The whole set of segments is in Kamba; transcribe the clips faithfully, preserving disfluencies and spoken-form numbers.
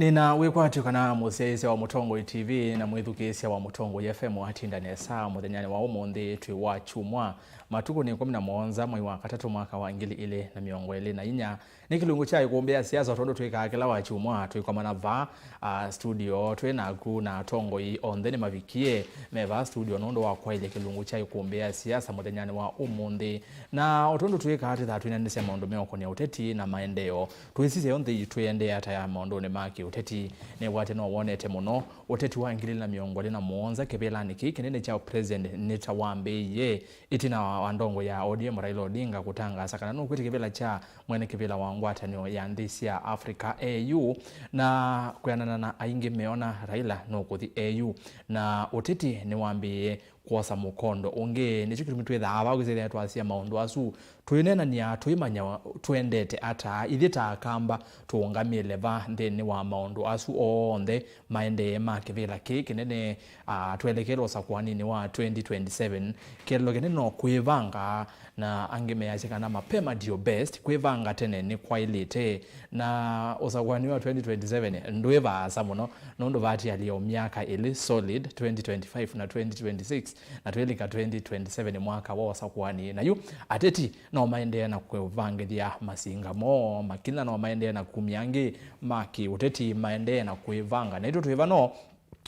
Nĩna wĩkwatyo kana mũsyaĩĩsya wa Mũtongoi T V na mwĩthukĩĩsya wa Mũtongoi F M atinda nesa mũthenyanĩ wa ũmũnthĩ twĩ wa kyumwa, matukũ nĩ ĩkũmi na mũonza mwei wa katatũ mwaka wa ngili ilĩ na mĩongo ĩlĩ na inya. Nĩ kĩlungu kya ĩkũmbĩ ya siasa, tondũ twĩkaa kĩla wa kyumwa, twĩkomana vaa, ah, studio twĩ naku, na atongoi onthe nĩmavikie me vaa studio nũndũ wa kwaĩlya kĩlungu kya ĩkũmbĩ ya siasa mũthenyanĩ wa ũmũnthĩ. Na o tondũ twĩkaa, twĩthaa twĩnanĩsya maũndũ meũkonĩa ũteti na maendeeo. Twĩsisye onthe twĩendee ata ya maũndũnĩ ma kĩũteti. Nĩwate no wonete mũno ũteti wa ngili ilĩ na mĩongo ĩlĩ na mũonza kĩvĩlanĩ kĩĩ kĩnene kya president nĩ ta wambĩĩie ĩtina wa ndongo ya O D M Raila Odinga kũtangaasa kana nũkwĩtĩ kĩvĩla kya mwene kĩvĩla wa ngwatanĩo ya nthĩ sya Africa, A U, na kwĩanana na aingĩ meona Raila nũkũthi A U, na ũteti nĩwambĩĩe kwosa mũkondo ũngĩ. Nĩkyo kĩtumi twĩthaa vaa kwĩsĩthĩa twasya maũndũ asu, twĩneenany'a, twĩmanya twendete ata. Ithyĩ ta Akamba tũũngamĩle va nthĩnĩ wa maũndũ asu onthe maendee ma kĩvĩla kĩĩ kĩnene, ah, twelekele ũsakũaninĩ wa twenty twenty-seven. Kĩeleelo kĩnene no kwĩvanga, na angĩ measya kana mapema ndio best, kwĩvanga tene nĩ kwaĩlĩte. Na ũsakũani wa twenty twenty-seven ndwĩ vaasa mũno, nũndũ vatialĩe o myaka ĩlĩ solid, twenty twenty-five na twenty twenty-six, na twĩlika twenty twenty-seven mwaka wa ũsakũani. Na yu ateti no maendee na kũvangĩthya masinga moo, makinya no maendee na kumya angĩ ma kĩũteti, maendee na kwĩvanga. Naitũ twĩ vano,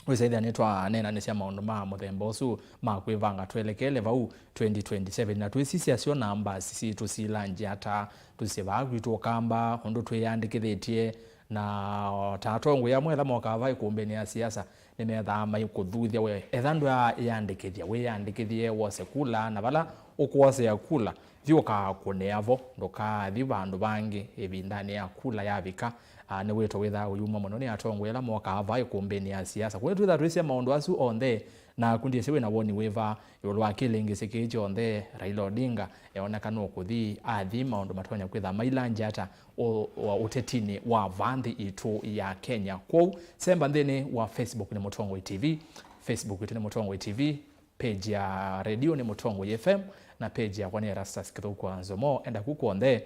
wĩsaĩthĩa nĩtwaneenanĩsya maũndũ ma mũthemba ũsu ma kwĩvanga twelekele vau twenty twenty-seven, na twĩsisya syo namba sitũ silanji ata, tũsĩ vaa kwitũ Ũkamba, ũndũ twĩyandĩkĩthĩtye, na o ta atongoi amwe ala mokaa vaa ĩkũmbĩnĩ ya siasa, nĩmethaa maikũthuthya we. Etha ndwĩyandĩkĩthya, wĩyandĩkĩthye wose kula, na vala ũkwosea kula, thi ũkakũnĩa vo, ndũkathi vandũ vangĩ ĩvindanĩ ya kula yavika. Ah, nĩ wĩto wĩthaa ũyumwa mũno nĩ atongoi ala mokaa vaa ĩkũmbĩnĩ ya siasa. Kwoou twĩthaa twĩsya maũndũ asu onthe, naku ndyĩsĩ wĩ na woni wĩva ĩũlũ wa kĩlĩngĩsĩ kĩĩ kyonthe. Raila Odinga eoneka nũkũthi athi, maũndũ matonya kwĩthaa mailangya ata ũ-, wa ũtetinĩ wa vaa nthĩ itũ ya Kenya. Kwoou semba nthĩnĩ wa Facebook nĩ Mũtongoi T V, Facebook itũ nĩ Mũtongoi T V, page ya redio nĩ Mũtongoi F M, na page yakwa nĩ Erastus Kĩthũku wa Nzomo. Enda ku kw'onthe,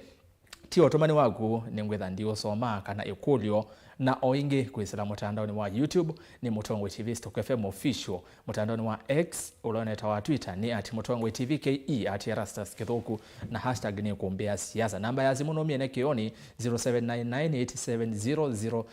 ti ũtũmani waku nĩngwĩtha ndiũsoma kana ĩkũlyo, na o ĩngĩ kwĩsĩla mũtandaonĩ wa YouTube nĩ Mũtongoi T V Stock F M Official, mũtandaonĩ wa X ũla ũnetawa Twitter nĩ at Mũtongoi T V K E, at Erastus Kĩthũku, na hashtag nĩ ĩkũmbĩ ya siasa. Namba ya simũ nũmĩene kĩonĩ, zero seven nine nine eight seven zero zero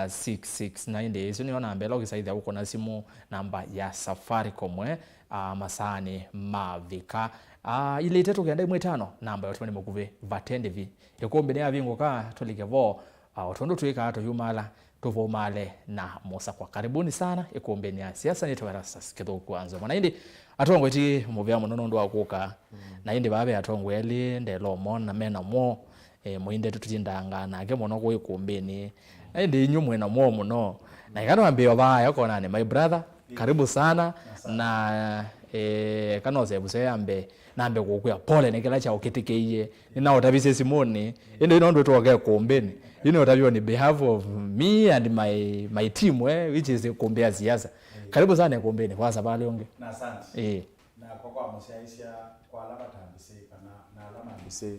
six six nine. Ĩsu nĩyo namba ĩla ũkĩsaĩthya ũkũna simũ, namba ya Safaricom, eh, ah, masaanĩ mavika. Ah, ilĩ itatũ kenda ĩmwe ĩtano, namba ya ũtũmani mũkuvĩ vate ndĩvi. Ĩkũmbĩ nĩyavingũka, tũlike vo, ah, o tondũ twĩkaa tũyumala, tũvumale na mũsakwa. Karibuni sana ĩkũmbĩnĩ ya siasa, nĩtawa Erastus Kĩthũku wa Nzomo. Na ĩndĩ atongoi ti mũvea mũno nũndũ wa kũka. Mm. Na ĩndĩ vaa ve atongoi elĩ, ndelomona, me namo. Eh, mũinde tũtindangaa nake mũno kũu ĩkũmbĩnĩ. Na ĩndĩ inyu mwĩ namo mũno. Na ĩkana wambĩĩo vaa, yakonani, my brother, karibu sana. Asante. Na, eh, kana ũsevuseo yambe, nambe kũkwĩa pole nĩ kĩla kyaũkĩtĩkĩie. Nĩnaũtavisye simũnĩ. Ĩndĩ ĩno ndwĩtwoke ĩkũmbĩnĩ. Yu nĩ ũtavyo on behalf of me and my, my team, eh, which is ĩkũmbĩ ya siasa. Karibu sana ĩkũmbĩnĩ, kwa savalĩ ũngĩ. Na asante. Eh. Na kwa, kwa mũsyaĩĩsya, kwa ala matambĩsĩ, kana na ala mambĩsĩ,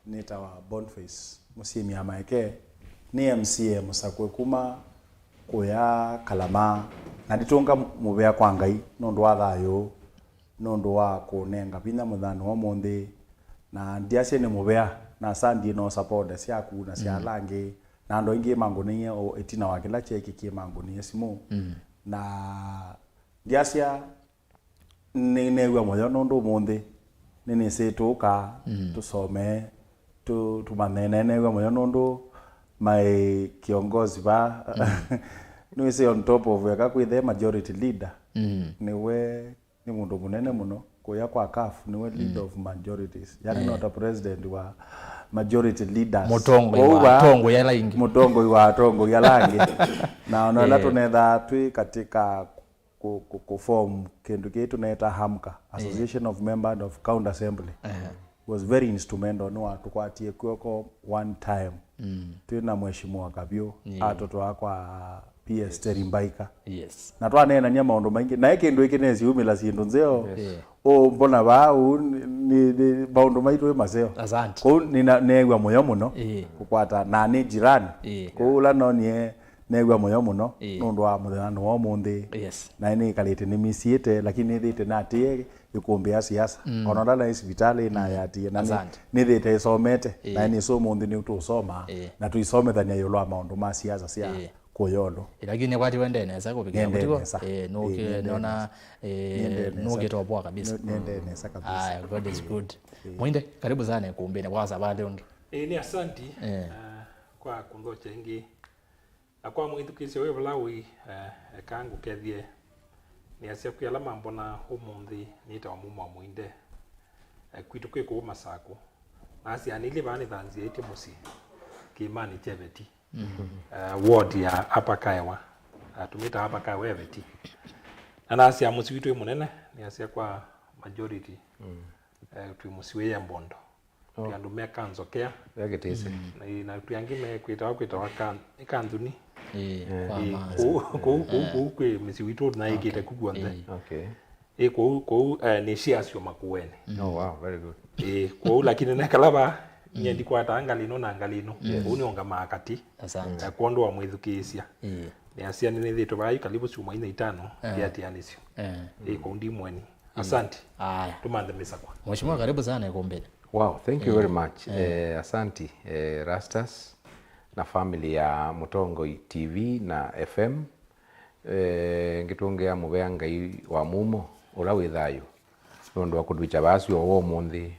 nĩtawa Boniface Mũsyĩmi Amaeke, nĩ M C A mũsakũe kuma kũya Kalama, na nditũnga mũvea kwa Ngai nũndũ wa thayũ, nũndũ wa kũnenga vinya mũthenyanĩ wa ũmũnthĩ, na ndyasya nĩ mũvea, na asandi no support syaku na sya, mm, ala angĩ, na andũ aingĩ mangũnĩie o ĩtina wa kĩla kyeekĩkie, mangũnĩie simũ. Mm. Na ndyasya nĩ neew'a mũyo nũndũ ũmũnthĩ nĩnĩsĩ tũũka, mm, tũsome, tũ-, tũmanyane. Neew'a mũyo nũndũ my kiongozi va, mm, nĩwĩsĩ on top of eka kwĩthe majority leader, mm, nĩwe nĩ mũndũ mũnene mũno kũya kwa CAF, nĩwe leader, mm, of majorities, yani, eh, not a president wa majority leaders. Mũtongoi, kwoou wa va, atongoi ala aingĩ. Mũtongoi wa atongoi ala angĩ. Na ona ĩla, eh, tũnethaa twĩ katika kũ-, kũ-, kũ form kĩndũ kĩĩ tũneeta HAMCA, eh, Association of Members of County Assembly. Ehe. Was very instrumental, nĩwatũkwatie kw'oko one time. Mm. Twĩ na Mheshimiwa Kavyũ, yeah, atũtwaa kwa P S, yes, Terry Mbaika. Yes. Na twaneenania maũndũ maingĩ. Naĩ kĩndũ ĩkĩ nesiumĩla syĩndũ nzeo. Yes. Yeah. Ũũ mbona vaa, ũũ nĩ, nĩ, nĩ, maũndũ maitũ ĩ maseo. Asante. Kũu nĩna-, neew'a mũyo mũno, yeah, kũkwata, na nĩ jirani. Yeah. Kũu ũla nonie Neew'a mũyo mũno. Ĩĩ. Nũndũ wa mũthenyanĩ wa ũmũnthĩ. Yes. Na nĩkalĩte nĩmisiĩte, lakini nĩthĩte natĩe ĩkũmbĩ ya siasa. Mm. Ona ũla naĩ sivitalĩ, mm, nayatie. Na nĩ-, asante, nĩthĩte ĩsomete. Ĩĩ. Na nĩsĩ ũmũnthĩ nĩtũũsoma. Ĩĩ. Na tũisomethany'a ĩũlũ wa maũndũ ma siasa sya, ĩĩ, kũyolũ. Ĩĩ, lakini nĩkwatiwe ndee nesa kũvikĩa. Nĩendee mũtugo nesa. Ĩĩ, nũkĩ-, ĩĩ, nĩendee nona, nesa. Ĩĩ, nĩendee nesa. Nũkĩte ũpoa kabisa. Nĩ-, nĩendee nesa kabisa. Aya, God is good. Ĩĩ. Mwinde, karibu sana ĩkũmbĩnĩ kwa savalĩ ũndũ. Ĩĩ, nĩ asanti, eh, ah, kwa kũnthokya ĩngĩ. Na kwa mwĩthukĩĩsya wĩ vala ũĩ, eh, eka ngũkethye. Nĩasya kwĩ ala mambona ũmũnthĩ nĩtawa Mumo wa Mwinde. Eh, kwitũ kwĩ kũu Masakũ. Nasya nĩlĩ vaa nĩthanzĩĩtye mũsyĩ kĩĩmanĩ kya Ĩveti. Mhm. Eh, ward ya Upper Kaewa. Eh, tũmĩtaa Upper Kaewa Ĩveti. Na nasya mũsyĩ witũ wĩ mũnene, nĩasya kwa majority. Mm. Eh, twĩ mũsyĩ wĩ Embondo. Oh. Twĩ andũ me Kanzokea. Ve kĩtĩsĩ. Mm. Na, na twĩ angĩ me kwĩtawa, kwĩtawa Kan-, nĩ Kanthuni. Ĩĩ, eh, kwa ĩĩ, Maasa. Kũu, kũu, kũu, eh, kũu kwĩ mĩsyĩ witũ na ĩkĩte, okay, ku kuonthe. Ĩĩ. Okay. Ĩĩ, kũu, kũu, eh, nĩ Siasyo Makueni. Mm. Oh, wow, very good. Ĩĩ, kũu lakini nekala va, nyie, mm, ndikwataa ngalĩ ĩno na ngalĩ ĩno. Yes. Kũu nĩũngamaa katĩ. Asante. Eh, kwondũ wa mwĩthukĩĩsya. Ĩĩ. Nĩasya nĩnĩthĩtwe vaa yu karibu syumwa ina itano, eh, ngiatĩanĩsyo. Eh. Ĩĩ, kũu Ndimweni. Asante. Aya. Tũmanthe mĩsakwa. Mheshimiwa, karibu sana ĩkũmbĩnĩ. Wow, thank you very much. Eh, asanti, eh, Rastas na family ya Mũtongoi T V na F M. Eh, ngĩtũngĩa mũvea Ngai wa mumo ũla wĩ thayũ nũndũ wa kũtwĩkya vaa syo ũmũnthĩ.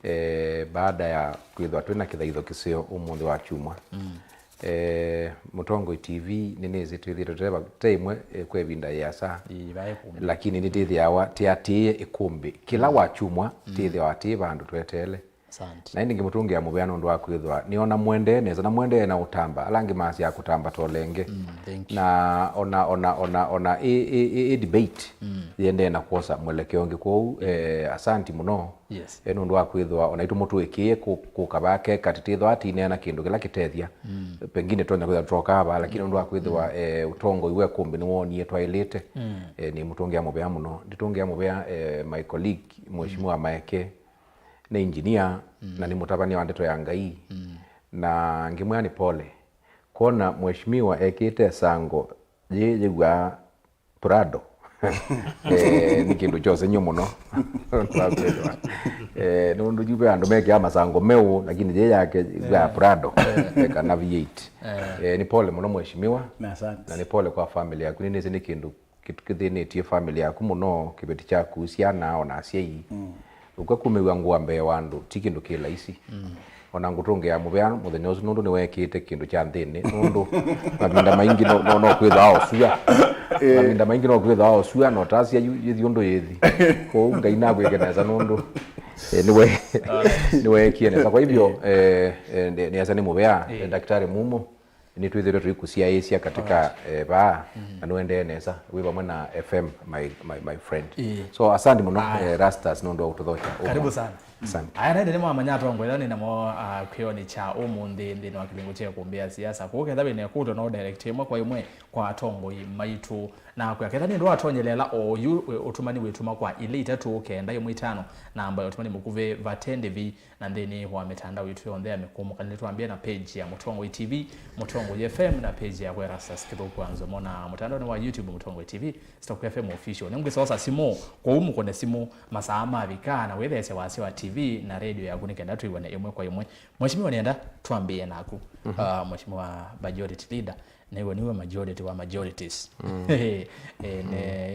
Eh, baada ya kwĩthwa twĩ na kĩthaitho kĩseo ũmũnthĩ wa kyumwa, mm, eh, Mũtongoi T V nĩnĩsĩ twĩthĩĩtwe te va-, te ĩmwe, eh, kwa ĩvinda yĩasa. Ĩĩ, vaĩ kũndũ. Lakini nĩtĩthĩawa tĩatĩĩe ĩkũmbĩ kĩla, mm, wa kyumwa, mm, tĩthĩawa tĩ vandũ tweteele. Asante. Na ĩndĩ ngĩmũtũngĩa mũvea nũndũ wa kwĩthwa nĩona mũendee nesa na mũendee na ũtamba. Ala angĩ masyaa kũtamba tolenge. Mm, thank you. Na ona, ona, ona, ona ĩ, ĩ, ĩ, ĩ debate, mm, yĩendee na kwosa mwelekeo ũngĩ. Kwoou, eh, asanti mũno. Yes. Eh, nũndũ wa kwĩthwa ona itũ mũtũĩkĩĩe kũ-, kũka vaa keka tĩtĩthwa tĩineena kĩndũ kĩla kĩtethya. Mm. Pengine tonya kwĩthwa tũtokaa vaa, lakini nũndũ wa kwĩthwa, mm, eh, ũtongoi wa ĩkũmbĩ nĩwonie twaĩlĩte. Mm. Eh, nĩmũtũngĩa mũvea mũno. Ndĩtũngĩa mũvea, eh, my colleague, Mheshimiwa, mm, Maeke, nĩ engineer, mm, na nĩ mũtavany'a wa ndeto ya Ngai. Mm. Na ngĩmwĩa nĩ pole kwona Mheshimiwa ekĩte sango yĩ yĩw'aa Prado. Eh, nĩ kĩndũ kyosenyu mũno. Nũndũ kwĩthwa, eh, nũndũ yu ve andũ mekĩaa masango meũ, lakini yĩ yake ya, eh, Prado, eh, kana V eight. Eh. Eh, nĩ pole mũno Mheshimiwa. Na asante. Na nĩ pole kwa family yaku. Nĩnĩsĩ nĩ kĩndũ kĩtu-, kĩthĩnĩtie family yaku mũno, kĩveti kyaku, syana, ona asyai. Mm. Ũka kumĩw'a ngũa mbee wa andũ ti kĩndũ kĩ laisi. Mm. Ona ngũtũngĩa mũvea mũthenya ũsu nũndũ nĩwekĩte kĩndũ kya nthĩnĩ, nũndũ mavinda maingĩ no, no, no kwĩthwa osua. Eh. Mavinda maingĩ no kwĩthwa osua, na ũtasya yu, yĩthi ũndũ yĩthi. Kwoou Ngai nakwĩke nesa nũndũ, eh, nĩwe, nĩweekie nesa. Kwa hivyo, eh, eh, nĩ, nĩasa nĩ mũvea, eh, Daktari Mumo, nĩtwĩthĩtwe tũikũsyaĩĩsya katika, eh, vaa, mm, na nũendee nesa, wĩ vamwe na F M, my, my, my friend. Ĩĩ. So, asante mũno, aya, eh, Rastas, nũndũ wa kũtũthokya. Karibu sana. Asante. Aya, nende nĩmwamanya atongoi ala nĩ namo, ah, kwĩonĩ kya ũmũnthĩ nthĩnĩ wa kĩlungu kya ĩkũmbĩ ya siasa. Kũu ketha wĩna ĩkũlyo no direct ĩmwe kwa ĩmwe kwa atongoi maitũ. Na kwĩa ketha nĩ ndũ watonyelela oyu, we, ũtũmani wĩtũma kwa ilĩ itatũ kenda ĩmwe itano, namba ya ũtũmani mũkuvĩ vate ndĩvi. Na nthĩnĩ wa mĩtandao itũ yonthe ya mĩkũmũka, nĩtwambie na page ya Mũtongoi T V, Mũtongoi F M, na page ya Erastus Kĩthũku wa Nzomo, na mũtandaonĩ wa YouTube Mũtongoi T V, Stock F M Official. Nĩmwĩsosa simũ, kwoou mũkũne simũ masaa mavika, na wĩtheesya wasya wa T V na radio yaku nĩ kenda twĩw'ane ĩmwe kwa ĩmwe. Mheshimiwa, nĩenda twambĩĩe naku. Mhm. Ah, Mheshimiwa Majority Leader, nĩwe, nĩwe majority wa majorities. Mm. Eh, ne, mm,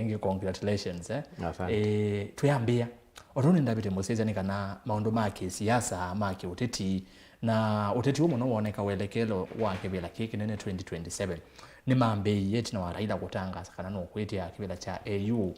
ĩngĩ congratulations, eh. Asante. Eh, twĩambĩa, o tondũ nĩndavĩte mũsyaĩĩsya nĩ kana maũndũ ma kĩsiasa, ma kĩũteti, na ũteti ũũ mũno woneka welekelo wa kĩvĩla kĩĩ kĩnene twenty twenty-seven, nĩmambĩĩie ĩtina wa Raila kũtangaasa kana nũkwĩtĩa kĩvĩla kya A U.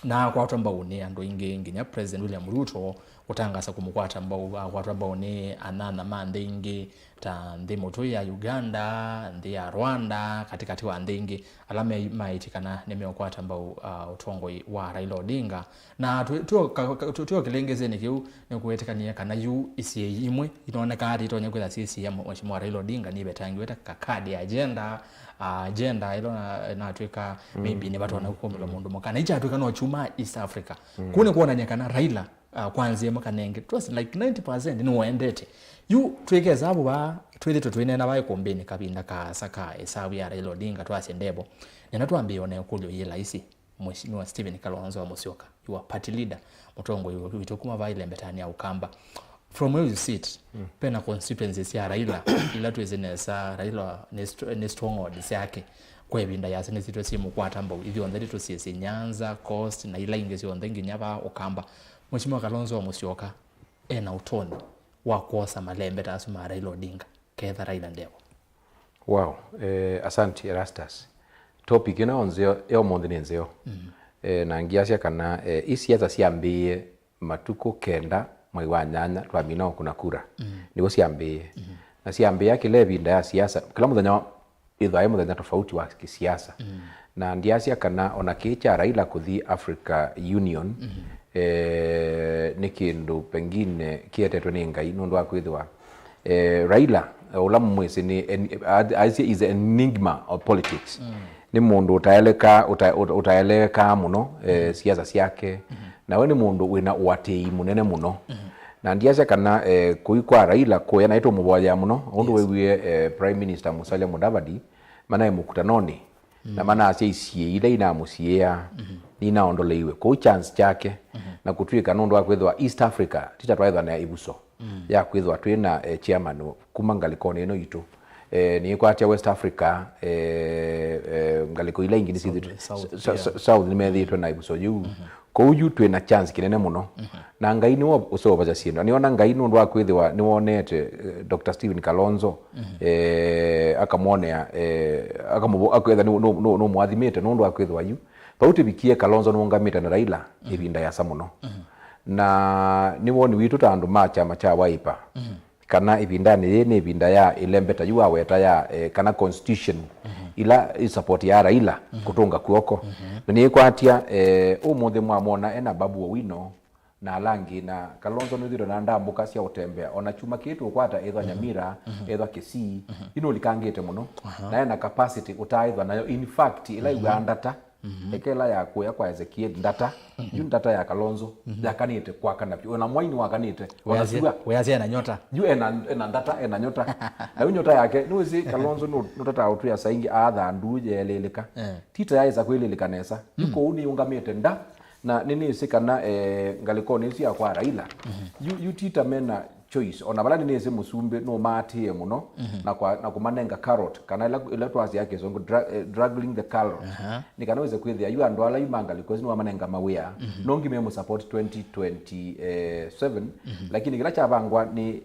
Na akwatwa mbau nĩ andũ aingĩ, nginya President William Ruto kũtangaasa kũmũkwata mbau, akwatwa mbau nĩ anyanya ma nthĩ ingĩ, ta nthĩ mũtũi ya Uganda, nthĩ ya Rwanda, katĩkatĩ wa nthĩ ingĩ, ala me-, maĩtye kana nĩmeũkwata mbau, ah, ũtongoi wa Raila Odinga. Na twĩ-, twĩ-, ka-, ka-, twĩ-, twĩ o kĩlĩngĩsĩnĩ kĩu, nĩkũwetĩkanie kana yu isyai imwe inonekaa ata itonya kwĩtha syĩsiĩa Mheshimiwa Raila Odinga nĩvetangĩwe ta kakadi agenda, ah, agenda ĩla na-, natwĩka, mm, maybe nĩvatonya kũkũmĩka mũndũ mũka. Na ikyatwĩka no kyuma East Africa. Mm. Kũu nĩkwonany'a kana Raila uh, kwa nzĩa ĩmwe kana ĩngĩ. It was like ninety percent nĩwendete. Yu twĩke esavu vaa, twĩthĩtwe twĩneena vaa ĩkũmbĩnĩ kavinda kaasa ka esavu ya Raila Odinga, twasye ndevo. Nĩna twambĩĩe ona ĩkũlyo yĩ laisi, Mheshimiwa Stephen Kalonzo wa Musyoka, your party leader, mũtongoi witũ kuma vaa ĩlembetanĩ ya Ũkamba. From where you sit, mm, pena constituencies sya Raila ila twĩsĩ nesa Raila nĩ st-, nĩ stronghold syake. Kwa ĩvinda yasa nĩsitwe syĩmũkwata mbau, ithyonthe nĩtũsyĩsĩ Nyanza, Coast, na ila ingĩ syonthe nginya vaa Ũkamba. Mheshimiwa Kalonzo wa Musyoka ena ũtonyi wa kwosa malembeta asu ma Raila Odinga, ketha Raila ndevo? Wow, eh, asante Erastus. Topic ĩno nzeo, ya ũmũnthĩ nĩ nzeo. Mm. Eh, na ngiasya kana, eh, ii siasa syambĩĩe matukũ kenda mwai wa nyanya twamina ũkuna kura. Mm. Nĩw'o syambĩĩe. Mm. Na syambĩĩa kĩla ĩvinda ya siasa, kĩla mũthenya wa, ĩthwa ĩ mũthenya tofauti wa kĩsiasa. Mm. Na ndiasya kana ona kĩĩ kya Raila kũthi Africa Union, mm-hmm, eh, nĩ kĩndũ pengine kĩetetwe nĩ Ngai nũndũ wa kwĩthĩwa, eh, Raila, eh, ũla mwĩsĩ nĩ en-, a-, aisye is an enigma of politics. Mm. Nĩ mũndũ ũtaeleka-, ũta-, ũta-, ũtaelekaa mũno, eh, mm-hmm, siasa syake. Mm-hmm. Na we nĩ mũndũ wĩna ũatĩĩi mũnene mũno. Mm-hmm. Na ndiasya kana, eh, kũi kwa Raila kũya naĩ tũmũvoyea mũno, ũndũ, yes, wĩwie, eh, Prime Minister Musalia Mudavadi manaĩ mũkutanonĩ, mm, na manasya isiĩĩ ila inamũsiĩĩa, mm-hmm, ninaondoleiwe. Kũu chance kyake, mm-hmm, na kũtw'ĩka nũndũ wa kwĩthĩwa East Africa, ti ta twaĩthwa na ĩvuso, mm, ya kwĩthĩwa twĩ na, eh, chairman kuma ngalĩkonĩ ĩno itũ. Eh, nĩĩkwatya West Africa, eh, eh, ngalĩko ila ingĩ nĩsyĩthĩtwe, South, South, South, yeah, South nĩmethĩĩtwe na ĩvuso yĩu. Mhm. Kwoou yu twĩ na chance kĩnene mũno. Mhm. Na Ngai nĩwe ũseũvasya syĩndũ. Na nĩona Ngai nũndũ wa kwĩthĩwa nĩwonete, eh, Doctor Stephen Kalonzo, mhm, eh, akamwonea, eh, akamũvo-, akwĩtha nĩ, nũ-, nũ-, nũmũathimĩte nũndũ wa kwĩthĩwa yu. Vau tũvikie Kalonzo nũngamĩte na Raila, mhm, ĩvinda yasa mũno. Mhm. Na nĩ woni witũ ta andũ ma kyama kya Wiper, mhm, kana ĩvindanĩ yĩĩ nĩ ĩvinda ya ĩlembeta yu waweta ya, eh, kana constitution, mhm, ila ĩ support ya Raila, mhm, kũtũnga kw'oko. Mhm. Na nĩĩkwatya, eh, ũmũnthĩ mwamwona ena Babu Owino na ala angĩ, na Kalonzo nĩthĩtwe na ndambũka sya ũtembea. Ona kyuma kĩĩ tũkwata ethwa, mhm, Nyamira, mhm, ethwa Kisii, mhm, yu nũlikangĩte mũno. Aha. Na ena capacity ũtaaĩthwa nayo. In fact, ĩla, mhm, ĩw'aa ndata, mhm, eka ĩla ya kũya kwa Ezekiel ndata, mhm, yu ndata ya Kalonzo, mhm, yakanĩte kwakana vyũ. Ona mwai nĩwakanĩte, ona wĩasya, syũa. Wĩasya ena nyota. Yu ena, ena ndata, ena nyota. Na yu nyota yake, nĩwĩsĩ Kalonzo nũ-, nũtataa ũtwĩa saa ingĩ aatha nduu yeelĩlĩka. Eh. Ti ta yaĩsa kwĩlĩlĩka nesa. Yu, mm, kũu nĩyũngamĩte nda, na nĩnĩsĩ kana, eh, ngalĩkonĩ ĩsu ya kwa Raila, mhm, yu, yu ti ta mena choice. Ona vala nĩnĩsĩ mũsumbĩ nũmaatĩĩe mũno, mhm, na kwa, na kũmanenga carrot, kana ĩla, ĩla twasya kĩsũngũ, dra-, eh, juggling the carrot. Aha. Nĩ kana wĩse kwĩthĩa yu andũ ala yu ma ngalĩko ĩsu nĩwamanenga mawĩa, mhm, nongi memũsupport twenty twenty-seven, mhm, lakini kĩla kyavangwa nĩ,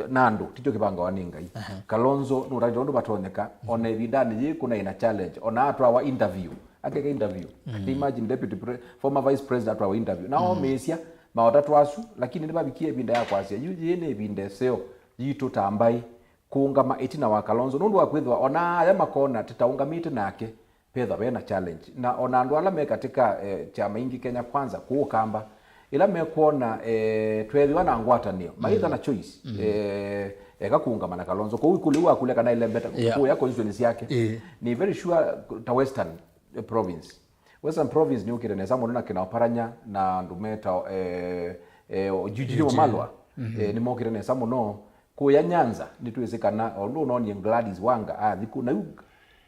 na andũ, tikyo kĩvangawa nĩ Ngai. Aha. Kalonzo nũtatĩte ũndũ vatonyeka, mhm, ona ĩvindanĩ yĩĩ kũnaĩ na challenge, ona atwawa interview, akeka interview. Mhm. Imagine deputy pre-, former vice president atwawa interview. Na, mhm, omĩĩsya maũtatũ asu, lakini nĩvavikie ĩvinda ya kwasya, yu yĩĩ nĩ ĩvinda ĩseo yitũ ta mbaĩ kũũngama ĩtina wa Kalonzo, nũndũ wa kwĩthĩwa ona aya makona tĩtaũngamĩte nake, vethwa ve na challenge. Na ona andũ ala me katika, eh, kyama ingĩ, Kenya Kwanza, kũũ Ũkamba, ĩla mekwona, eh, tweethĩwa na ngwatanĩo, maitha, mm, na choice, mm, eh, eka kũũngama na Kalonzo. Kwoou ĩkũlyo yu wakũlya kana ĩlembeta, yeah, kũya constituency yake, eh, nĩ very sure ta Western, eh, province. Western province nĩyũkĩte nesa mũno na kĩna Oparanya na andũ meta, eh, eh, Eugene, Eugene Wamalwa, mhm, eh, nĩmokĩte nesa mũno. Kũya Nyanza, nĩtwĩsĩ kana o ũndũ ũnoonie Gladys Wanga athi kũ, na yu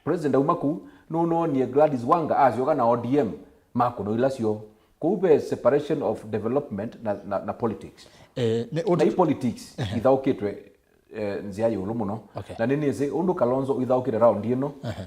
President auma kũu, nũnoonie Gladys Wanga asyoka na O D M, makũno ila syoo. Kũu ve separation of development na, na, na politics. Eh, nĩ, na i politics, ehe, ithaũkĩtwe, eh, nzĩa ya ĩũlũ mũno. Okay. Na nĩnĩsĩ ũndũ Kalonzo ithaũkĩte round ĩno, ehe,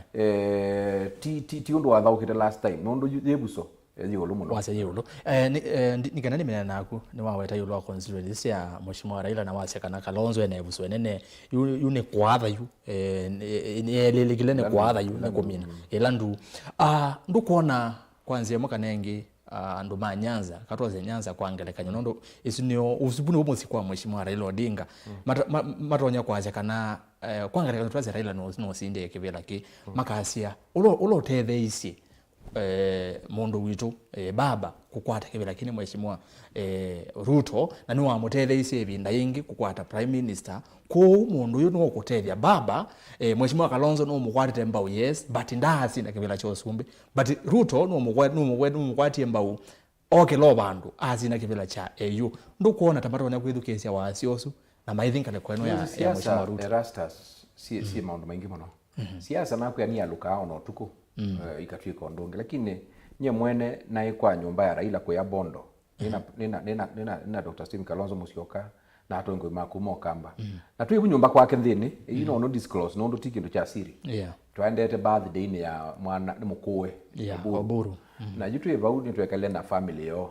eh, ti, ti, ti ũndũ wathaũkĩte last time, nũndũ yu-, yĩvuso. Yĩ ĩũlũ mũno. Wasya yĩ ĩũlũ. Eh, nĩ, eh, ndi-, nĩ kana nĩmene naku, nĩwaweta ĩũlũ wa constituency sya Mheshimiwa Raila na wasya kana Kalonzo ena ĩvuso ĩnene. Yu, yu nĩ kwatha yu. Eh, nĩ, nĩ, nĩelĩlĩkile nĩ kwatha yu, nĩ kũmina. Ĩla ndu. Ah, ndũkwona kwa nzĩa ĩmwe kana ĩngĩ, ah, andũ ma Nyanza, katwasye Nyanza kwa ngelekany'o, nũndũ ĩsu nĩo, ũsu nĩw'o mũsyĩ kwa Mheshimiwa Raila Odinga. Mm. Mata-, ma-, matonya kwasya kana, eh, kwa ngelekany'o twasya Raila nũ-, nũsindie kĩvĩla kĩ. Mm. Makasya, ũla, ũla ũtetheeisye eh, mũndũ witũ, eh, baba kũkwata kĩvĩla kĩnĩ Mheshimiwa, eh, Ruto, na nĩwamũtetheeisye ĩvinda yĩngĩ kũkwata Prime Minister. Kwoou mũndũ ũyũ nũũkũtethya baba, eh, Mheshimiwa Kalonzo nũmũkwatĩte mbau, yes, but ndaasinda kĩvĩla kya ũsumbĩ. But Ruto nũmũkwa-, nũmũkwa-, nũmũkwatie mbau okĩla o vandũ asinda kĩvĩla kya A U. Ndũkwona ta matonya kwĩthukĩĩsya wasya ũsu na maithi ngalĩko ĩno ya, ya Mheshimiwa Ruto? Erastus, si, si maũndũ maingĩ mũno. Siasa nakwĩa nĩyalũkaa ona ũtukũ, eh, ikatw'ĩka ũndũ ũngĩ. Lakini nyie mwene naĩ kwa nyũmba ya Raila kũya Bondo. Nĩna, nĩna, nĩna, nĩna, nĩna Doctor Stephen Kalonzo Musyoka na atongoi ma kuma Ũkamba. Na twĩ vu nyũmba kwake nthĩnĩ, ĩĩ no, no disclose, nũndũ ti kĩndũ kya siri. Yeah. Twaendete birthday-inĩ ya mwana, nĩ mũkũwe, Yeah, Oburu. Oburu. Na yu twĩ vau nĩtwekale na family yoo.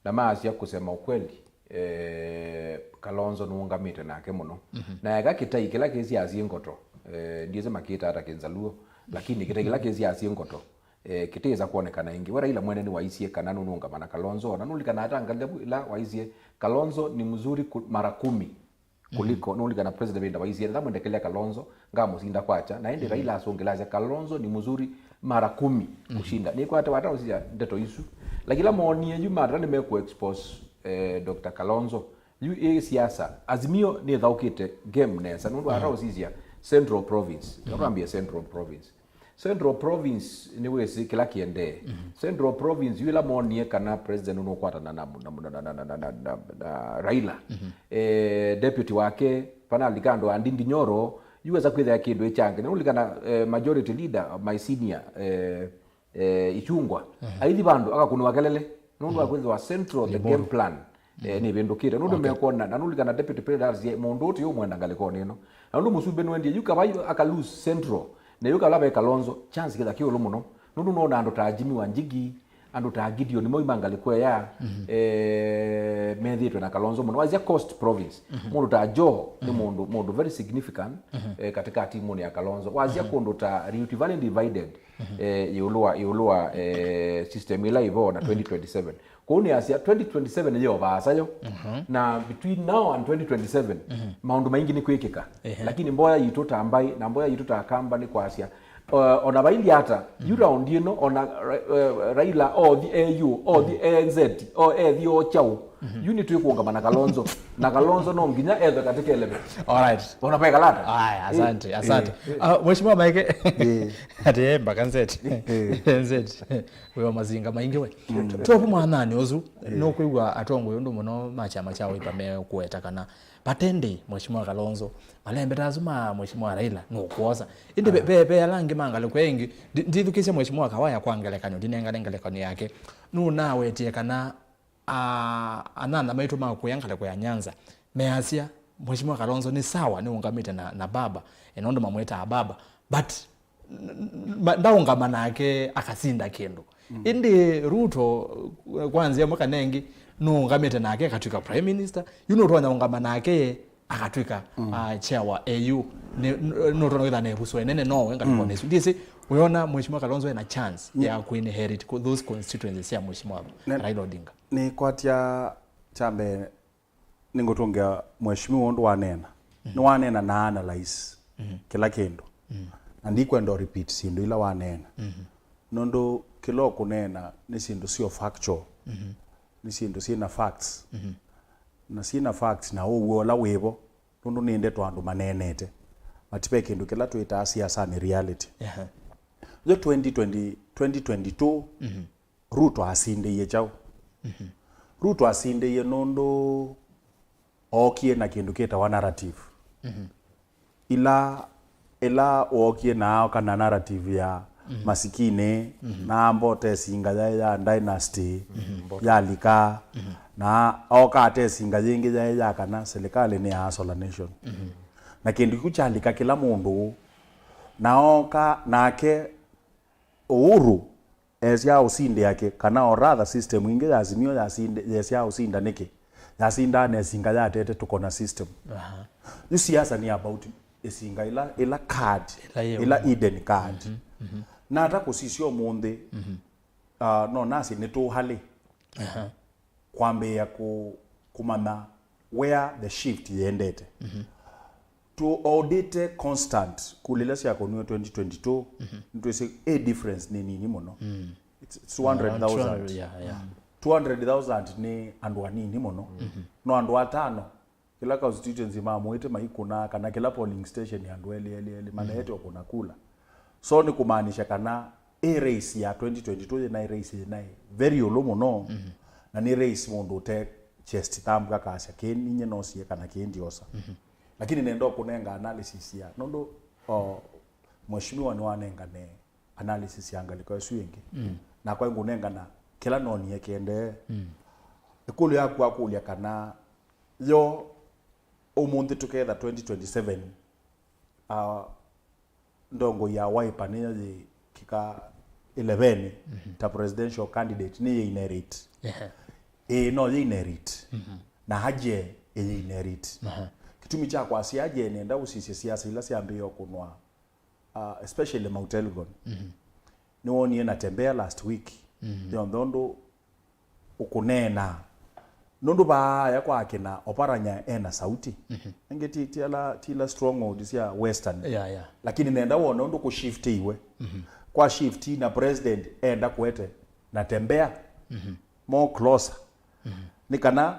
Na maasya kusema ukweli, eh, Kalonzo nũũngamĩte nake mũno. Na eka kĩtai kĩla kĩsyasie ngoto, eh, ndiĩsĩ makĩtaa ata kĩnzaluo, lakini kĩtai kĩla kĩsyasie ngoto, eh, kĩtĩĩsa kwonekana ĩngĩ. We Raila mwene nĩwaisye kana nũnũũngama na Kalonzo, na nũlilikana ata ngalĩko ĩla waisye, "Kalonzo ni mzuri ku-, mara kumi kuliko." Nũlilikana President Biden waisye, "Ndamwendekelea Kalonzo, ngamũsinda kwakya." Na ĩndĩ Raila asũngĩlasya, "Kalonzo ni mzuri mara kumi kushinda." Nĩkwate wata ũsisya ndeto isu. Lakini ĩla moonie yu mata nĩmekũ expose, eh, Doctor Kalonzo, yu ĩ siasa, Azimio nĩthaũkĩte game nesa. Nũndũ ata ũsisya Central Province, nĩtwambie Central Province. Central Province nĩwĩsĩ kĩla kĩendee. Central Province yu ĩla moonie kana president nũkwatana na, na, na Raila, eh, deputy wake, panalika andũ a Ndindi Nyoro, yu esa kwĩthĩa kĩndũ ĩkyange. Nĩũlikana, eh, majority leader, my senior, eh, eh, Ichungwa, aithi vandũ akakũnĩwa kelele nũndũ wa kwĩthĩwa Central, the game plan, eh, nĩvĩndũkĩte. Nũndũ mekwona, na nũlikana deputy president asie, "Mũndũ ũũ ti ũmwenda ngalĩkonĩ ĩno." Na nũndũ mũsumbĩ nũendie, yu kavai aka lose Central, na yu kala ve Kalonzo, chance kĩtha kĩ ũlũ mũno. Nũndũ nũona andũ ta Jimmy Wanjigi, andũ ta Gideon Moi ma ngalĩko ĩya, eh, methĩĩtwe na Kalonzo mũno. Wasya Coast Province, mũndũ ta Joho nĩ mũndũ, mũndũ very significant, eh, katika timu ya Kalonzo. Wasya kũndũ ta Rift Valley divided, eh, ĩũlũ wa, ĩũlũ wa, eh, system ĩla ĩvo na twenty twenty-seven. Kũu nĩ asya twenty twenty-seven yĩ o vaasa yo. Na between now and twenty twenty-seven, maũndũ maingĩ nĩ kwĩkĩka. Lakini mboya yitũ ta mbaĩ na mboya yitũ ta Akamba nĩ kwasya, uh, ona vailye ata, yu round ĩno, ona Ra-, eh, Raila othi A U, othi A N Z, o ethi o kyaũ. Yu nĩ twĩkũngama na Kalonzo. Na Kalonzo no nginya ethwe katika eleven. Alright. Ona paikala ata? Aya, asante, asante. Ah, Mheshimiwa Maeke. Ati, eh, mpaka nzeti. Nzeti. Wĩ o mazinga maingĩ we. Tovu mwananĩ ũsu, nũkwĩw'a atongoi ũndũ mũno ma kyama kya Wiper mekũweta kana vate ndĩ Mheshimiwa Kalonzo, malembeta asu ma Mheshimiwa Raila nũkwosa. Ĩndĩ ve, ve, ve ala angĩ ma ngalĩko ĩngĩ, ndi-, ndithukĩsya Mheshimiwa Kawaya kwa ngelekany'o, ndinengane ngelekany'o yake. Nũnawetie kana a-, anyanya maitũ ma kũya ngalĩko ya Nyanza measya, "Mheshimiwa Kalonzo nĩ sawa, nĩũngamĩte na, na baba, e, nũndũ mamwĩtaa baba, but n-, n-, ma-, ndaũngama nake akasinda kĩndũ." Ĩndĩ Ruto, eh, kwa nzĩa ĩmwe kana ĩngĩ, nũũngamĩte nake akatw'ĩka prime minister, yu nũtonya ũngama nake akatw'ĩka, ah, chair wa A U. Nĩ, n-, nũtonya kwĩthĩwa na ĩvuso ĩnene nowe ngalĩkonĩ ĩsu. Ndiĩsĩ, wĩona Mheshimiwa Kalonzo ena chance ya kũinherit ko-, those constituencies sya Mheshimiwa Raila Odinga? Nĩkwatya kya mbee, nĩngũtũngĩa mheshimiwa ũndũ waneena. Nĩwaneena na analyze kĩla kĩndũ. Na ndikwenda repeat syĩndũ ila waneena. Nũndũ kĩla ũkũneena nĩ syĩndũ syo factual. Nĩ syĩndũ syĩna facts. Na syĩna facts na ũw'o ũla wĩvo, nũndũ nĩ ndeto andũ maneenete. But ve kĩndũ kĩla twĩtaa siasanĩ reality. Yo twenty twenty, twenty twenty-two, Ruto asindĩie kyaũ? Ruto asindĩie nũndũ ookie na kĩndũ kĩtawa narrative. Ila, ila wookie na aoka na narrative ya masikini, na amba ũtesinga yaĩ ya dynasty, yalika, na ooka atesinga yĩngĩ yaĩ ya kana serikali nĩ ya Solar Nation. Na kĩndũ kĩu kyalika kĩla mũndũ, na ooka nake Uhuru esya ũsindi ake, kana o rather system ingĩ ya Azimio yasindi-, yesya ũsinda nĩkĩ? Yasindaa nesinga yatete tũkona system. Yu siasa nĩ about ĩsinga ila, ila card, ila, ila hidden card. Na ata kũsisya ũmũnthĩ, ah, no nasi nĩtũhalĩ kwambĩĩa kũ-, kũmanya where the shift yĩendete. Tũaudite constant kula ila syakoniwe twenty twenty-two, nĩtwĩsĩ ĩ difference nĩ nini mũno. It's, it's two hundred thousand. Around two hundred, yeah, yeah. Two hundred thousand nĩ andũ anini mũno. No andũ atano, kĩla constituency mamũĩte maikũna, kana kĩla polling station ya andũ elĩ, elĩ, elĩ, maleete ũkũna kula. So nĩ kũmaanisha kana ĩ race ya twenty twenty-two yĩnaĩ race yĩnaĩ very ĩũlũ mũno. Na nĩ raise mũndũ ũte chest thump akasya, "Kĩĩ ninyie nosie kana kĩĩ ndiosa." Lakini nenda kũnenga analysis ya, nũndũ, o, mheshimiwa nĩwanengane analysis ya ngalĩko ĩsu ĩngĩ. Nakwa ngũnengana kĩla nonie kĩendee. Ĩkũlyo yaku wakũlya kana yo ũmũnthĩ tũketha twenty twenty-seven, uh, ndongo ya Wiper nĩyo yĩ kĩka ĩleveni ta presidential candidate nĩ yĩ inherit. Ĩĩ, no yĩ inherit. Na aje ĩyĩ inherit. Kĩtumi kya kwasya aje nenda ũsisye siasa ila syambĩĩe kũnwa, uh, especially Mount Elgon. Nĩwonie Natembeya last week. Yonthe ũndũ ũkũneena. Nũndũ vaaya kwa akina Oparanya ena sauti. Ĩngĩ ti, ti ala, ti ila stronghold sya Western. Yeah, yeah. Lakini nenda wone ũndũ kũshiftiwe. Kwa shift na president enda kũete Natembeya more closer. Nĩ kana,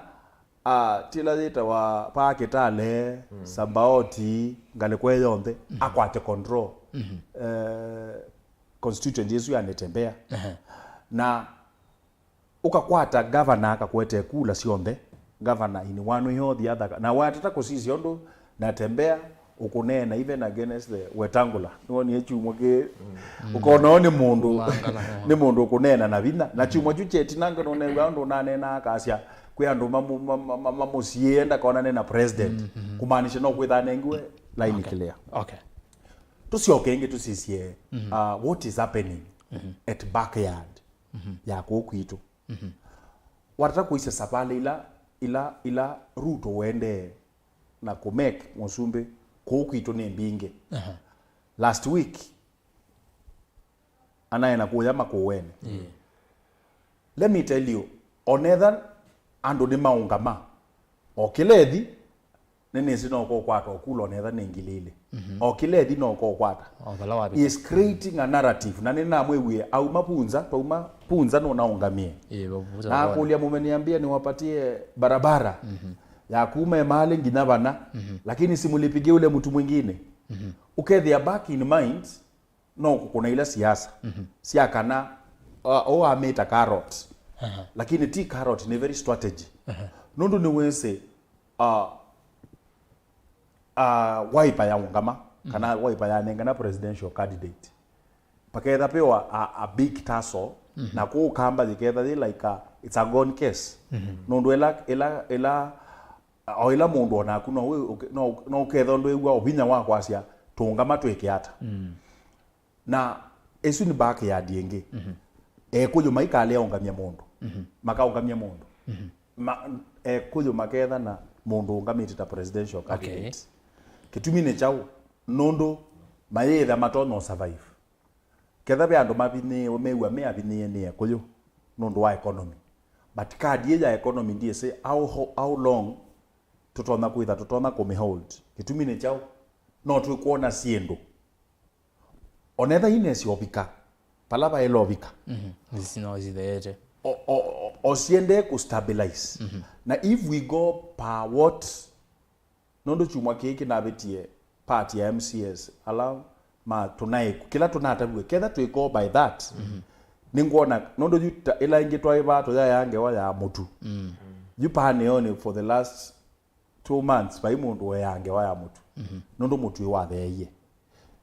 ah, ti ila yĩtawa paa Kitale, Sambaoti, ngalĩko ĩ yonthe, akwate control. Eh, constituency ĩsu ya Natembeya. Na ũkakwata governor akakwete kula syonthe, governor in one way or the other, na watata kũsisya ũndũ Natembeya ũkũneena even against the Wetangula. Nĩwonie kyumwa kĩ, ũkona ũũ nĩ mũndũ, nĩ mũndũ ũkũneena na vinya. Na kyumwa kyu kyetinanga nũnew'a ũndũ ũnaneenaa akasya, kwĩ andũ mamu-, ma-, ma-, ma-, mamũsiĩe ndakonane na president. Kumaanisha no kwĩtha anengiwe line clear. Okay. Tũsyoke ĩngĩ tũsisye, uh, what is happening at backyard ya kũu kwitũ. Watata kũisya savalĩ ila, ila, ila Ruto wendee na kũmake mũsumbĩ kũu kwitũ nĩ mbingĩ. Last week, anaena kũya Makũũenĩ. Let me tell you, onetha andũ nĩmaũngama, o kĩla ĩthi, nĩnĩsĩ no kũkwata o kula onetha nĩ ngili ilĩ. O kĩla ĩthi no kũkwata. O vala wavika. He is creating a narrative. Na nĩnamwĩwie, auma Punza, twauma Punza nũnaũngamie. Ĩĩ, Punza. Na akũlya, "Mumeniambia niwapatie barabara ya kuma Emali nginya vana, lakini si mlipigia ule mtu mwingine." Ukethĩa back in mind, no kũkũna ila siasa sya kana, uh, ũũ amĩta carrot. Lakini ti carrot, nĩ very strategy. Nũndũ nĩwĩsĩ, uh, uh, Wiper yaũngama, kana Wiper yanengana presidential candidate, paketha pewa a, a big tussle, na kũu Kamba yĩketha yĩ like a, it's a gone case. Nũndũ ĩla, ĩla, ĩla, o ĩla mũndũ onaku no wĩ, ũke-, no, no ũketha ũndũ ĩw'a o vinya wa kwasya, "Tũũngama twĩke ata?" Na ĩsu nĩ backyard ĩngĩ. Ekũyũ maikalea ũngamya mũndũ. Makaũngamya mũndũ. Ma-, Ekũyũ makethana mũndũ ũngamĩte ta presidential candidate. Kĩtumi nĩ kyaũ? Nũndũ mayĩtha matonya survive. Ketha ve andũ mavinyĩĩwe, mew'a me avinyĩĩe nĩ Ekũyũ nũndũ wa economy. But card ĩ ya economy ndiĩsĩ how, how, how long tũtonya kwĩtha, tũtonya kũmĩhold. Kĩtumi nĩ kyaũ? No twĩkwona syĩndũ. Onetha inesi ovika vala vaĩle ovika. Mhm. Ici no citheete. O, o, o, o siendee kũstabilize. Mhm. Na if we go per what, nũndũ kyumwa kĩĩ kĩnavĩtie part ya M C As, ala ma tũnaĩ, kĩla tũnataviwe, ketha twĩko by that. Mhm. Nĩngwona, nũndũ yu ta, ĩla ĩngĩ twaĩ vaa tũyayaa ngewa ya mũtu. Mm. Yu paneonĩ for the last two months, vai mũndũ weaa ngewa ya mũtu. Mhm. Nũndũ mũtu ĩwatheeie.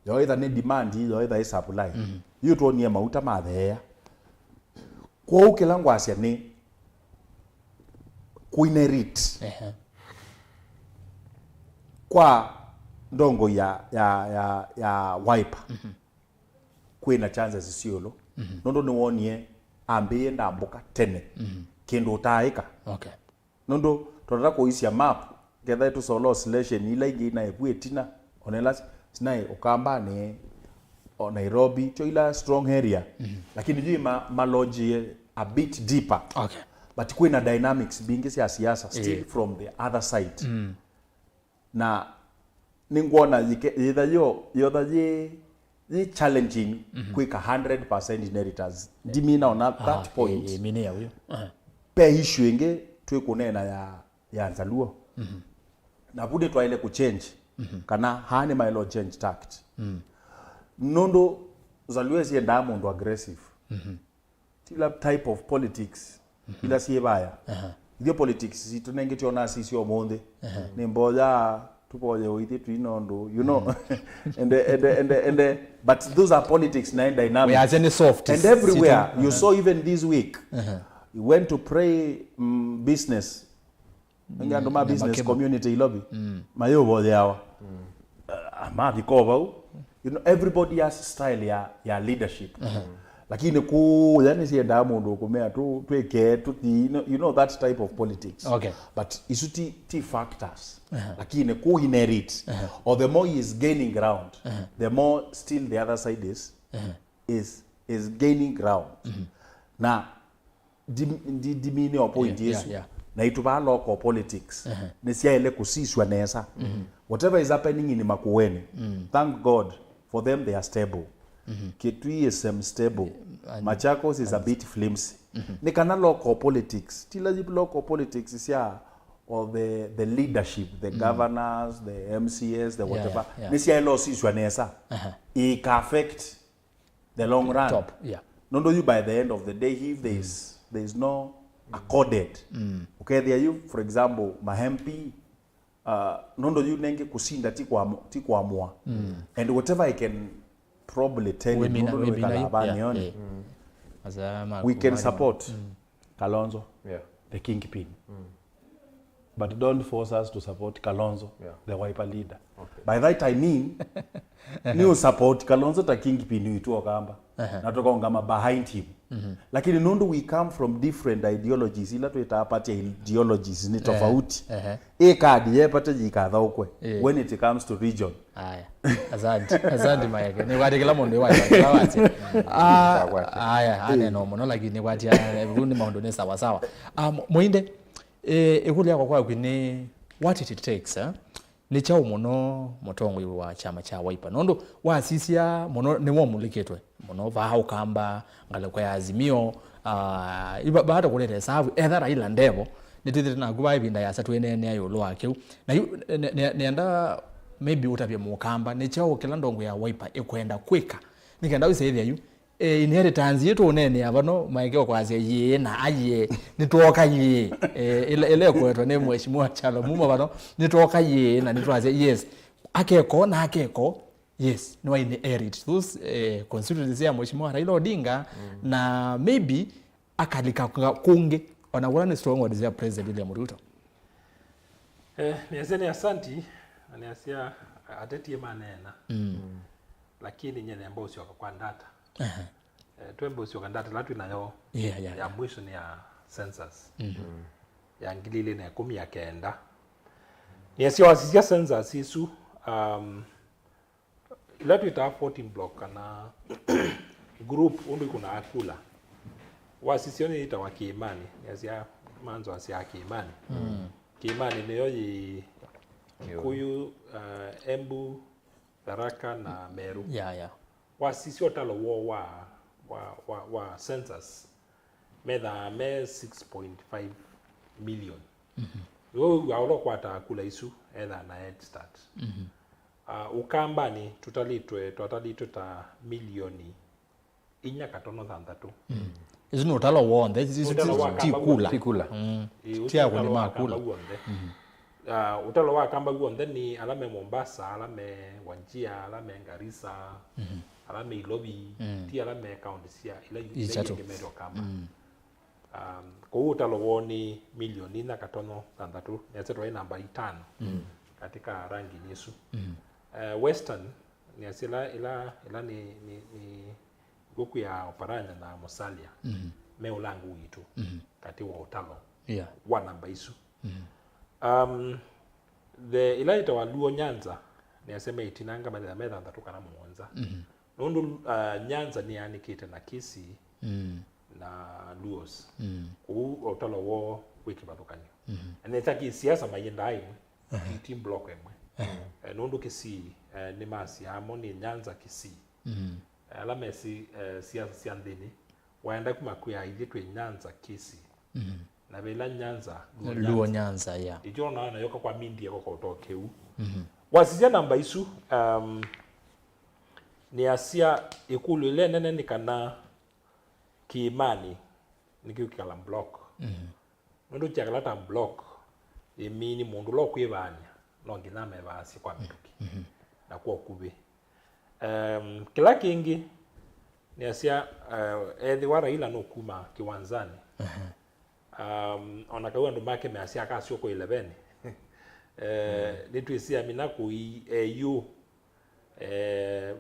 Yoĩtha nĩ demand, yoĩtha ĩ supply. Mhm. Yu twonie mauta matheea. Kwoou kĩla ngwasya nĩ kũinherit. Ehe. Kwa ndongo ya, ya, ya, ya Wiper. Mhm. Kwĩna chances syĩ ĩũlũ. Mhm. Nũndũ nĩwonie ambĩĩe ndambũka tene. Mhm. Kĩndũ ũtaaĩka. Okay. Nũndũ twatata kũisya map, ketha tũsolo oscillation ila ingĩ inaevu ĩtina, ona ila sinaĩ Ũkambanĩ, o Nairobi, tyo ila strong area, mhm, lakini yu ma, malodgie a bit deeper. Okay. But kwĩna dynamics mbingĩ sya siasa still, eh, from the other side. Mm. Na nĩngwona yĩke-, yĩtha yo, yotha yĩ, yĩ challenging, mhm, kwĩka hundred percent inheritance. Ndimina ona, ah, that point. Eh, eh, mine ya huyo. Aha. Pe issue ĩngĩ twĩkũneena ya, ya Nzaluo. Mhm. Na vu nĩtwaĩle kũchange, mhm, kana haa nĩmaĩle change tact. Mm. Nũndũ Nzaluo siendaa mũndũ aggressive. Mhm. Kila type of politics ila syĩ vaya. Aha. Ithyĩ politics sitũ nengĩ tyo nasi syo mũnthĩ. Aha. Nĩ mboya tũvoye ũithi tũi nondũ, you know. And, and, and, and, but those are politics na dynamics. We are soft. And everywhere, you saw even this week, you went to pray, mm, business. Ngi andũ ma business community Ilovi mayũvoyeawa. Uh, mavika o vau, you know, everybody has style ya, ya leadership. Lakini kuya nĩsyendaa mũndũ ũkũmea tu twĩke tuthi, you know, you know that type of politics. Okay. But isu ti, ti factors. Lakini ku inherit, or the more he is gaining ground, the more still the other side is, is, is gaining ground. Na ndi- ndi- ndimine o point, yeah, ĩsu, yeah. Na ituvaa local politics nĩsyaĩle kũsisw'a nesa. Whatever is happening in Makueni, thank God for them, they are stable. Kitui is, um, stable. And Machakos is a bit flimsy. Nĩ kana local politics, ti lazima local politics sya, or the, the leadership, the governors, the M C As, the whatever, yeah. Nĩsyaĩle ũsisw'a nesa. Ika affect the long run. Top, yeah. Nũndũ you, by the end of the day, if there is, there is no accorded, ũkethĩa you, for example, ma M P, uh, nũndũ you nengĩ kũsinda ti kwa, ti kwamũa. And whatever I can probably tell you, nũndũ nĩwĩkala vaa nĩonĩ, we can support Kalonzo, yeah, the kingpin. But don't force us to support Kalonzo, yeah, the Wiper leader. Okay. By that I mean, ni u support Kalonzo ta kingpin witũ o Kamba. Na tũkaũngama behind him. Lakini nũndũ we come from different ideologies, ila twĩtaa party ideologies ni tofauti. Ĩ kadi ye party yikathaũkwe when it comes to region. Aya. Asante. Asante, Maeke. Nĩkwatya kĩla mũndũ ĩwatya kĩla wasya. Ah, aya, aneno mũno, lakini nĩkwatya, eh, vu nĩ maũndũ nĩ sawa sawa. Ah, Mu- Muinde, eh, ĩkũlyo yakwa kwaku nĩ, what it takes, eh? Nĩ kyaũ mũno mũtongoi wa kyama kya Wiper? Nũndũ wasisya mũno nĩwomũlĩkĩtwe mũno vaa Ũkamba, ngalĩko ya Azimio, ah, iva- vaa tũkũlete savu, etha Raila ndevo, nĩtwĩthĩte naku vaa ĩvinda yasa twĩneenea ĩũlũ wa kĩu. Na yu, ne- ne- nĩenda maybe ũtavye Mũkamba, nĩ kyaũ kĩla ndongo ya Wiper ĩkwenda kwĩka nĩ kenda wĩsĩthĩa yu, eh, inheritance yĩtũ ũneenea vano, Maeke ũkwasya yĩĩ na ayĩĩ, nĩtwoka yĩĩ, eh, ĩla ĩla ĩkũetwa nĩ Mheshimiwa Kyalo Mumo vano, nĩtwoka yĩĩ na nĩtwasya yes, akeko na akeko. Yes, nĩwa inherit those, eh, constituencies ya Mheshimiwa Raila Odinga, na maybe akalika nga- kũngĩ, ona kũla nĩ strongholds ya President William Ruto. Eh, nĩasya nĩ asanti, na nĩasya atetie maneena. Lakini nye nemba ũsyoka kwa data. Eh, twemba ũsyoka data ĩla twĩ nayo. Yeah, yeah, ya mwisho nĩ ya census ya ngili ilĩ na ĩkũmi na kenda. Nĩasya wasisya census isu, um, ila twĩtaa voting block kana group ũndũ ikũnaa kula. Wasisya nĩ yĩtawa Kĩĩmanĩ, nĩasya manzo asya Kĩĩmanĩ. Kĩĩmanĩ nĩyo yĩ Kĩkũyũ, uh, Embu, Tharaka na Meru. Yeah, yeah. Wasisya ũtalo woo wa, wa, wa, wa census, methaa me six point five million. Nĩwe wĩw'aa ũla ũkwataa kula isu ethaa na head start. Uh, Ũkambanĩ tũtalĩtwe, twatalĩtwe ta milioni inya katono thanthatũ. Isu nĩ ũtalo w'onthe, isu ti kula. Ti kula. Ĩĩ, ũsu ti ũtalo wa Akamba w'onthe. Ah, ũtalo wa Akamba w'onthe nĩ ala me Mombasa, ala me Wajir, ala me Garissa, ala me Ilovi, ti ala me kaunti sya ila yu- ila ingĩ metwa Kamba. Um, kwoou ũtalo woo nĩ milioni inya katono thanthatũ, nĩasya twaĩ namba itano katika ranking ĩsu. Eh, Western nĩasya ila, ila, ila nĩ, nĩ, nĩ Ngũkũ ya Oparanya na Musalia me ũlangu witũ katĩ wa ũtalo wa namba isu. Um, the ĩla ĩtawa Luo Nyanza nĩasya me ĩtinanga methĩa me thanthatũ kana mũonza. Nũndũ, uh, Nyanza nĩyanĩkĩte na Kisii na Luos. Kũu ũtalo woo wĩ kĩvathũkany'o. Na nĩta kĩsiasa mayĩndaa ĩmwe, ti, ti block ĩmwe. Eh, nũndũ Kisii, eh, nĩmasyaa mo nĩ Nyanza Kisii. Ala mesĩ, eh, siasa sya nthĩnĩ, waenda kuma kwĩa ithyĩ twĩ Nyanza Kisii. Na vĩla Nyanza, Luo Nyanza, yeah. Ĩkyo naona yoka kwa media koka ũtokeu. Wasisya namba isu, um, nĩasya ĩkũlyo ĩla ĩnene nĩ kana Kĩĩmanĩ nĩkĩũkĩkala block. Mhm. Nũndũ kyakala ta block ĩmini mũndũ ũla ũkwĩvaany'a no nginya amevaasye kwa mĩtũkĩ na kwa ũkuvĩ. Um, kĩla kĩngĩ nĩasya, uh, ethĩwa Raila nũkuma kĩwanzanĩ, um, ona kau andũ make measya akasyoka eleven, eh, nĩtwĩsĩ amina kũi eyũ, eh,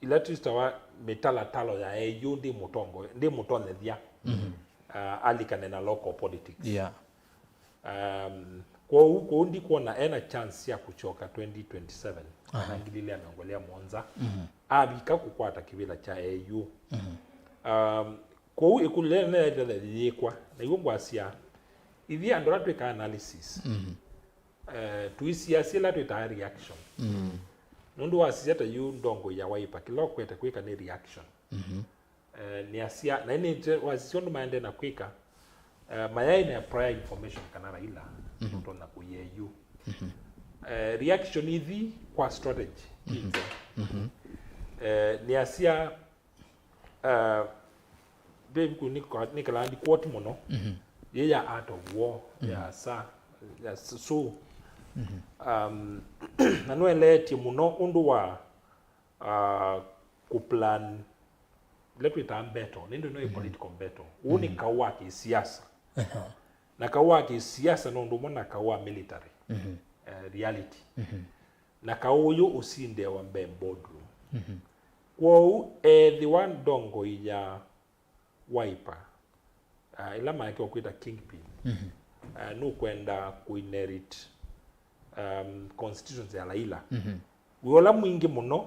ila twĩtawa mĩtalatalo ya eyũ ndĩmũtongo ndĩmũtonyethya, uh, alikane na local politics. Yeah. Um, kwoou kwoou ndikwona ena chance ya kũsyoka twenty twenty-seven, kana ngili ilĩ ya mĩongo ĩlĩ na mũonza, avika kũkwata kĩvĩla kya eyũ. Um, kwoou ĩkũlyo ĩla nene yaĩlĩte yĩkwa, na iw'o ngwasya, ithyĩ andũ ala twĩkaa analysis, eh, tũisiasya ĩla twĩtaa reaction. Nũndũ wasisya ta yu ndongoi ya Wiper, kĩla ũkwete kwĩka nĩ reaction. Eh, nĩasya, na nĩ wasisya ũndũ maendee na kwĩka, eh, mayaĩ na prior information kana Raila nũtonya kũi eyũ. Eh, reaction ithi kwa strategy, kinze. Eh, nĩasya, eh, Dave kũ nĩ kwa- nĩ kalandi quote mũno, yĩ ya Art of War, ya sa ya s- so, um, na nũeleetye mũno ũndũ wa, uh, kũplan ĩla twĩtaa mbeto, nĩndũ ĩno ĩ political mbeto. Ũũ nĩ kaũ wa kĩsiasa. Na kaũ wa kĩsiasa no ũndũ ũmwe na kaũ wa military, eh, reality. Na kaũ ũyũ ũsindeawa mbee boardroom. Kwoou ethĩwa ndongoi ya Wiper, uh, ĩla maekĩwa kwĩta kingpin, uh, nũkwenda kũinherit, um, constituency ya Raila. Wĩa ũla mwingĩ mũno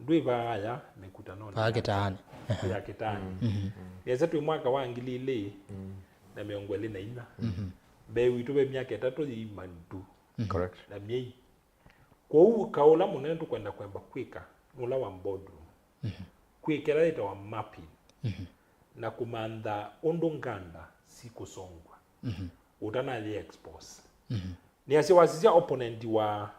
ndwĩ vaa ya mĩkutanonĩ Vaa kĩtaanĩ. Ya kĩtaanĩ. Nĩasya twĩ mwaka wa ngili ilĩ na mĩongo ĩlĩ na inya. Mbee witũ ve myaka ĩtatũ yĩima ndu Correct. Na myei. Kwoou kaũ ũla mũnene tũkwenda kwemba kwĩka nĩ ũla wa boardroom. Kwĩka ĩla yĩtawa mapping na kũmantha ũndũ nganda sikũsongwa ũtanayĩ expose. Nĩasya wasisya opponent wa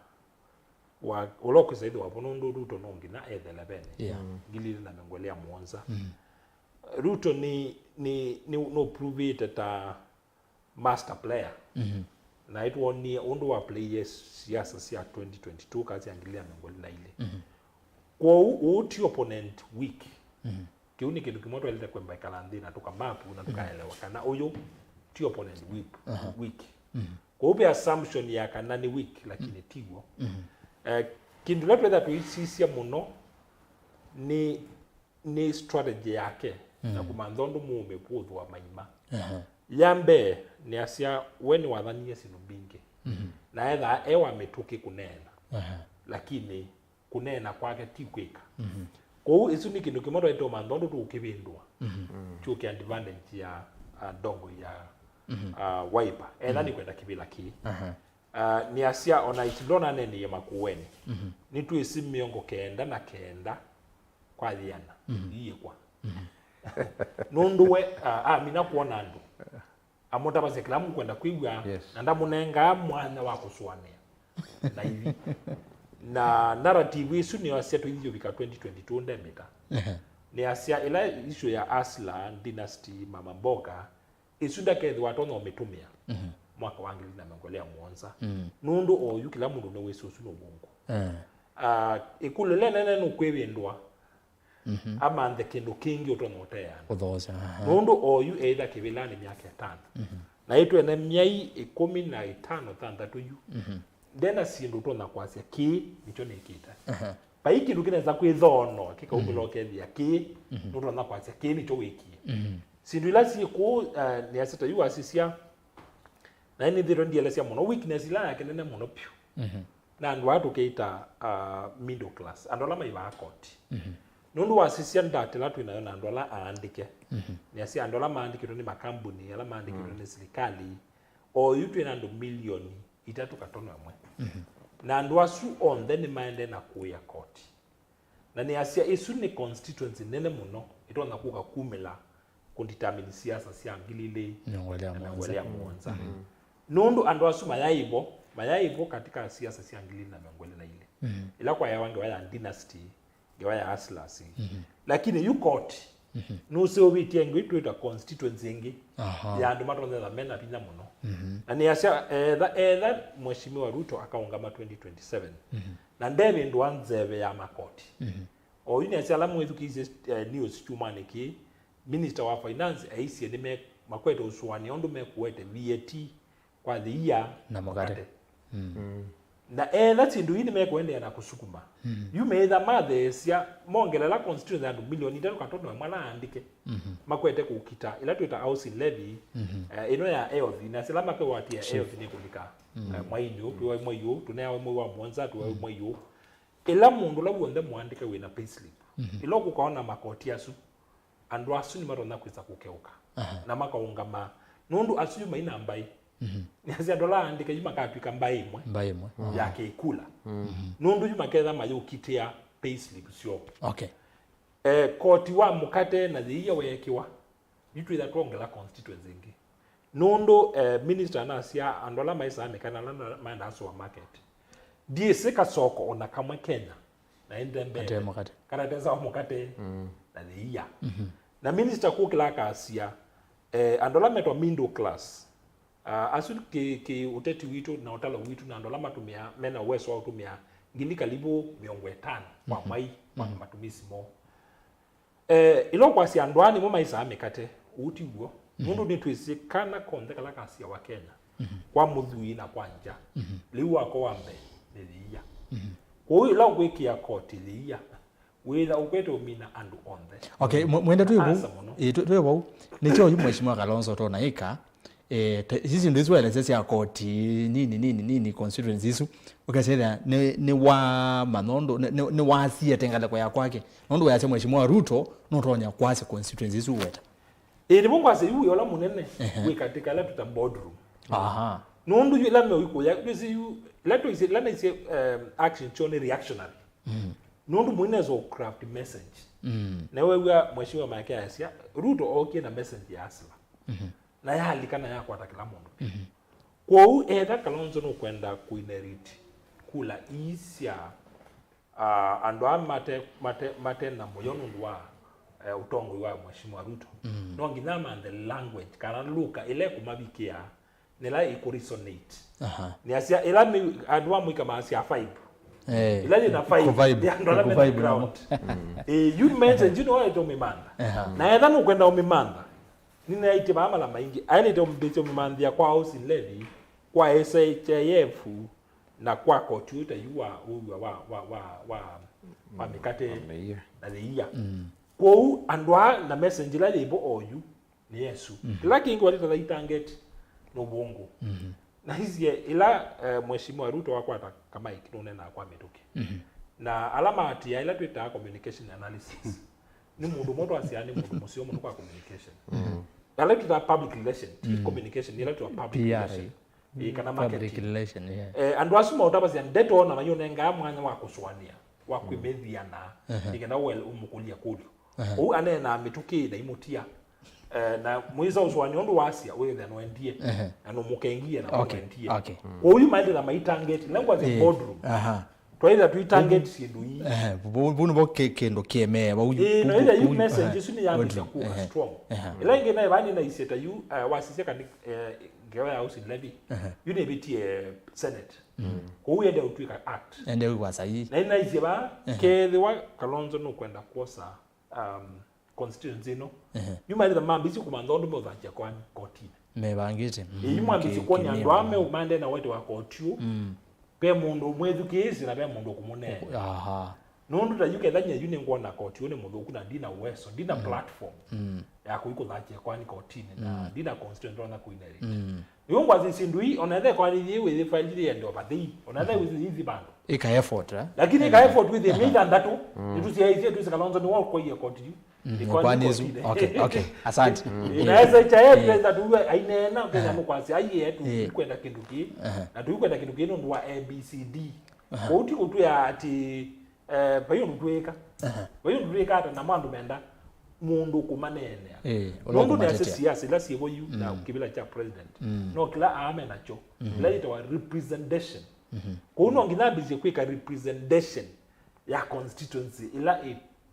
wa ũla ũkwĩsa ĩthĩwa vo nũndũ Ruto no nginya ethe eleven Yeah. ngili ilĩ na mĩongo ĩlĩ na mũonza. Ruto nĩ nĩ nĩ nũprovĩte ta master player. Na ĩtwonie ũndũ wa play siasa sya twenty twenty-two kana sya ngili ilĩ na mĩongo ĩlĩ na ilĩ. Kwoou ũũ ti opponent weak. Kĩu nĩ kĩndũ kĩmwe twaĩlĩte kwemba ĩkala nthĩ na tũkamapu na tũkaelewa kana ũyũ ti opponent weak. Weak. Kwoou ve assumption ya kana nĩ weak, lakini ti w'o. Eh, kĩndũ kĩla twetha tũisisya mũno nĩ nĩ strategy yake na kũmantha ũndũ mũũme kũthũa maima. Ya mbee, nĩasya we nĩwathanie syĩndũ mbingĩ. Na ethaa e wa mĩtũkĩ kũneena, lakini kũneena kwake ti kwĩka. Kwoou ĩsu nĩ kĩndũ kĩmwe twaĩte ũmantha ũndũ tũũkĩvĩndũa. Kyũke advantage ya, ah, ndongo ya, ah, Wiper. Etha nĩkwenda kĩvĩla kĩĩ. Ah, nĩasya ona isu ndona aneeneie Makueni. Nĩtwĩsĩ mĩongo kenda na kenda kwa yĩana iyĩkwa. Nũndũ we, ah, amina kwona andũ, amũtavasya kĩla mũkwenda kwĩw'a, Yes. na ndamũnengaa mwanya wa kũsũanĩa na ithi. Na narrative ĩsu nĩyo asya tũithi ũvika twenty twenty-two ndemĩta. Nĩasya ĩla issue ya Hustler, Dynasty, Mama Mboga, ĩsu ndakethĩwa atonya ũmĩtũmĩa mwaka wa ngili na mĩongo ĩlĩ na mũonza. Nũndũ oyu kĩla mũndũ nĩwĩsĩ ũsu nĩ ũvũngũ. Ah, ĩkũlyo ĩla ĩnene nũkwĩvĩndũa, amanthe kĩndũ kĩngĩ ũtonya ũteana. Kũthoosya, aha. Nũndũ oyu eĩtha kĩvĩlanĩ myaka ĩtano. Na ĩtwene myai ĩkũmi na ĩtano thanthatũ yu, ndena syĩndũ ũtonya kwasya kĩĩ nĩkyo nĩkĩte. Vai kĩndũ kĩnesa kwĩthoonoa kĩkaumĩla ũkethĩa kĩĩ nũtonya kwasya kĩĩ nĩkyo wĩkie. Syĩndũ ila syĩ kũu, eh, nĩasya ta yu wasisya, na nĩthĩtwe ndielesya mũno weakness ila yake nene mũno vyũ. Na andũ aa tũkeita, ah, middle class, andũ ala maivaa koti. Nũndũ wasisya data ĩla twĩ nayo na andũ ala aandĩke, nĩasya andũ ala maandĩkĩtwe nĩ makambuni, ala maandĩkĩtwe nĩ silikalĩ, oyu twĩ na andũ milioni itatũ katono ĩmwe. Na andũ asu onthe nĩmaendee na kũĩa koti. Na nĩasya ĩsu nĩ constituency nene mũno ĩtonya kũka kumĩla kũdetermine siasa sya ngili ilĩ na mĩongo ĩlĩ na mũonza. Nũndũ andũ asu mayaĩ vo, mayaĩ vo katika siasa sya ngili ilĩ na mĩongo ĩlĩ na ilĩ. Ĩla kwayawa ngewa ya Dynasty, ngewa ya Hustlers. Lakini yu koti, Nũseũvĩtye ĩngĩ twĩta constituency ĩngĩ Aha. ya andũ matonyetha mena vinya mũno. Na nĩasya etha, etha Mheshimiwa Ruto akaũngama twenty twenty-seven, na ndevĩndũa nzeve ya makoti. Oyu nĩasya ala mwĩthukĩĩsye eh, news kyumwanĩ kĩĩ, minister wa finance aisye nĩ me-, makwete ũsũanĩa ũndũ mekũete V A T kwa the year Na mũkate. mũkate. Na etha syĩndũ ii nĩmekũendeea na kũsukuma, yu meĩtha matheesya mongelela constituency andũ milioni itatũ katono amwe ala aandĩke makwete kũkita ĩla twĩta housing levy, eh, ĩno ya health, na sila makewatĩa health nĩkũlika eh, mwainĩ ũũ, twĩwa mwai ũũ, tũneawa mwai wa mũonza, twĩwa mwai ũũ. Ĩla mũndũ ũla w'onthe mũandĩke wĩna payslip, ĩla ũkũkaona makoti asu, andũ asu nĩmatonya kwĩsa kũkeũka na makaũngama, nũndũ asu yu maina mbaĩ. Nĩasya andũ ala aandĩke yu makatw'ĩka mbaĩ ĩmwe Mbaĩ ĩmwe. ya kĩkula, nũndũ yu maketha mayũkitĩa payslip syoo. Okay. Eh, koti wa mũkate na yĩia weekĩwa, yu twĩtha twongela constituency ĩngĩ. Nũndũ eh, minister anasya andũ ala maĩsaa mĩkate na ala maendaa supermarket, ndyĩsĩ kasoko ona kamwe Kenya na ĩndembete Kate mũkate. karatesa wa mũkate na yĩia. Na minister kũkĩla akasya eh, andũ ala metwa middle class, ah, asu kĩ, kĩ ũteti witũ na ũtalo witũ na andũ ala matũmĩaa, mena uwezo wa ũtũmĩa ngili kalivu mĩongo ĩtano kwa mwai kwa matumisi moo. Eh, ĩla ũkwasya andũ aa nĩmo maĩsaa mĩkate, ũu ti w'o. Nũndũ nĩtwĩsĩ kana konthe kala kasyawa Kenya, kwa mũthwii na kwa ngya, lĩu wako wa mbee nĩ yĩia. Kwoou ĩla ũkwĩkĩa koti yĩia, wĩtha ũkwete ũmina andũ onthe. Okay, mwe- mwenda twĩ vau. Asa mũno. Ĩĩ, twĩ twĩ vau. Nĩkyo yu Mheshimiwa Kalonzo tona ĩka. Eh, te- ici syĩndũ isu waelesya sya koti nini nini nini constituency isu, ũkesethĩa nĩ nĩ wa manondu nĩ nĩ- nĩ wasie tengaleko ya kwake, nondu wayasya Mheshimiwa Ruto nũtonya kwasya constituency isu weta. Ĩĩ, nĩvo ngwasya yu wĩa ũla mũnene Ehe. wĩ katĩ kala twĩta boardroom. Aha. Nũndũ yu ĩla meũikũya, ndwĩsĩ yu, ĩla twaisye, ĩla naisye um, action kyoo nĩ reactionary. Nũndũ mũinesa ũ craft message. Na wew'a Mheshimiwa Mike ayasya, Ruto ookie na message ya hustler. Na yalika na yakwata kĩla mũndũ. Kwoou etha Kalonzo nũkwenda kũinherit kula ii sya ah, andũ aa mate, mate, mate na mũyo nũndũ wa eh, ũtongoi wa Mheshimiwa Ruto. No nginya amanthe language kana lũka ĩla ĩkũmavikĩa nĩla ĩkũresonate. Aha. Nĩasya ĩla mĩ- andũ amũika maasya five. Eh, Ĩla yĩna five, ĩkũ-vibe, ya andũ ala mena ĩkũ-vibe namo. ground. Eh, you mentioned, you know, aĩte ũmĩmantha. Aha. Na etha nũkwenda ũmĩmantha, nĩnaĩtye vaa mala maingĩ, aĩlĩte ũmbĩsya ũmĩmanthĩa kwa housing levy, kwa S H I F, na kwa koti ũũ ta yu wa ũw'a wa, wa, wa, wa, wa mĩkate Wa mĩia. na yĩia. Kwoou andũ aa na message ĩla yĩvo oyu nĩ Yesũ. Kĩla kĩngĩ walĩtala itangeti nĩ ũvũngũ. Na isye ĩla eh, Mheshimiwa Ruto wakwata kamaiki nũnenaa kwa mĩtũkĩ. Na ala maatĩaa ĩla twĩtaa communication analysis. Nĩ mũndũ ũmwe twasyaa nĩ mũndũ mũseo mũno kwa communication. Ala twĩtaa public relation, ti communication, ĩla twĩtaa public P R. relation. Ĩĩ, kana Public marketing. relation, yeah. Eh, andũ asu maũtavasya ndeto na mayũnengaa mwanya wa kũsũanĩa, wa kwĩmĩthiana, nĩ kenda ũmũkũlya kũlyo. Ũu aneenaa mĩtũkĩ na imũtia. Eh, na mwĩsa ũsũanĩa ũndũ wasya, wĩthĩa nũendie, na nũmũkengie na Okay, ũendie. okay. Kwoou yu maendela maitangeti, language Eh, boardroom. aha. Twaĩtha tũitangeti syĩndũ ii. Ehe, vau vau nĩvo kĩ- kĩndũ kĩemee vau. Ĩĩ, no ĩtha yu message ĩsu nĩyambĩte kũka strong. Ĩla ĩngĩ naĩ vaa nĩnaisye ta yu eh, wasisya kani eh, ngewa ya housing levy yu nĩvĩtie Senate. Kwoou yende ũtw'ĩka act. Ende wĩwa sahihi. Na nĩnaisye vaa kethĩwa Kalonzo nũkwenda kwosa um, constituency ĩno. Yu maĩtha mambĩsye kũmantha ũndũ meũthangy'a kwani kotinĩ. Mevangĩte. Ĩĩ, yu mwambĩsye kwoni andũ aa meũmande na wete wa koti ũũ. Ve mũndũ mwĩthukĩĩsye na ve mũndũ ũkũmũneena. Aha. Nũndũ ta yu kethany'a yu nĩngwona koti ũũ nĩ mũthũku na ndina uwezo, ndina platform ya kũi kũthangy'a kwani kotinĩ na ndina constituency ndonya kũinherit. Yu ngwasya syĩndũ ii, ona ethe kwani yĩ wĩyĩfailile ende over the, ona ethe wĩyĩthi vandũ. Ĩka effort, eh? Lakini ĩka effort wĩthĩe mĩei thanthatũ, nĩtũsyaĩĩsye twĩsĩ Kalonzo nĩwe ũkwaie koti yu. Kwani isu. Okay, okay. Asante. Na S H I F tũw'a aineena, Kenya nũkwasya aiye tũikwenda kĩndũ kĩĩ. Na tũikwenda kĩndũ kĩĩ nũndũ wa A B C D. Kũu ti kũtwĩa atĩ eh, vai ũndũ twĩka. Vai ũndũ twĩka ata namo andũ menda mũndũ kũmaneenea. Eh, ũla nũndũ nĩasya ũkũmatetea. Siasa ila syĩvo yu na kĩvĩla kya president. No kĩla aame nakyo. Ila yĩtawa representation. Kũu no nginya ambĩsye kwĩka representation ya constituency ĩla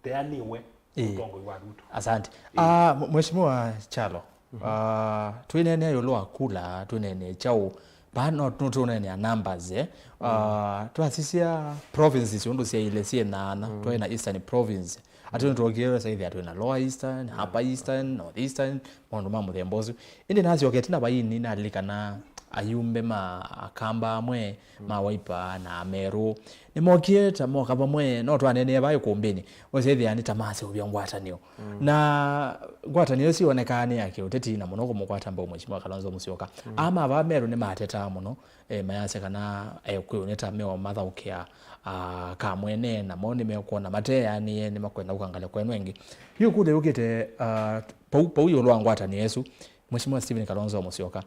ĩteanĩwe. Ĩĩ. Ũtongoi wa Ruto. Asante. Ah, mwe- Mheshimiwa Kyalo, ah, twĩneenea ĩũlũ wa kula, twĩneenea kyaũ, vaa no no tũneenea numbers, eh? Ah, twasisya provinces ũndũ syaĩle syĩ nyaanya, twaĩ na Eastern Province. Atĩ nĩtwokie saithia twĩ na Lower Eastern, Upper Eastern, North Eastern, maũndũ ma mũthemba ũsu. Ĩndĩ nasyokete na vaini nalilikana ayumbe ma Akamba amwe, ma Wiper na Ameru. Nĩmokie ta moka vamwe, no twaneenea vaa ĩkũmbĩnĩ. Ũsethĩa nĩ ta maseũvya ngwatanĩo. Na ngwatanĩo ĩsu yonekaa nĩ ya kĩũteti na mũno kũmũkwata mbau Mheshimiwa Kalonzo Musyoka. Aa ma vaa Meru nĩmatetaa mũno, eh, mayasya kana, eh, kwĩ ũnĩta meo mathaũkĩa, ah, kamwene, namo nĩmekwona mateanĩe, nĩmakwenda kũka ngalĩko ĩno ĩngĩ. Yu kũlya yũkĩte, ah, pau, pau ĩũlũ wa ngwatanĩo ĩsu, Mheshimiwa Stephen Kalonzo Musyoka,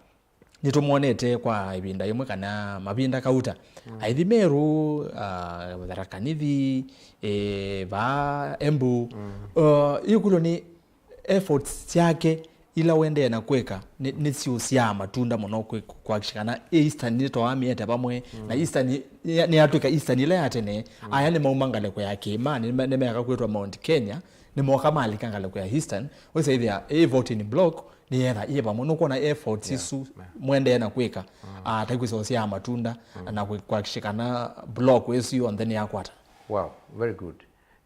nĩtũmwonete kwa ĩvinda yĩmwe kana mavinda kauta. Aithi Meru, ah, Tharaka Nithi, eh, vaa Embu. Uh, yu kũlyo nĩ efforts syake ila ũendee na kwĩka nĩ, nĩsiũsyaa matunda mũno kwĩ- kuhakikisha kana Eastern nĩtwamĩete vamwe, na Eastern nĩ- nĩ- nĩyatw'ĩka Eastern ĩla ya tene. Aya nĩmauma ngalĩko ya kĩĩmanĩ, nĩme- nĩmeeka kwĩtwa Mount Kenya, nĩmoka malika ngalĩko ya Eastern. Ũsaĩthĩa ĩ voting block nĩyetha ĩ vamwe. Nũkwona efforts isu mwendeee na kwĩka, ah, ta ikwĩsosyaa matunda na kũ- kuhakikisha kana block ĩsu yonthe nĩyakwata. Wow, very good.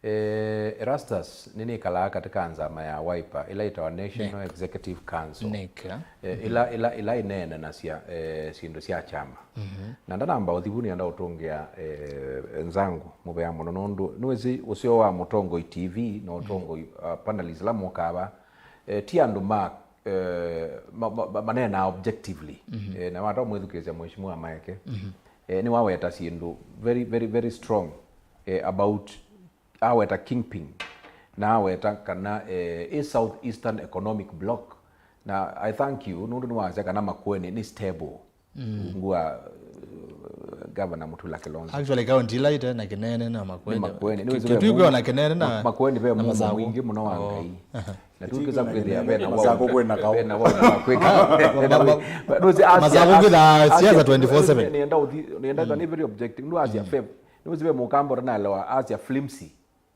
Eh, Erastus, nĩnĩkalaa katika nzama ya Wiper, ĩla ĩtawa National Executive Council. NEC, eh? Eh, ĩla, ĩla, ĩla ĩneenanasya, eh, syĩndũ sya kyama. Na ndanamba ũthi vu, nĩenda ũtũngĩa, eh, nzangu mũvea mũno, nũndũ nĩwĩsĩ ũseo wa Mũtongoi T V na Ũtongoi, uh, panelists ala mokaa va, eh, ti andũ ma, eh, ma, ma, ma, maneenaa objectively. Eh, na wata mwĩthukĩĩsya Mheshimiwa Maeke, eh, nĩwaweta syĩndũ very, very, very strong, eh, about aweta kingpin, na aweta kana, eh, ĩ South Eastern Economic Bloc. Na I thank you nũndũ nĩwasya kana Makueni nĩ stable. Ngua, eh, Governor Mutula Kilonzo. Actually, county ila ite na Kinene na Makueni. Nĩ Makueni. Nĩ Ki- wĩsĩ ve Kitui kwĩ mũndũ- na Kinene na, Makueni ve na mũndũ Masaku. Mwingĩ mũno wa Ngai. Na tukiza kwĩthĩa ve na Masaku kwĩna kaũ. Ve na wao wa kwĩka. Ve na wao. Nũsĩ asia- Masaku kwĩtha siasa twenty-four seven. Nĩenda ũthi, nĩenda kana very objective. Nũasya Feb. Nĩwĩsĩ ve mũkamba ũtanalewa asya flimsy.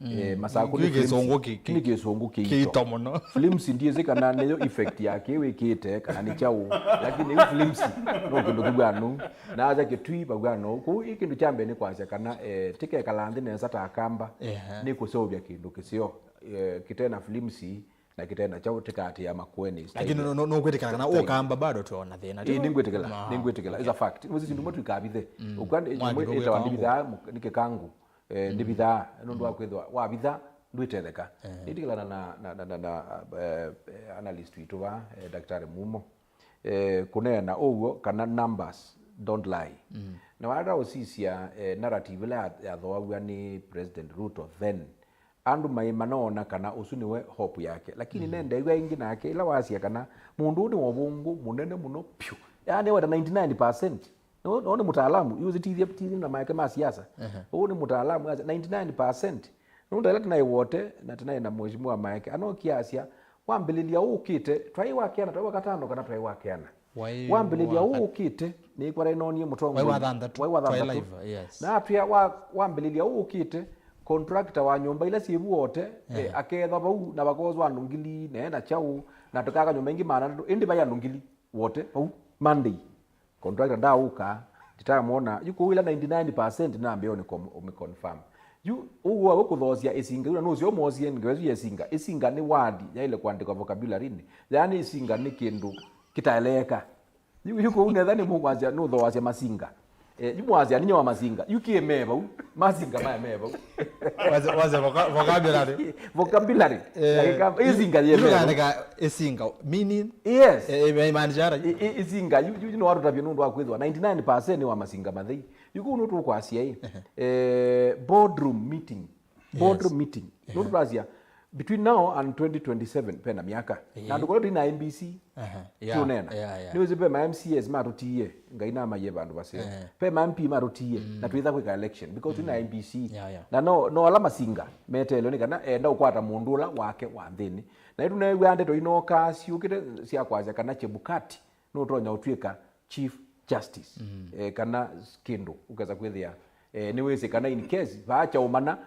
Eh, Masaku nĩ kĩsũngũ kĩ- kĩ- nĩ kĩsũngũ kĩito. Kĩito mũno. Flimsy ndiĩsĩ kana nĩyo effect ya kĩ wĩkĩte, kana nĩ kyaũ, lakini yu flimsy no kĩndũ kĩw'anu. Na aja Kitui vaw'ano. Kũu ĩ kĩndũ kya mbee nĩ kwasya kana, eh, tĩkekala nthĩ nesa ta Akamba, nĩ kũseũvya kĩndũ kĩseo, eh, kĩte na flimsy, na kĩte na kyaũ tĩkaatĩĩa Makueni style. Lakini no- no- nũkwĩtĩkana kana Ũkamba bado twĩona thĩna. Ĩĩ, nĩngwĩtĩkĩla, nĩngwĩtĩkĩla. It's a fact. Nĩwĩsĩ syĩndũ imwe tũikavithe. Ũkw'a ĩmwe ĩtawa ndivithaa, nĩ kĩkangũ. Eh, ndivithaa, nũndũ wa kwĩthwa wavitha, ndwĩtetheka. Nĩtĩkĩlana na, na, na, na, na, eh, eh, analyst witũ va, eh, Daktari Mumo. Eh, kũneena ũw'o kana numbers don't lie. Na wata ũsisya, eh, narrative ĩla ya- yathoaw'a nĩ President Ruto then, andũ maĩ manoona kana ũsu nĩwe hope yake. Lakini nendeew'a ĩngĩ nake, ĩla wasya kana mũndũ ũũ nĩ wa ũvũngũ mũnene mũno pyũ. Yaani, weta ninety-nine percent. No, no nĩ mũtaalamu, yu ũsĩ tithye, tithye na make ma siasa. Ũũ nĩ mũtaalamu, asya ninety-nine percent. Nũndũ ĩla tũnaĩ wote, na tũnaĩ na Mheshimiwa Maeke, anokie asya, wambĩlĩlya ũũ ũkĩte, twaĩ wa keana, twaĩ wa katano kana twaĩ wa keana. Wambĩlĩlya ũũ ũkĩte, nĩkwata ĩnonie mũtongoi. Wai wa thanthatũ. Wai wa thanthatũ. Yes. Na atwĩa wa, wambĩlĩlya ũũ ũkĩte, contractor wa nyũmba ila syĩ vu wote, eh, akethwa vau, na vakozwa andũ ngili, na ena kyaũ, na tũkaka nyũmba ingĩ maana atatũ, ĩndĩ vai andũ ngili wote, vau, Monday. Contractor ndaũka, nditamwona. Yu kũu ila ninety-nine percent nambĩa ũnĩ com- ũmĩ confirm. Yu ũguo we kũthoosya ĩsinga, yu na nũsyo ũmwosie ngewa ĩsu ya ĩsinga. Ĩsinga nĩ word yaĩle kũandĩkwa vocabulary-inĩ. Yaani ĩsinga nĩ kĩndũ kĩtaeleeka. Yu, yu kũu netha nĩ mũkwasya nũthoasya masinga. Eh, yu mwasya ninya wa masinga. Yu kĩĩ me vau? Masinga maya me vau. Wase- wase voca- vocabulary. Vocabulary. Eh, ya Gĩkamba. Ĩsinga yĩ yu mea. Kaandĩka ĩsinga, meaning? Yes. Eh, eh, imaanisha ara? I- i- ĩsinga, yu- yu- yu no watũtavye nũndũ wa kwĩthwa ninety-nine percent nĩ wa masinga mathei. Yu kũu nũtũkwasya ĩ. Eh, boardroom meeting. Boardroom meeting. Nũndũ twasya, between now and twenty twenty-seven, pena myaka. Na andũ kũla tũi na M B C, tũnena. Nĩwĩsĩ pe ma M C As matũtiie, Ngai namaie vandũ vaseo. Pe ma M P matũtiie, na twĩtha kwĩka election, because tũi na M B C. Na no, no ala masinga meteelwe nĩ kana enda ũkwata mũndũ ũla wake wa nthĩnĩ. Na ĩtũneew'a ndeto inokaa syũkĩte sya kwasya kana Chebukati nũtonya ũtw'ĩka Chief Justice. Eh, kana kĩndũ, ũkesa kwĩthĩa, eh, nĩwĩsĩ kana in case, vaa kyaũmana,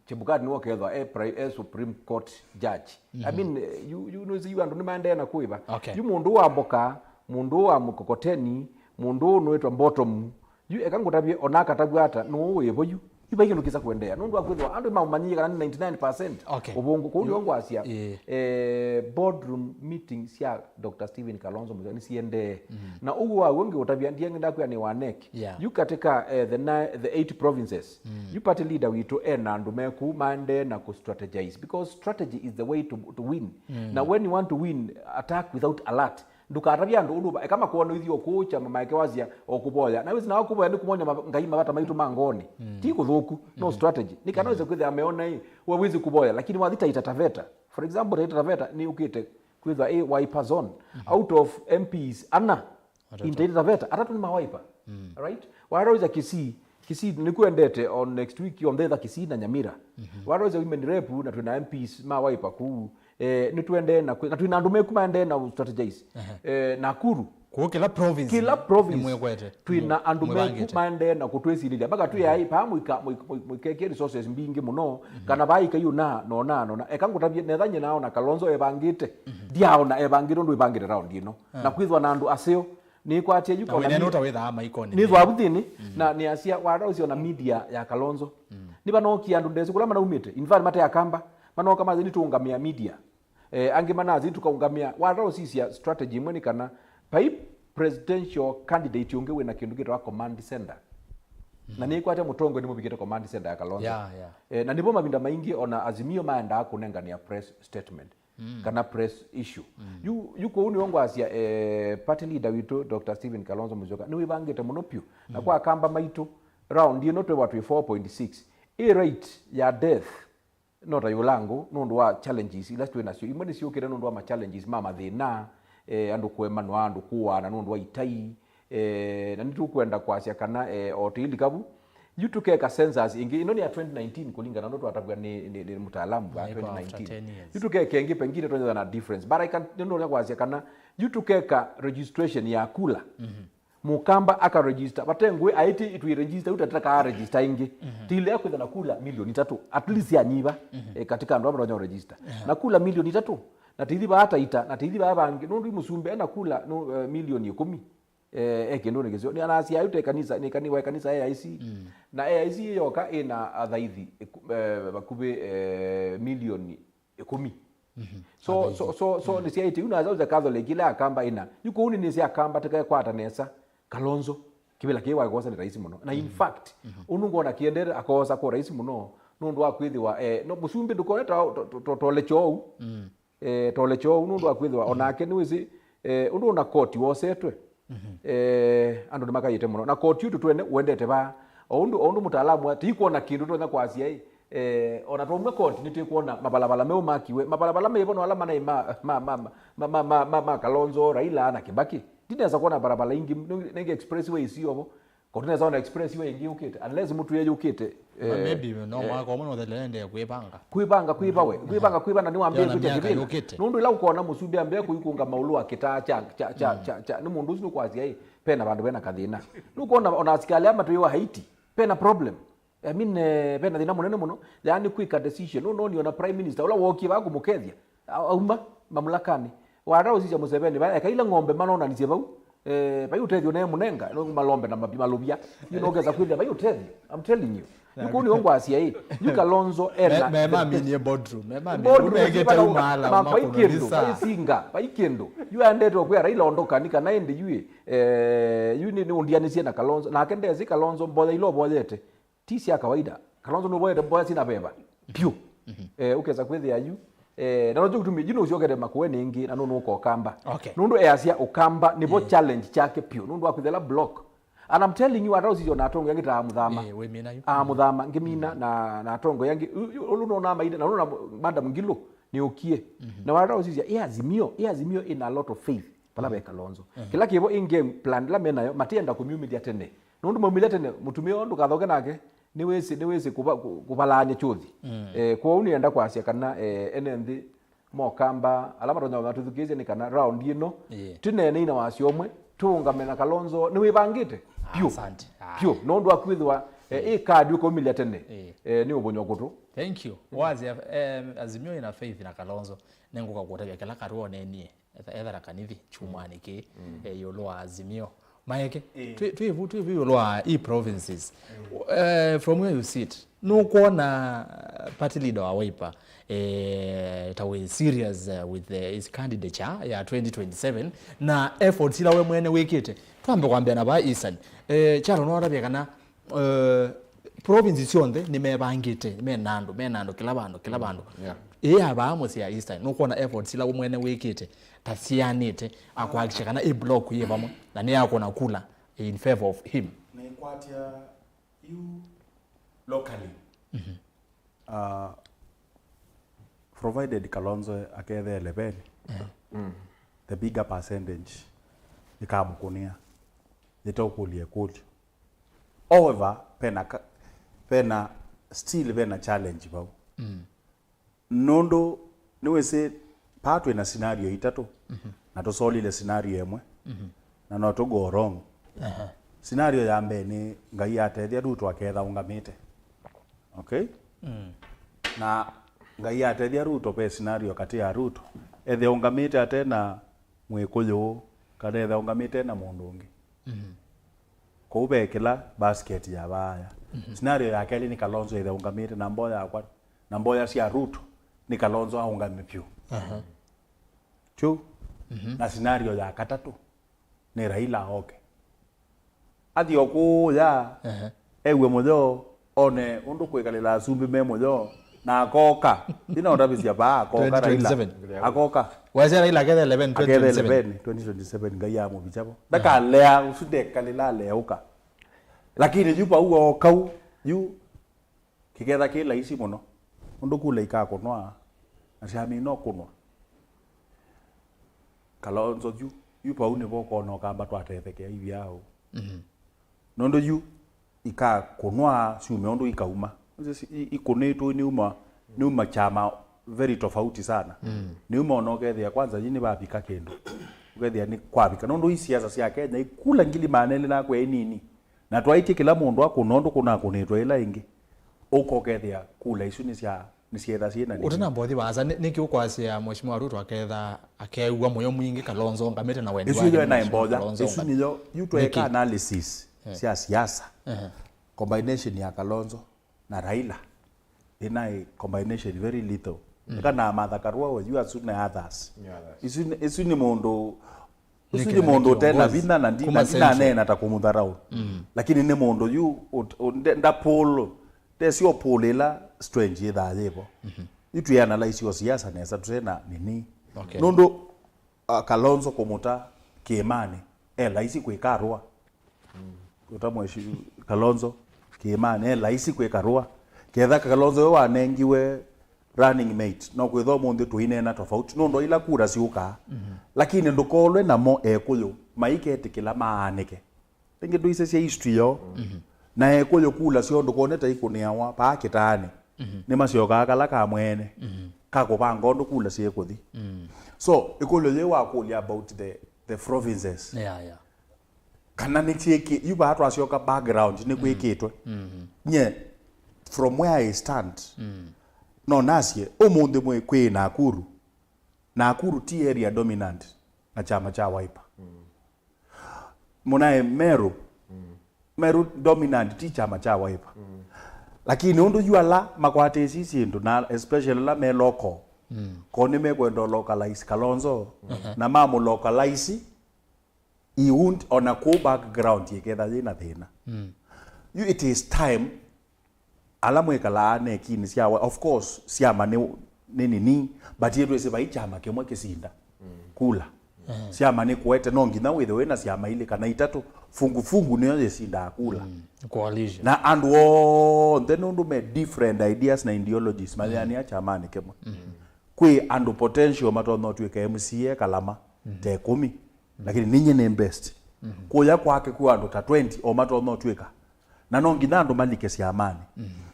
Chebukati nĩwe ũkethwa e, pri- e Supreme Court Judge. I mean, eh, yu, yu, nũĩsĩ yu andũ nĩmaendee na kũĩva. Okay. Yu mũndũ wa mboka, mũndũ wa mkokoteni, mũndũ ũũ nũĩtwa Mbotomu, yu eka ngũtavye, ona akatavw'a ata, nũũ wĩvo yu? Yu vai kĩndũ kĩsa kũendeea. Nũndũ wa kwĩthĩwa andũ maũmanyie kana nĩ ninety-nine percent. Okay. Ũvũngũ. Kũu nĩo ngwasya, eh, boardroom meeting sya Doctor Stephen Kalonzo Musyoka nĩsiendee. Na ũguo wa ũngĩ ũtavya, ndiye ndakwĩa nĩ wa NEC. Yeah. Yu katika, eh, the, ni- the eight provinces, yu party leader witũ ena andũ me kũu maendee na kũ strategize, because strategy is the way to, to win. Na when you want to win, attack without alert. Ndũkatavye andũ ũndũ eka makuona ithyĩ o kũũ kyama maeke wasya o kũvoya. Na wĩsĩ na kũvoya nĩ kũmony'a ma- Ngai mavata maitũ ma ngoonĩ. Ti kũthũku, no strategy. Nĩ kana wĩsĩ kwĩthĩa ameona ĩ, we wĩsĩ kũvoya, lakini wathi Taita Taveta. For example, Taita Taveta nĩ ũkĩte kwĩthwa ĩ Wiper zone. Out of M Ps ana in Taita Taveta, atatũ nĩ ma Wiper. Right? Warauza Kisii, Kisii nĩkuendete on next week, onthetha Kisii na Nyamira. Warauza women rep, na twĩna M Ps ma Wiper kũu. Eh, nĩtũendee na kwĩ- na twĩna andũ meku maendee na strategize. Eh, Nakuru. Kũu kĩla province. Kĩla province. Nĩmwĩkwete. Twĩna andũ meku maendee na kũtwĩsilĩlya. Mpaka twĩ ai, paa mũika- mũik- mũik- mũikekie resources mbingĩ mũno, kana vaa ikai ũna, nona, nona. Eka ngũtavye, netha nyie naona Kalonzo evangĩte. Ndiaona evangĩte ũndũ ĩvangĩte raundi ĩno. Na kwĩthwa na andũ aseo, nĩkwatie yu na wĩnene ũtawĩthaa maikonĩ. Nĩthwa avu thĩnĩ, na nĩasya, wata ũsio na media ya Kalonzo. Nĩvanokie andũ ndesĩ kũla manaumĩte. In fact, mate Akamba, manoka mathi nĩtũũngamĩa media. Eh, angĩ manathi tũkaũngamĩa. Wata ũsisya strategy ĩmwe nĩ kana, vai presidential candidate ũngĩ wĩna kĩndũ kĩtawa command center. Na nĩkwate mũtongoi nĩmũvikĩte command center ya Kalonzo. Yeah, yeah. Eh, na nĩvo mavinda maingĩ ona Azimio maendaa kũnenganĩa press statement. Kana press issue. Yu, yu kũu nĩo ngwasya, eh, party leader witũ Doctor Stephen Kalonzo Musyoka nĩwĩvangĩte mũno pyũ. Na kwa Akamba maitũ, round ĩno twĩwa twĩ four point six. Ĩ rate ya death no ta yũlangũ nũndũ wa challenges ila twĩ nasyo. Imwe nĩsyũkĩte nũndũ wa ma challenges ma mathĩna, eh, andũ kũemanwa, andũ kũaana nũndũ wa itai, eh, na nĩtũkwenda kwasya kana, eh, o tũilika vu, yu tũkeka census ĩngĩ. Ĩno nĩ ya twenty nineteen kũlingana na ũndũ twatavw'a nĩ, nĩ, nĩ mũtaalamu wa twenty nineteen. Yu tũkeka ĩngĩ, pengine twĩthĩwa na difference. But I can, nĩndonya kwasya kana yu tũkeka registration ya kula. Mũkamba aka register. Vate ngũĩ aĩtĩ tũi register, yu tataka register ĩngĩ. Tĩilea kwĩtha na kula milioni itatũ, at least anyiva, eh, katika andũ amatonya register. Na kula milioni itatũ, na tĩithi vaa Taita, na tĩithi vaa vangĩ, nũndũ ĩ mũsumbĩ ena kula, no, eh, milioni ĩkũmi. Eh, e kĩndũnĩ kĩseo. Nĩ anasya ayu te kanisa, nĩ kani-, wa kanisa A I C. Na A I C yoka ĩna athaithi, ĩku-, eh, vakuvĩ, eh, milioni ĩkũmi. So, so, so, so, nĩsyaĩte, yu nasaũza Catholic ila Akamba ĩna. Yu kũu nĩnĩsya Akamba tĩkaekwata nesa. Kalonzo, kĩvĩla kĩĩ wakosa nĩ rahisi mũno. Na in fact, ũndũ ngona kĩendete akosa kwa rahisi mũno, nũndũ wa kwĩthĩwa, eh, no, mũsumbĩ ndũkone ta, to, to, to, tole kyou. Eh, tole kyou, nũndũ wa kwĩthĩwa, onake nĩwĩsĩ, eh, ũndũ ona koti wosetwe. Eh, andũ nĩmakaĩte mũno. Na koti ũtũ twene ũendete vaa. O ũndũ, o ũndũ mũtaalamu wa, tĩikwona kĩndũ tonya kwasya ĩ, eh, ona twaumya koti nĩtĩkwona mavalavavala meũ makiwe. Mavalavavala meivo no ala manai ma, ma, ma, ma, ma, ma, ma, ma Kalonzo, Raila na Kibaki. Ndinesa kwona barabara ingĩ, nenge expressway isiovo. Ko tunesa ona expressway ĩngĩ yũkĩte, unless mũtwĩe yũkĩte, eh, maybe no, eh, mwaka ũmwe nothelele ndee kwĩvanga. Kwĩvanga, kwĩva we, kwĩvanga, kwĩva na nĩwambĩe kwĩtya kĩvĩla. Nũndũ ĩla ũkona mũsumbĩ ambĩa kũikũnga maũlũ wa kĩtaa kya, kya, kya, kya, kya, nĩ mũndũ ũsu nũkwasya ĩ, pena vandũ vena kathĩna. Nũkona ona asikalĩ ala matwĩwa Haiti, pena problem. I mean, eh, vena thĩna mũnene mũno, yaani kwĩka decision. Nũnoni ona prime minister, ũla wokie vaa kũmũkethya, a-, auma mamulakanĩ. Wata ũsisya Museveni, va, eka ila ng'ombe manonanisye vau, eh, vai ũtethyo ne mũnenga, no malombe na mabi-, malũvya. Yu nokesa kwĩthĩa vai ũtethyo. I'm telling you. Yu kũu nĩo ngwasya ĩ, yu Kalonzo ena me, me maminie boardroom, me maminie. Boardroom, umegete uma ala, ma, vai kĩndũ, vai singa, vai kĩndũ. Yu aendete okwĩa Raila ondoka, nĩ kana ĩndĩ yu ĩ, eh, yu nĩ, nĩ ũndianisye na Kalonzo, nake ndesĩ Kalonzo mboya ila ũvoyete ti sya kawaida. Kalonzo nũvoyete mboya syĩna veva vyũ. Eh, ũkesa kwĩthĩa yu. Eh, na nokyo kĩtumi, yu nũsyokete Makueni ĩngĩ, na nũnũka Ũkamba. Okay. Nũndũ easya Ũkamba nĩvo challenge kyake vyũ. Nũndũ wa kwĩthĩla block. And I'm telling you, ata ũsisya na atongoi angĩ ta amũthama. Eh, wĩmina yu. Amũthama, ngĩmina na, na atongoi angĩ. Yu, yu, ũlu nona maida, na nona Madam Ngilu nĩũkie. Na wata ũsisya, ĩ Azimio, ĩ Azimio in a lot of faith. Vala ve Kalonzo. Kĩla kĩvo in game plan, ĩla menayo, matienda kũmyumĩthya tene. Nũndũ maumĩthya tene, mũtumĩa ũyũ ndũkathoke nake, nĩwĩsĩ, nĩwĩsĩ kũva-, kũ-, kũvalaany'a kyũthi. Eh, kwoou nĩenda kwasya kana, eh, ene nthĩ mokamba, ala matonya matũthukĩĩsye nĩ kana round ĩno, tũneenei na wasyo ũmwe, tũũngame na Kalonzo, nĩwĩvangĩte? Vyũ. Asante. Vyũ. Nũndũ wa kwĩthĩwa, Eh, ĩ card ũkaumĩlya tene. Eh. Eh, nĩ ũvũny'o kũtũ. Thank you. Wazi, eh, Azimio ina faith na Kalonzo. Nĩngũka kũtavya kĩla Karua onenie. Etha- ethera kanithi kyumwanĩ kĩĩ, eh, ĩũlũ wa Azimio. Maeke, twĩ twĩ vu twĩ vu ĩũlũ wa i provinces. Eh, from where you sit, nũkwona, uh, party leader wa Wiper, eh, ta wĩ serious, uh, with the, his candidature ya twenty twenty-seven na efforts ila we mwene wĩkĩte? Twambe kwambĩa na vaa Eastern. Eh, Kyalo nĩwatavya kana eh, province syonthe nĩmevangĩte, mena andũ, mena andũ kĩla vandũ, kĩla vandũ. Yeah. Ĩĩ ya vaa mũsyĩ ya Eastern, nũkwona efforts ila we mwene wĩkĩte ta sianĩte, akuhakikisha kana ĩ block yĩ vamwe na nĩyakũna kula in favor of him? Nĩkwatya yu locally. Uh, provided Kalonzo akethea eleven, the bigger percentage ĩkamũkũnĩa, yĩteũkũlya ĩkũlyo. However, pena ka- pena, still pena challenge vau. Nũndũ nĩwĩsĩ paa twĩna scenario itatũ, na tũsolile scenario ĩmwe, na no tũ go wrong. Scenario ya mbee nĩ Ngai atethya Ruto aketha ũngamĩte. Okay? Na Ngai atethya Ruto, ve scenario katĩ ya Ruto, ethe ũngamĩte ate na Mwĩkũyũ, kana ethe ũngamĩte na mũndũ ũngĩ. Kũu ve kĩla basket ya vaaya. Scenario ya kelĩ nĩ Kalonzo ethe ũngamĩte, na mboya yakwa, na mboya sya Ruto nĩ Kalonzo aũngame vyũ. Tyu. Na scenario ya katatũ nĩ Raila oke. Athi o kũũya, ew'e mũyo, one ũndũ kwĩkalĩla asumbĩ me mũyo, na akoka. Ĩno ũtavĩsya vaa, akoka Raila. Twenty twenty-seven. Akoka. Wasya Raila aketha eleven, aketha twenty twenty-seven. Eleven, twenty twenty-seven, Ngai amũvikya vo. Ndakalea, ũsu ndekalĩla aleũka. Lakini yu vau o kau, yu kĩketha kĩ laisi mũno, ũndũ kula ikakũnwa, na syamina ũkũnwa. Kalonzo yu, yu vau nĩvo ũkona ũkamba twatethekea ivyaũ. Nũndũ yu ikakũnwa syume ũndũ ikauma. Nĩsĩ i- ikũnĩtwe nĩuma, nĩuma kyama very tofauti sana. Nĩuma ona ũkethĩa kwanza yi nĩvavika kĩndũ. Ũkethĩa nĩ kwavika. Nũndũ i siasa sya Kenya ikula ngili maana elĩ nakwa ĩ nini. Na twaĩtye kĩla mũndũ akũna ũndũ kũnakũnĩtwe ĩla ĩngĩ, ũka ũkethĩa kula isu nĩsya- nĩsyetha syĩ na nini. Ũtanamba ũthi vaasa, nĩ- nĩkĩ ũkwasya Mheshimiwa Ruto aketha akew'a mũyo mwingĩ Kalonzo ongamĩte na wendi wake? Ĩsu yo na mboya, Kalonzo ĩsu nĩyo yu tweka analysis sya siasa. Combination ya Kalonzo na Raila ĩna combination very little. Eka na Martha Karua, you as soon as others. Isu nĩ- isu nĩ mũndũ Ũsu nĩ mũndũ ũte na vinya na ndi- na ndinaneena ta kũmũtharaũ. Lakini nĩ mũndũ yu ut- u- nde- ndapũl- ndesio pũl ĩla strange yĩthaa yĩvo. Yu twĩ analyze o siasa nesa tũte na nini. Okay. Nũndũ uh, Kalonzo kũmũta kĩĩmanĩ e laisi kwĩka Arua. Kũta mweshi Kalonzo kĩĩmanĩ e laisi kwĩka Arua. Ketha Kalonzo we wanengiwe running mate, no kwĩthwa ũmũnthĩ tũineena tofauti nũndũ ila kura syũkaa. Lakini ndũkolwe namo Ekũyũ maiketĩkĩla maanĩke. Ĩngĩ ndũisesya history yoo. Na Ekũyũ kula syoo ndũkone ta ikũnĩawa paa kĩtaanĩ. Nĩmasyokaa kala ka mwene ka kũvanga ũndũ kula syĩkũthi. So ĩkũlyo yĩĩ wakũlya about the, the provinces. Yeah, yeah. Kana nĩkyĩkĩ- yu vaa twasyoka background nĩkwĩkĩtwe. Nye, from where I stand, no nasye ũmũnthĩ mwĩ kwĩ Nakuru. Nakuru ti area dominant na kyama kya Wiper. Mũnae Meru, Meru dominant ti kyama kya Wiper. Lakini ũndũ yu ala makwatĩsye syĩndũ, na especially ala me local, ko nĩmekwenda localize Kalonzo, na mamũ localize, iund ona kũu background yĩketha yĩna thĩna. Yu it is time ala mwĩkalaa nekinĩ sya wa- of course syama nĩ, nĩ nini, but yĩtwĩsĩ vai kyama kĩmwe kĩsinda kula. Syama nĩ kũete, no nginya wĩthĩwe wĩna syama ilĩ kana itatũ. Fungu fungu nĩyo yĩsindaa kula. Coalition. Na andũ onthe nũndũ me different ideas na ideologies mayĩanĩa kyamanĩ kĩmwe. Kwĩ andũ potential matonya ũtw'ĩka M C A kalama ta ĩkũmi, lakini ninye nĩ best. Kũya kwake kwĩ andũ ta twenty o matonya ũtw'ĩka. Na no nginya andũ malike syamanĩ.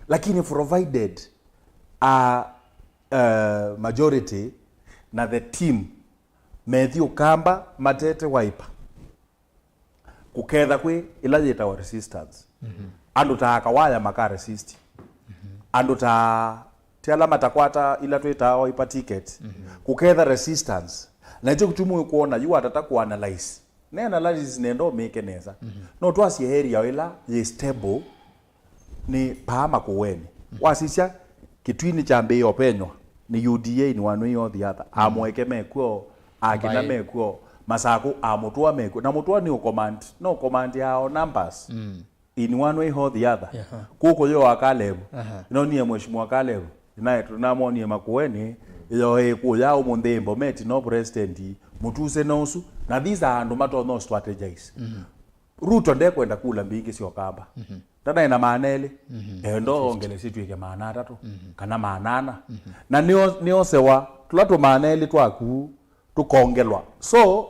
Lakini provided a, uh, majority na the team methi Ũkamba matete Wiper, kũketha kwĩ ĩla yĩtawa resistance. Andũ ta Kawaya maka resist. Andũ ta, ti ala matakwata ila twĩtaa Wiper ticket. Kũketha resistance. Na nĩkyo kĩtumi ũkwona yu atata kũanalyze. Ne analysis nenda ũmĩke nesa. No twasye area ĩla yĩ stable nĩ paa Makueni. Wasisya Kitui nĩkyambĩĩe ũpenywa nĩ U D A in one way or the other. Amũeke mekw'o, Akina mekw'o, Masakũ, Amũtũa mekw'o. Na Mũtũa nĩ ũcommand, no command ya numbers. In one way or the other. Kũkũ yo wa Kalevu. Nonie Mheshimiwa Kalevu. Naye tũnamonie Makueni, yo ĩkũya ũmũnthĩ Bomet no president, mũtuse no ũsu. Na these are andũ matonya strategize. Ruto ndekwenda kula mbingĩ sya Ũkamba. Ndanaĩ na maana elĩ. Endo ongele situĩke maana atatũ, kana maana ana. Na nĩo, nĩosewa, tũla tũmaana elĩ twaku, tũkongelwa. So,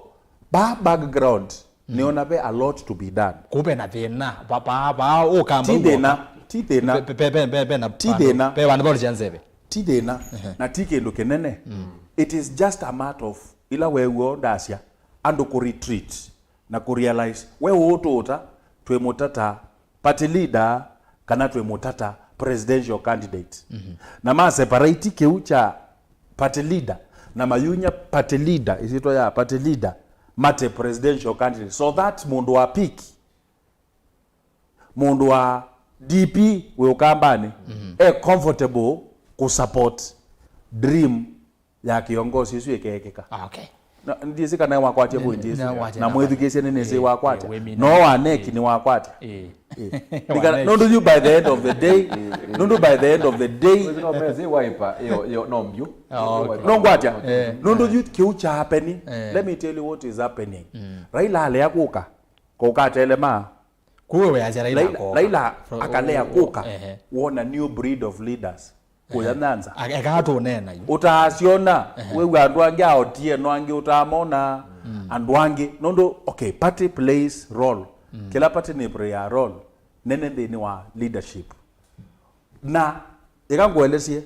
ba background, nĩona ve a lot to be done. Kũve na thĩna, va, va, va, Ũkamba ti thĩna, ti thĩna. Pe, pe, pe, pe, pe, na ti thĩna. Pe vandũ vaũlĩsya nzeve. Ti thĩna, na ti kĩndũ kĩnene. It is just a matter of, ila wew'o ndasya, andũ kũ retreat na kũ realize, we ũũtũũta, twĩ mũtata party leader, kana twĩ mũtata presidential candidate. Na ma separate kĩu kya party leader, na mayunya party leader, ĩsyĩtwa ya party leader, mate presidential candidate. So that mũndũ wa pick, mũndũ wa D P wĩ Ũkambanĩ, e comfortable kũ support dream ya kĩongosi ĩsu ĩkeekĩka. Ah, okay. Na, ndiĩsĩ kana wakwatya point ĩsu. Na mwĩthukĩĩsye nĩnĩsĩ wakwatya. No wa neki nĩ wakwatya. Nũndũ yu by the end of the day, nũndũ by the end of the day, no mezi waipa yo, yo, no mbyu. Ah, okay. No ngwatya. Nũndũ yu kĩu kya happening. Let me tell you what is happening. Raila alea kũka, kũka atelema. Kuwe weasya Raila akoka. Raila akalea kũka. Wona new breed of leaders. Kũya Nyanza. Eka tũneena yu. Ũtaasyona, wĩw'a andũ angĩ aotie, no angĩ ũtaamona, andũ angĩ. Nũndũ, okay, party plays role. Kĩla party nĩ play a role nene nthĩnĩ wa leadership. Na, ĩka ngũelesye,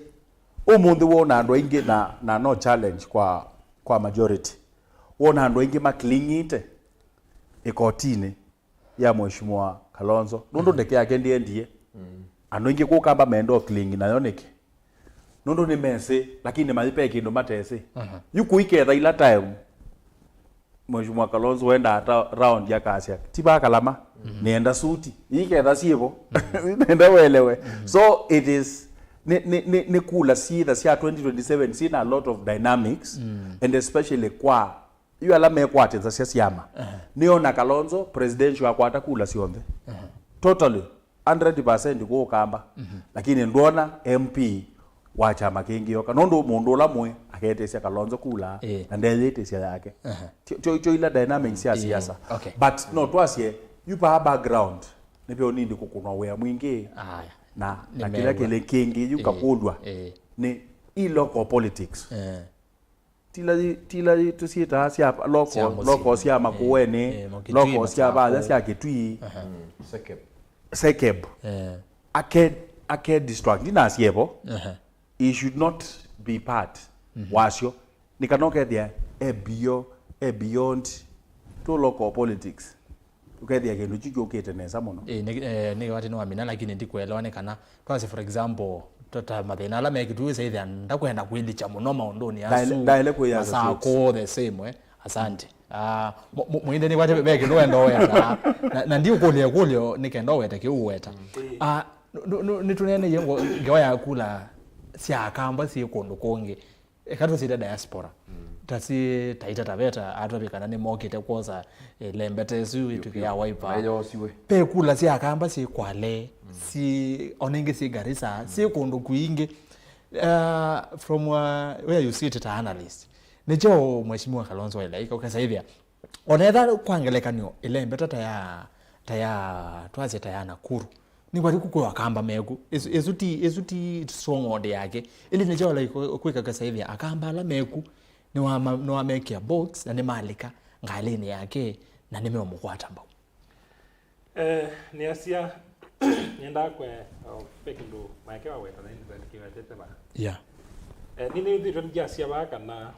ũmũnthĩ wona andũ aingĩ na, na no challenge kwa, kwa majority. Wona andũ aingĩ maklingĩte ĩkotinĩ ya Mheshimiwa Kalonzo. Nũndũ ndeke yake ndĩendie. Andũ aingĩ kũkamba menda cling nayo nĩkĩ? Nũndũ nĩmesĩ, lakini mayĩpe kĩndũ matesĩ. Yu kũiketha ila time Mheshimiwa Kalonzo wenda ata round ya kasya, ti ba Kalama, nĩenda suti. Iketha syĩvo. Nenda welewe. So it is, nĩ, nĩ, nĩ, nĩ kula syĩtha sya twenty twenty-seven sina a lot of dynamics, and especially kwa yu ala mekwatĩthasya syama. Nĩona Kalonzo presidential akwata kula syonthe. Totally, hundred percent kũkamba. Lakini ndwona M P wa kyama kĩngĩ yoka. Nũndũ mũndũ ũla mũĩ aketĩsya Kalonzo kula, na ndeyĩtĩsya yake. Tyo, tyo, tyo ila dynamics sya siasa. Okay. But no twasye, yu paa background, nĩvyo nindi kũkũnwa wĩa mwingĩ. Aya. Na, na kĩla kĩlĩ kĩngĩ, yu kakũlw'a. Nĩ i local politics. Tila, tila tũsyĩtaa sya local, local sya Makueni, local sya vaya sya Kitui, Sekeb. Ake, ake distract, ndinasyevo. He should not be part wasyo. Nĩ kana ũkethĩa e beyond, e beyond to local politics. Ũkethĩa kĩndũ kyu kyũkĩte nesa mũno. Ĩĩ, nĩ, eh, nĩ wati nĩwamina, lakini ndikuelewa nĩ kana, twasye, for example, ta, ta mathĩna ala me Kitui, wĩsa ĩthĩa ndakwenda kwĩlikya mũno maũndũnĩ asu. Ndaele kwĩya associates. Masakũ, the same, eh? Asante. Ah, mu-, mu-, mũinde nĩ wati ve kĩndũ wenda ũweta. Na, na ndiũkũlya ĩkũlyo nĩ kenda ũwete kĩu ũweta. Ah, nũ-, nũ-, nũ-, nĩtũneeneie ngo-, ngewa ya kula sya Akamba syĩ kũndũ kũngĩ. Eka tũsĩte diaspora. Ta si Taita Taveta, atwavye kana nĩmokĩte kwosa, eh, lembeta ĩsu ĩtuĩke ya Wiper. Na yosiwe. Ve kula sya Akamba syĩ Kwale, syĩ, ona ingĩ syĩ Garissa, syĩ kũndũ kwingĩ. Uh, from, uh, where you sit ta analyst, nĩkyo Mheshimiwa Kalonzo Wailaika ũkasaĩthĩa, onetha kwa ngelekany'o, ĩlembeta ta ya, ta ya, twasye ta ya Nakuru. Nĩ kwati kũkwĩwa Akamba meku. Ĩsu, ĩsu ti, ĩsu ti stronghold yake. Ĩndĩ nĩ kyaola kwĩka kasaĩthĩa Akamba ala meku, nĩwama-, nĩwamekĩa box na nĩmalika ngalĩnĩ yake na nĩmeũmũkwata mbau. Eh, nĩasya, nĩendaa kwe, oh, ve kĩndũ make waweta na ĩndĩ kĩwetete va. Yeah. Eh, nĩnĩthĩtwe nĩkyasya vaa kana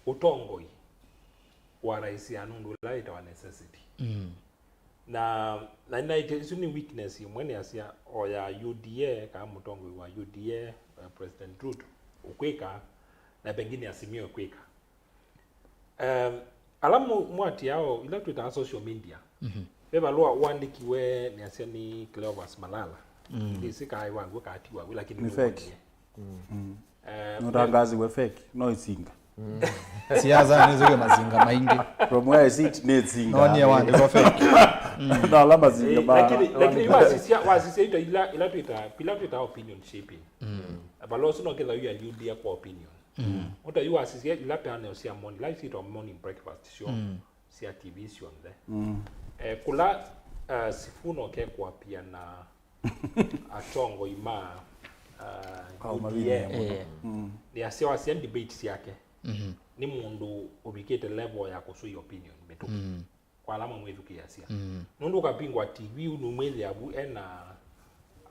ũtongoi wa rais ya nũndũ ũla wĩtawa necessity. Mm. Na, na nĩnaĩtye, ĩsu nĩ weakness ĩmwe nĩasya, o ya U D A, kana mũtongoi wa U D A, eh, President Ruto, ũkwĩka, na pengine Azimio ĩkwĩka. Um, ala mu-, mwatiao, ila twĩtaa social media, ve valũa ũandĩkiwe nĩasya nĩ Cleophas Malala. Ndĩsĩ kaĩ waw'o kana ti waw'o, lakini nĩ fake. Nĩwonanie. Eh, nũtangaasiwe fake, no ĩsinga. Siasa nĩzĩw'e masinga maingĩ. From where I sit, nĩ ĩsinga. No, niĩ wandĩkwa fake. No, ala masinga eh, ma lakini, lakini wasisya, wasisya ito ila, ila twĩta, ila twĩta opinion shaping. Valũa ũsu no kĩtha yu ya U D A kwa opinion. Ũta yu wasisya ila panel sya morning, ila syĩtwa morning breakfast show sya T V syonthe. Eh, kũla, eh, Sifuna ũkekũapia na atongoi ma, uh, Kwa U D A. Mavini. Eh. Nĩasya wasya debate syake. Nĩ mũndũ ũvikĩte level ya kũsũia opinion mĩtũkĩ. Kwa ala mamwĩthukĩĩasya. Nũndũ ũkavingũa T V, nũmwĩthĩa vu ena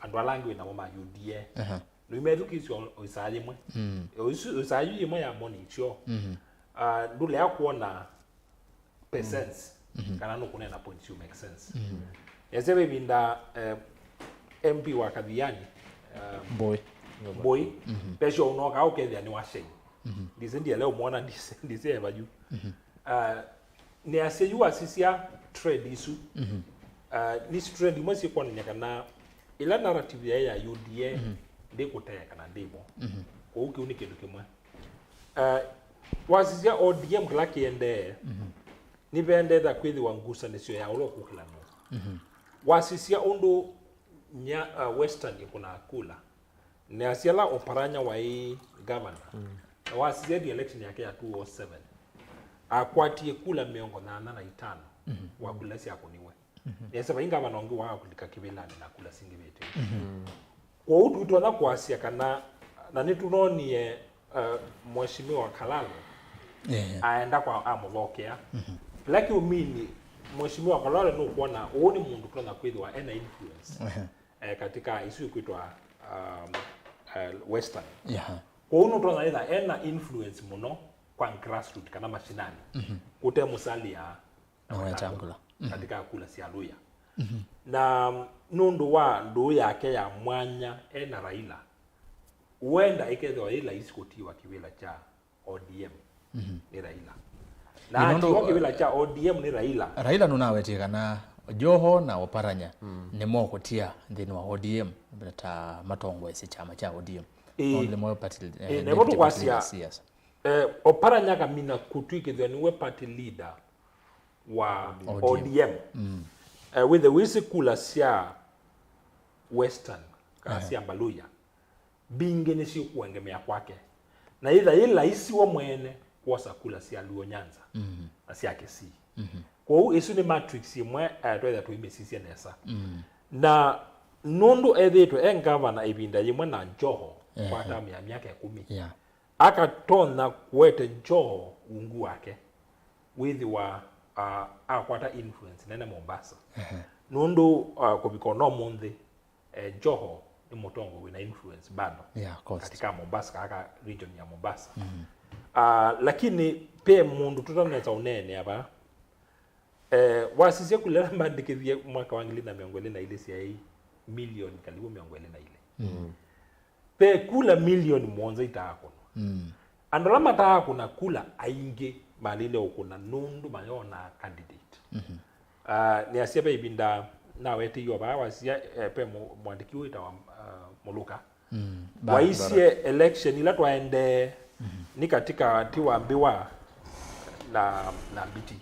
andũ ala angĩ wĩnamo ma U D A. Nũimethukĩĩsya o, o ĩsaa yĩmwe. O ĩsu, ĩsaa yu yĩmwe ya morning show. Uh, ndũlea kuona pe sense, kana nũkũneena points you make sense. Yasya ve ĩvinda, eh, M P wa Kathiani, eh, Mbũi. Mbũi, pesho ũnoka ũkethĩa nĩ wa shame. Ndisĩ ndiele ũmwona, ndisĩ, ndisĩ eva yu. Ah, nĩasya yu wasisya trend isu. Ah, nĩ trend imwe syĩkwonany'a kana ĩla narrative yaĩ ya U D A ndĩkũtee kana ndĩvo. Kwoou kĩu nĩ kĩndũ kĩmwe. Eh, wasisya O D M kĩla kĩendee, nĩvendetha kwĩthĩwa ngusanĩsyo ya ũla ũkũkĩla nũũ. Wasisya ũndũ nya, uh, Western ĩkũnaa kula, nĩasya ala Oparanya waĩ governor, na wasisya the election yake ya two oh seven, akwatie kula mĩongo nyanya na itano wa kula syakũniwe. Nĩasya vai ngavana ũngĩ waa kũlika kĩvĩlanĩ na kula singĩvĩte. Kwoou tũitonya kwasya kana, na nĩtũnonie, uh, Mheshimiwa Kalalo aenda kwa amũthokea. Kĩla kĩumini, Mheshimiwa Kalalo nũkwona ũũ nĩ mũndũ tũtonya kwĩthĩwa ena influence, eh, katika isu ikwĩtwa, um, eh, Western. Kwoou nũtonya ĩtha ena influence mũno kwa grassroot kana mashinani. Kũte mũsalia na Wetangula katika kula sya Luhya. Na nũndũ wa ndũũ yake ya mwanya e na Raila, wenda ĩkethĩwa yĩ laisi kũtiwa kĩvĩla kya O D M nĩ Raila. Na atiwa kĩvĩla kya O D M nĩ Raila. Raila nũnawetie kana Joho na Oparanya nĩmo kũtia nthĩnĩ wa O D M ta matongoesye kyama kya O D M. Ĩĩ. Nĩmo party, eh, nevo deputy party tũkwasya, leaders, yes. Eh, Oparanya akamina kũtw'ĩkĩthw'a nĩwe party leader wa O D M. O D M. Eh, wĩthe wĩsĩ kula sya Western, kana sya Mbaluya, mbingĩ nĩsyĩkũengemea kwake. Na yĩtha yĩ laisi we mwene kwosa kula sya Luo Nyanza na sya Kisii. Kwoou ĩsu nĩ matrix ĩmwe, eh, twetha tũimĩsisya nesa. Na nũndũ ethĩĩtwe e ngavana ĩvinda yĩmwe na Joho kwa term ya myaka ĩkũmi, akatonya kũete Joho ungu wake, wĩthĩwa, ah, akwata influence nene Mombasa. Nũndũ, ah, kũvika ona ũmũnthĩ, eh, Joho nĩ mũtongoi wĩna influence bado katika Mombasa, kaka region ya Mombasa. Ah, lakini pe mũndũ tũtanesa ũneenea vaa, eh, wasisya kula ĩla mbandĩkĩthie mwaka wa ngili na mĩongo ĩlĩ na ilĩ syaĩ milioni kalivu mĩongo ĩlĩ na ilĩ. Ve kula milioni mũonza itaakũnwa. Andũ ala mataakũna kula aingĩ malĩle ũkũna nũndũ mayonaa candidate. Ah, nĩasya ve ĩvinda naweteiwe vaa wasisya, eh, ve mũ-, mũandĩki wĩtawa, ah, Mũlũka. Waisye election ila twaendee nĩ katika ti wa Mbĩwa na, na Mbiti.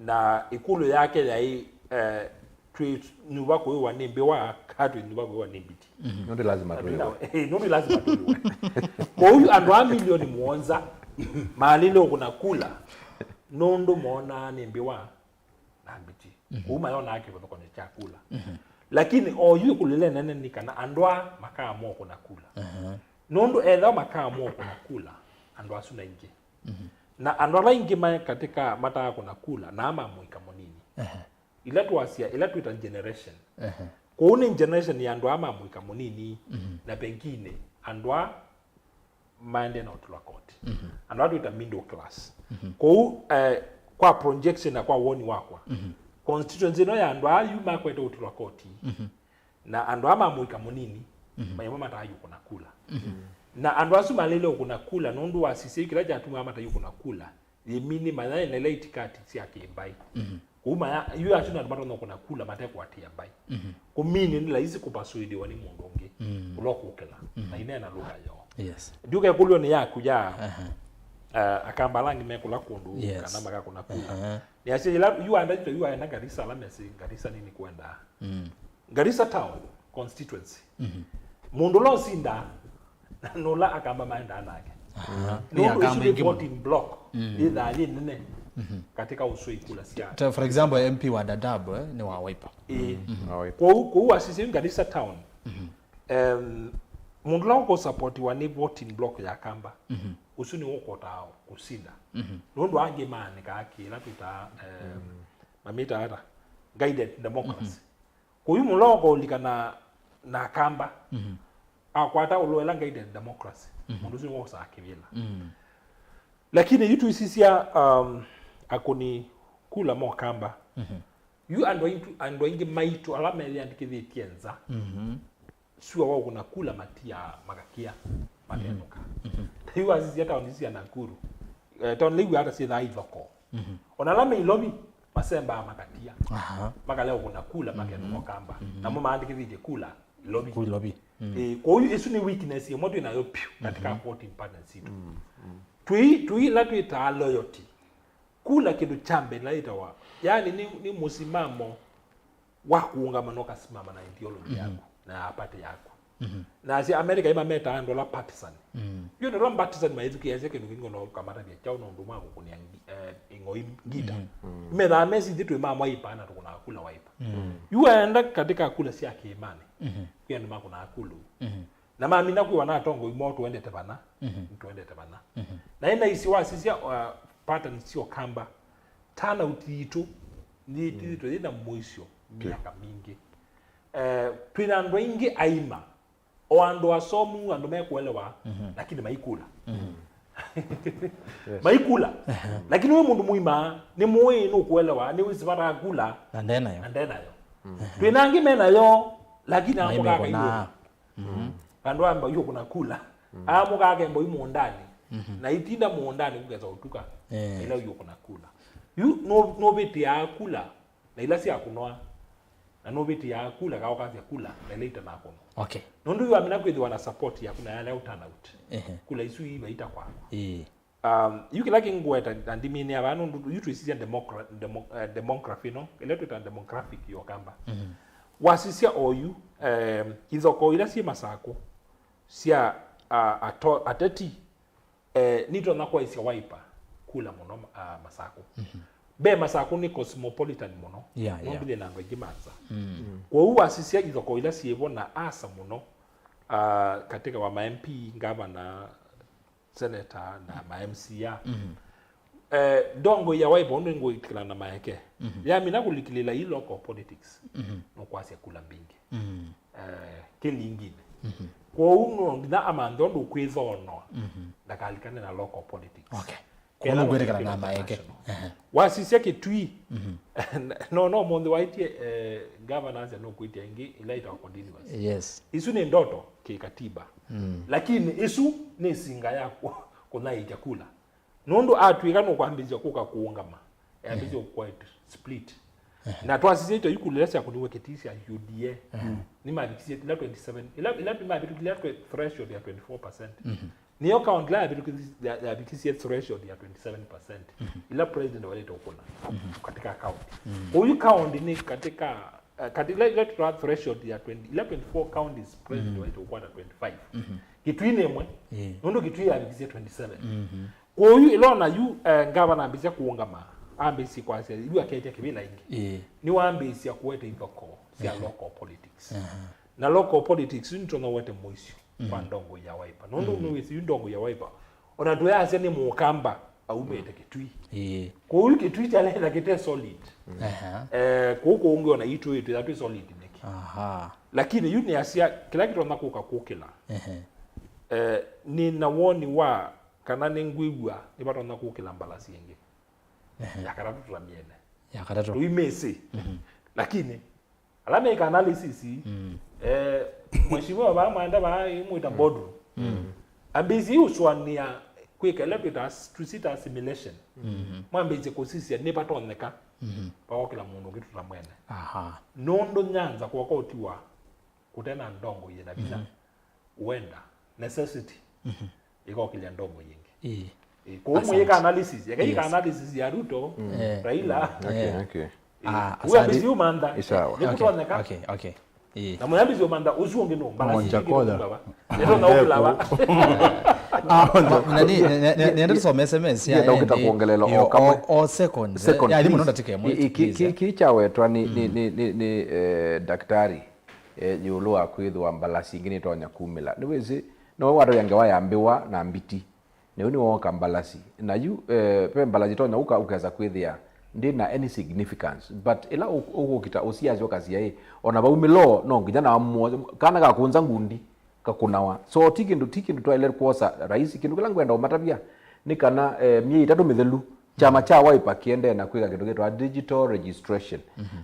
Na ĩkũlyo yake yaĩ, eh, twĩnyuva kũĩwa nĩ Mbĩwa, kaa twĩnyuva kũĩwa nĩ Mbiti. Nũndũ lazima tũĩwe. Ĩĩ, nũndũ lazima tũĩwe. Kwoou andũ a milioni mũonza malĩle ũkũna kula nũndũ moonaa nĩ Mbĩwa na Mbiti. Kwoou mayonaa kĩvathũkany'o kya kula. Lakini oyu ĩkũlyo ĩla ĩnene nĩ kana andũ aa makaamũa kũna kula. Nũndũ ethĩwa makaamũa kũna kula, andũ asu na aingĩ. Na andũ ala aingĩ me katika mataa kũna kula, na ma mũika mũnini. Ila twasya, ila twĩta generation. Kũu nĩ generation ya andũ aa ma mũika mũnini, na pengine andũ aa maendee na ũtũla koti. Andũ aa twĩta middle class. Kũu, eh, kwa projection na kwa woni wakwa, constituency ĩno ya andũ aa yu makwete ũtulwa koti, na andũ aa ma mũika mũnini, maimwe mataa yũkũna kula. Na andũ asu maleile ũkũna kula nũndũ wasisya kĩla kyatumaa matayũkũna kula, yĩmini maya na ila itikati sya kĩmbaĩ. Kũu maya, yu asu na andũ matonya ũkũna kula matekũatĩĩa mbaĩ. Kũmini nĩ laisi kũpasuĩlĩwa nĩ mũndũ ũngĩ ũla ũkũkĩla, na ineena lũka yoo. Yes. Ndiũkekũlyo nĩ yaku ya, uh, Akamba ala angĩ me kũla kũndũ, yes, kana makakũna kula. Nĩasya yĩla yu andũ aitũ yu aenda Garissa, ala mesĩ Garissa nini kwendaa. Garissa Town constituency. Mũndũ ũla ũsindaa nũla Akamba maendaa nake. Aha. Nĩ Akamba ĩsu nĩ ingĩ mũno. Voting block yĩthaa yĩ nene katika ũswei kula sya. Ta, for example, M P wa Dadaab, eh, nĩ wa Wiper. Ĩĩ. Wa Wiper. Kwoou, kwoou wasisya yu Garissa Town. Em, mũndũ ũla ũkũsapotiwa nĩ voting block ya Akamba, ũsu nĩ ũkũtaa kũsinda. Nũndũ angĩ maanĩkaa kĩla twĩtaa, em, mamĩtaa ata? Guided democracy. Kũu mũla ũkaũlika na, na Akamba, akwata ũloela guided democracy, mũndũ ũsu nĩwosaa kĩvĩla. Lakini yu tũisisya, um, akũni kula ma Akamba, yu andũ aitũ, andũ aingĩ maitũ ala meyĩandĩkĩthĩtye nza, sua wa ũkũna kula matiaa makakĩa, makenũka. Ta yu wasisya taoni sya Nakuru, eh, taoni lĩu ata syĩthaa ithokoo. Ona ala me Ilovi masembaa makatia. Aha. Makalea ũkũna kula makenũka Akamba. Namo maandĩkĩthĩtye kula Ilovi. Kula Ilovi. Ĩĩ, kwoou ĩsu nĩ weakness ĩmwe twĩ nayo pyũ katika voting patterns sitũ. Twĩ, twĩ ila twĩtaa loyalty. Kula kĩndũ kya mbee ĩla yĩtawa, yani nĩ, nĩ mũsimamo wa kũũngama na ũkasimama na ideology yaku na ya party yaku. Na asya America ĩmametaa andũ ala partisan. Yu andũ ala partisan maĩthukĩĩasya kĩndũ kĩngĩ ona ũkamatavya kyaũ na ũndũ mwa kũkũnĩa ngi-, eh, ĩng'oi ngita. Methaa mesĩ ithyĩ twĩ ma Wiper na tũkũnaa kula Wiper. Yu waenda katika kula sya kĩĩmanĩ, kwĩ andũ makũnaa kula. Na mamina kwĩwa na atongoi moo tũendete vana, nĩtũendete vana. Na ĩnaisye wasisya, uh, pattern sya Ũkamba, turnout yitũ nĩtĩthĩtwe yĩna mũisyo myaka mingĩ. Eh, twĩna andũ aingĩ aima, o andũ asomu, andũ mekũelewa, lakini maikula. Maikula. Lakini we mũndũ mũima, nĩ mũĩ nũkũelewa, nĩwĩsĩ vata kula, na ndenayo. Na ndenayo. Twĩna angĩ menayo, lakini amũkaa kaimwe. Vandũ amba yu kũna kula. Amũkaa ke mboi mũũndanĩ. Na itinda mũũndanĩ kũkesa ũtuka. Eh. Ĩla yu kũna kula. Yu nũ-, nũvĩtĩaa kula na ila sya kũnoa. Na nũvĩtĩaa kula kaũkasya kula na ila itanakũnwa. Okay. Nũndũ yu amina kwĩthĩwa na support yaku na yalea turnout. Ehe. Kula isu ivaita kwakwa. Ĩĩ. Um, yu kĩla kĩngweta na ndiminĩa vaa nũndũ yu twĩsisya democra-, demo-, eh, demography ĩno, ĩla twĩtaa demographic ya Ũkamba. Wasisya oyu, em, ithokoo ila syĩ Masakũ sya, ah, ato-, ateti, eh, nitonya kwaisya Wiper kula mũno, ah, Masakũ. Be Masakũ nĩ cosmopolitan mũno. Yeah, nũndũ yeah. Yĩna andũ aingĩ ma nza. Kwoou wasisya ithokoo ila syĩvo na asa mũno, ah, katika wa ma M P, ngavana, senator na ma M C A. Eh, ndongoi ya Wiper ũndũ ĩngũĩtĩkĩla na maeke. Yamina kũlikĩlĩla ii local politics, nũkwasya kula mbingĩ. Eh, kĩlingine. Kwoou no nginya amanthe ũndũ ũkwĩthoonoa, ndakalikane na local politics. Okay. Kwoou nũkwĩtĩkĩla na maeke. Ehe. Wasisya Kĩtui. No, no, mũnthĩ waĩtye, eh, governor asya nũkwĩtya ĩngĩ ila ĩtawa continuous. Yes. Isu nĩ ndoto kĩkatiba. Lakini isu nĩ singa ya kũ-, kũnyaĩĩkya kula. Nũndũ atw'ĩka nũkwambĩĩsya kũka kũũngama, eambĩĩsya kũkwete split. Na twasisya ito ikulu ila syakũniwe Kĩtui sya U D A, nĩmavikisye ila twenty seven, ila, ila nĩmavĩtũkilya twe-, threshold ya twenty four percent. Nĩyo county ila yavĩtũkisye, ya-, yavikisye threshold ya twenty seven percent, ila president waĩlĩte ũkũna katika county. Kwoou county nĩ katika, eh, kati ila, ila tũtwaa threshold ya twenty, ila twenty four counties president waĩlĩte ũkwata twenty five. Kĩtui nĩ ĩmwe, nũndũ Kĩtui yavikisye twenty seven. Kwoou ĩla ona yu, eh, ngavana ambĩĩsya kũũngama, ambĩĩsye kwasya, yu aketya kĩvĩla ĩngĩ. Nĩwambĩĩsya kũete ithokoo sya local politics. Na local politics, yu nĩtũnowete mũisyo kwa ndongoi ya Wiper. Nũndũ nĩwĩsĩ yu ndongoi ya Wiper, ona ndũyasya nĩ Mũkamba aumĩte Kĩtui. Kwoou Kĩtui kyaletha kĩte solid. Eh, kũu kũngĩ ona itũ, itũ ya twĩ solid nĩkĩ. Lakini yu nĩasya kĩla kĩtonya kũka kũkĩla. Eh, nĩ na woni wa kana nĩngwĩw'a nĩvatonya kũkĩla mbalasi ĩngĩ. Ya katatũ tũtamiene. Ya katatũ. Tũimĩsĩ. Lakini ala meĩka analysis, eh, mheshimiwa vaa mwaenda vaa imwĩta boardroom, ambĩĩsye ũsũanĩa kwĩka ĩla twĩtaa, twĩsĩta assimilation. Mwambĩĩsye kũsisya nĩ vatonyeka vakokĩla mũndũ ũngĩ tũtamwene. Aha. Nũndũ Nyanza kw'oko ũtiwa kũte na ndongo yĩ na vinya, huenda necessity ĩkokĩlya ndongo yĩngĩ. Ĩĩ. Eh, kwoou mũyĩka analysis, eka yĩka analysis ya Ruto, Eh. Raila. Okay, okay. Ah, Uyu ambĩĩsye ũmantha. Ĩ sawa. Nĩkũtonyeka. Okay, okay. Ĩĩ. Na mũyambĩĩsye ũmantha ũsu ũngĩ nũ, mbalasi Moja ingĩ kola. Nĩtona ũkĩlawa. Nani, nenda tusome S M S ya Nenda ũkĩta kuongelela o kamwe. O seconds. Second, Ya, please. Ndimũ nonda tike mwe. Ki- ki- ki- ki kyawetwa ni, ni, ni, ni, ni eh, daktari, eh, ĩũlũ wa kwĩthĩwa mbalasi ingĩ nĩtonya kumĩla. Nĩwĩsĩ, no watavya ngewa yambĩwa na mbiti. Na yu nĩwooka mbalasi. Na yu, eh, ve mbalasi ĩtonya ũka ũkesa kwĩthĩa ndĩ na any significance. But ĩla ũ- ũkũkita ũsiasya ũkasya ĩ, ona vaumĩlo, no nginya na muo, kana kakũnza ngundi, kakũnawa. So ti kĩndũ, ti kĩndũ twaĩle kwosa rahisi. Kĩndũ kĩla ngwenda ũmatavya nĩ kana, eh, myei ĩtatũ mĩthelu, kyama kya Wiper kĩendee na kwĩka kĩndũ kĩtwa digital registration.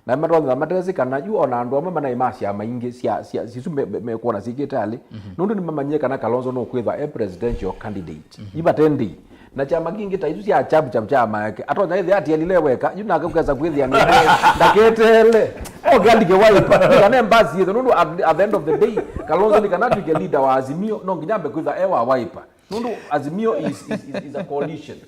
Na matonyetha matesĩ kana yu ona andũ amwe manaĩ ma syama ingĩ sya, sya, sisu me- me- mekwona syĩkĩte alĩ. Nũndũ nĩmamanyie kana Kalonzo nũkwĩthwa e presidential candidate. Ivatendei. Na kyama kingĩ ta isu sya chap chap kya Maeke, atonya ĩthĩa atielile weka, yu nake ũkesa kwĩthĩa nĩ ndaketele. Oke andike Wiper. Nĩ kana mbasi yĩthe, nũndũ at, at the end of the day, Kalonzo nĩ kana atw'ĩke leader wa Azimio, no nginya ambe kwĩthwa e wa Wiper. Nũndũ Azimio is, is, is, is a coalition.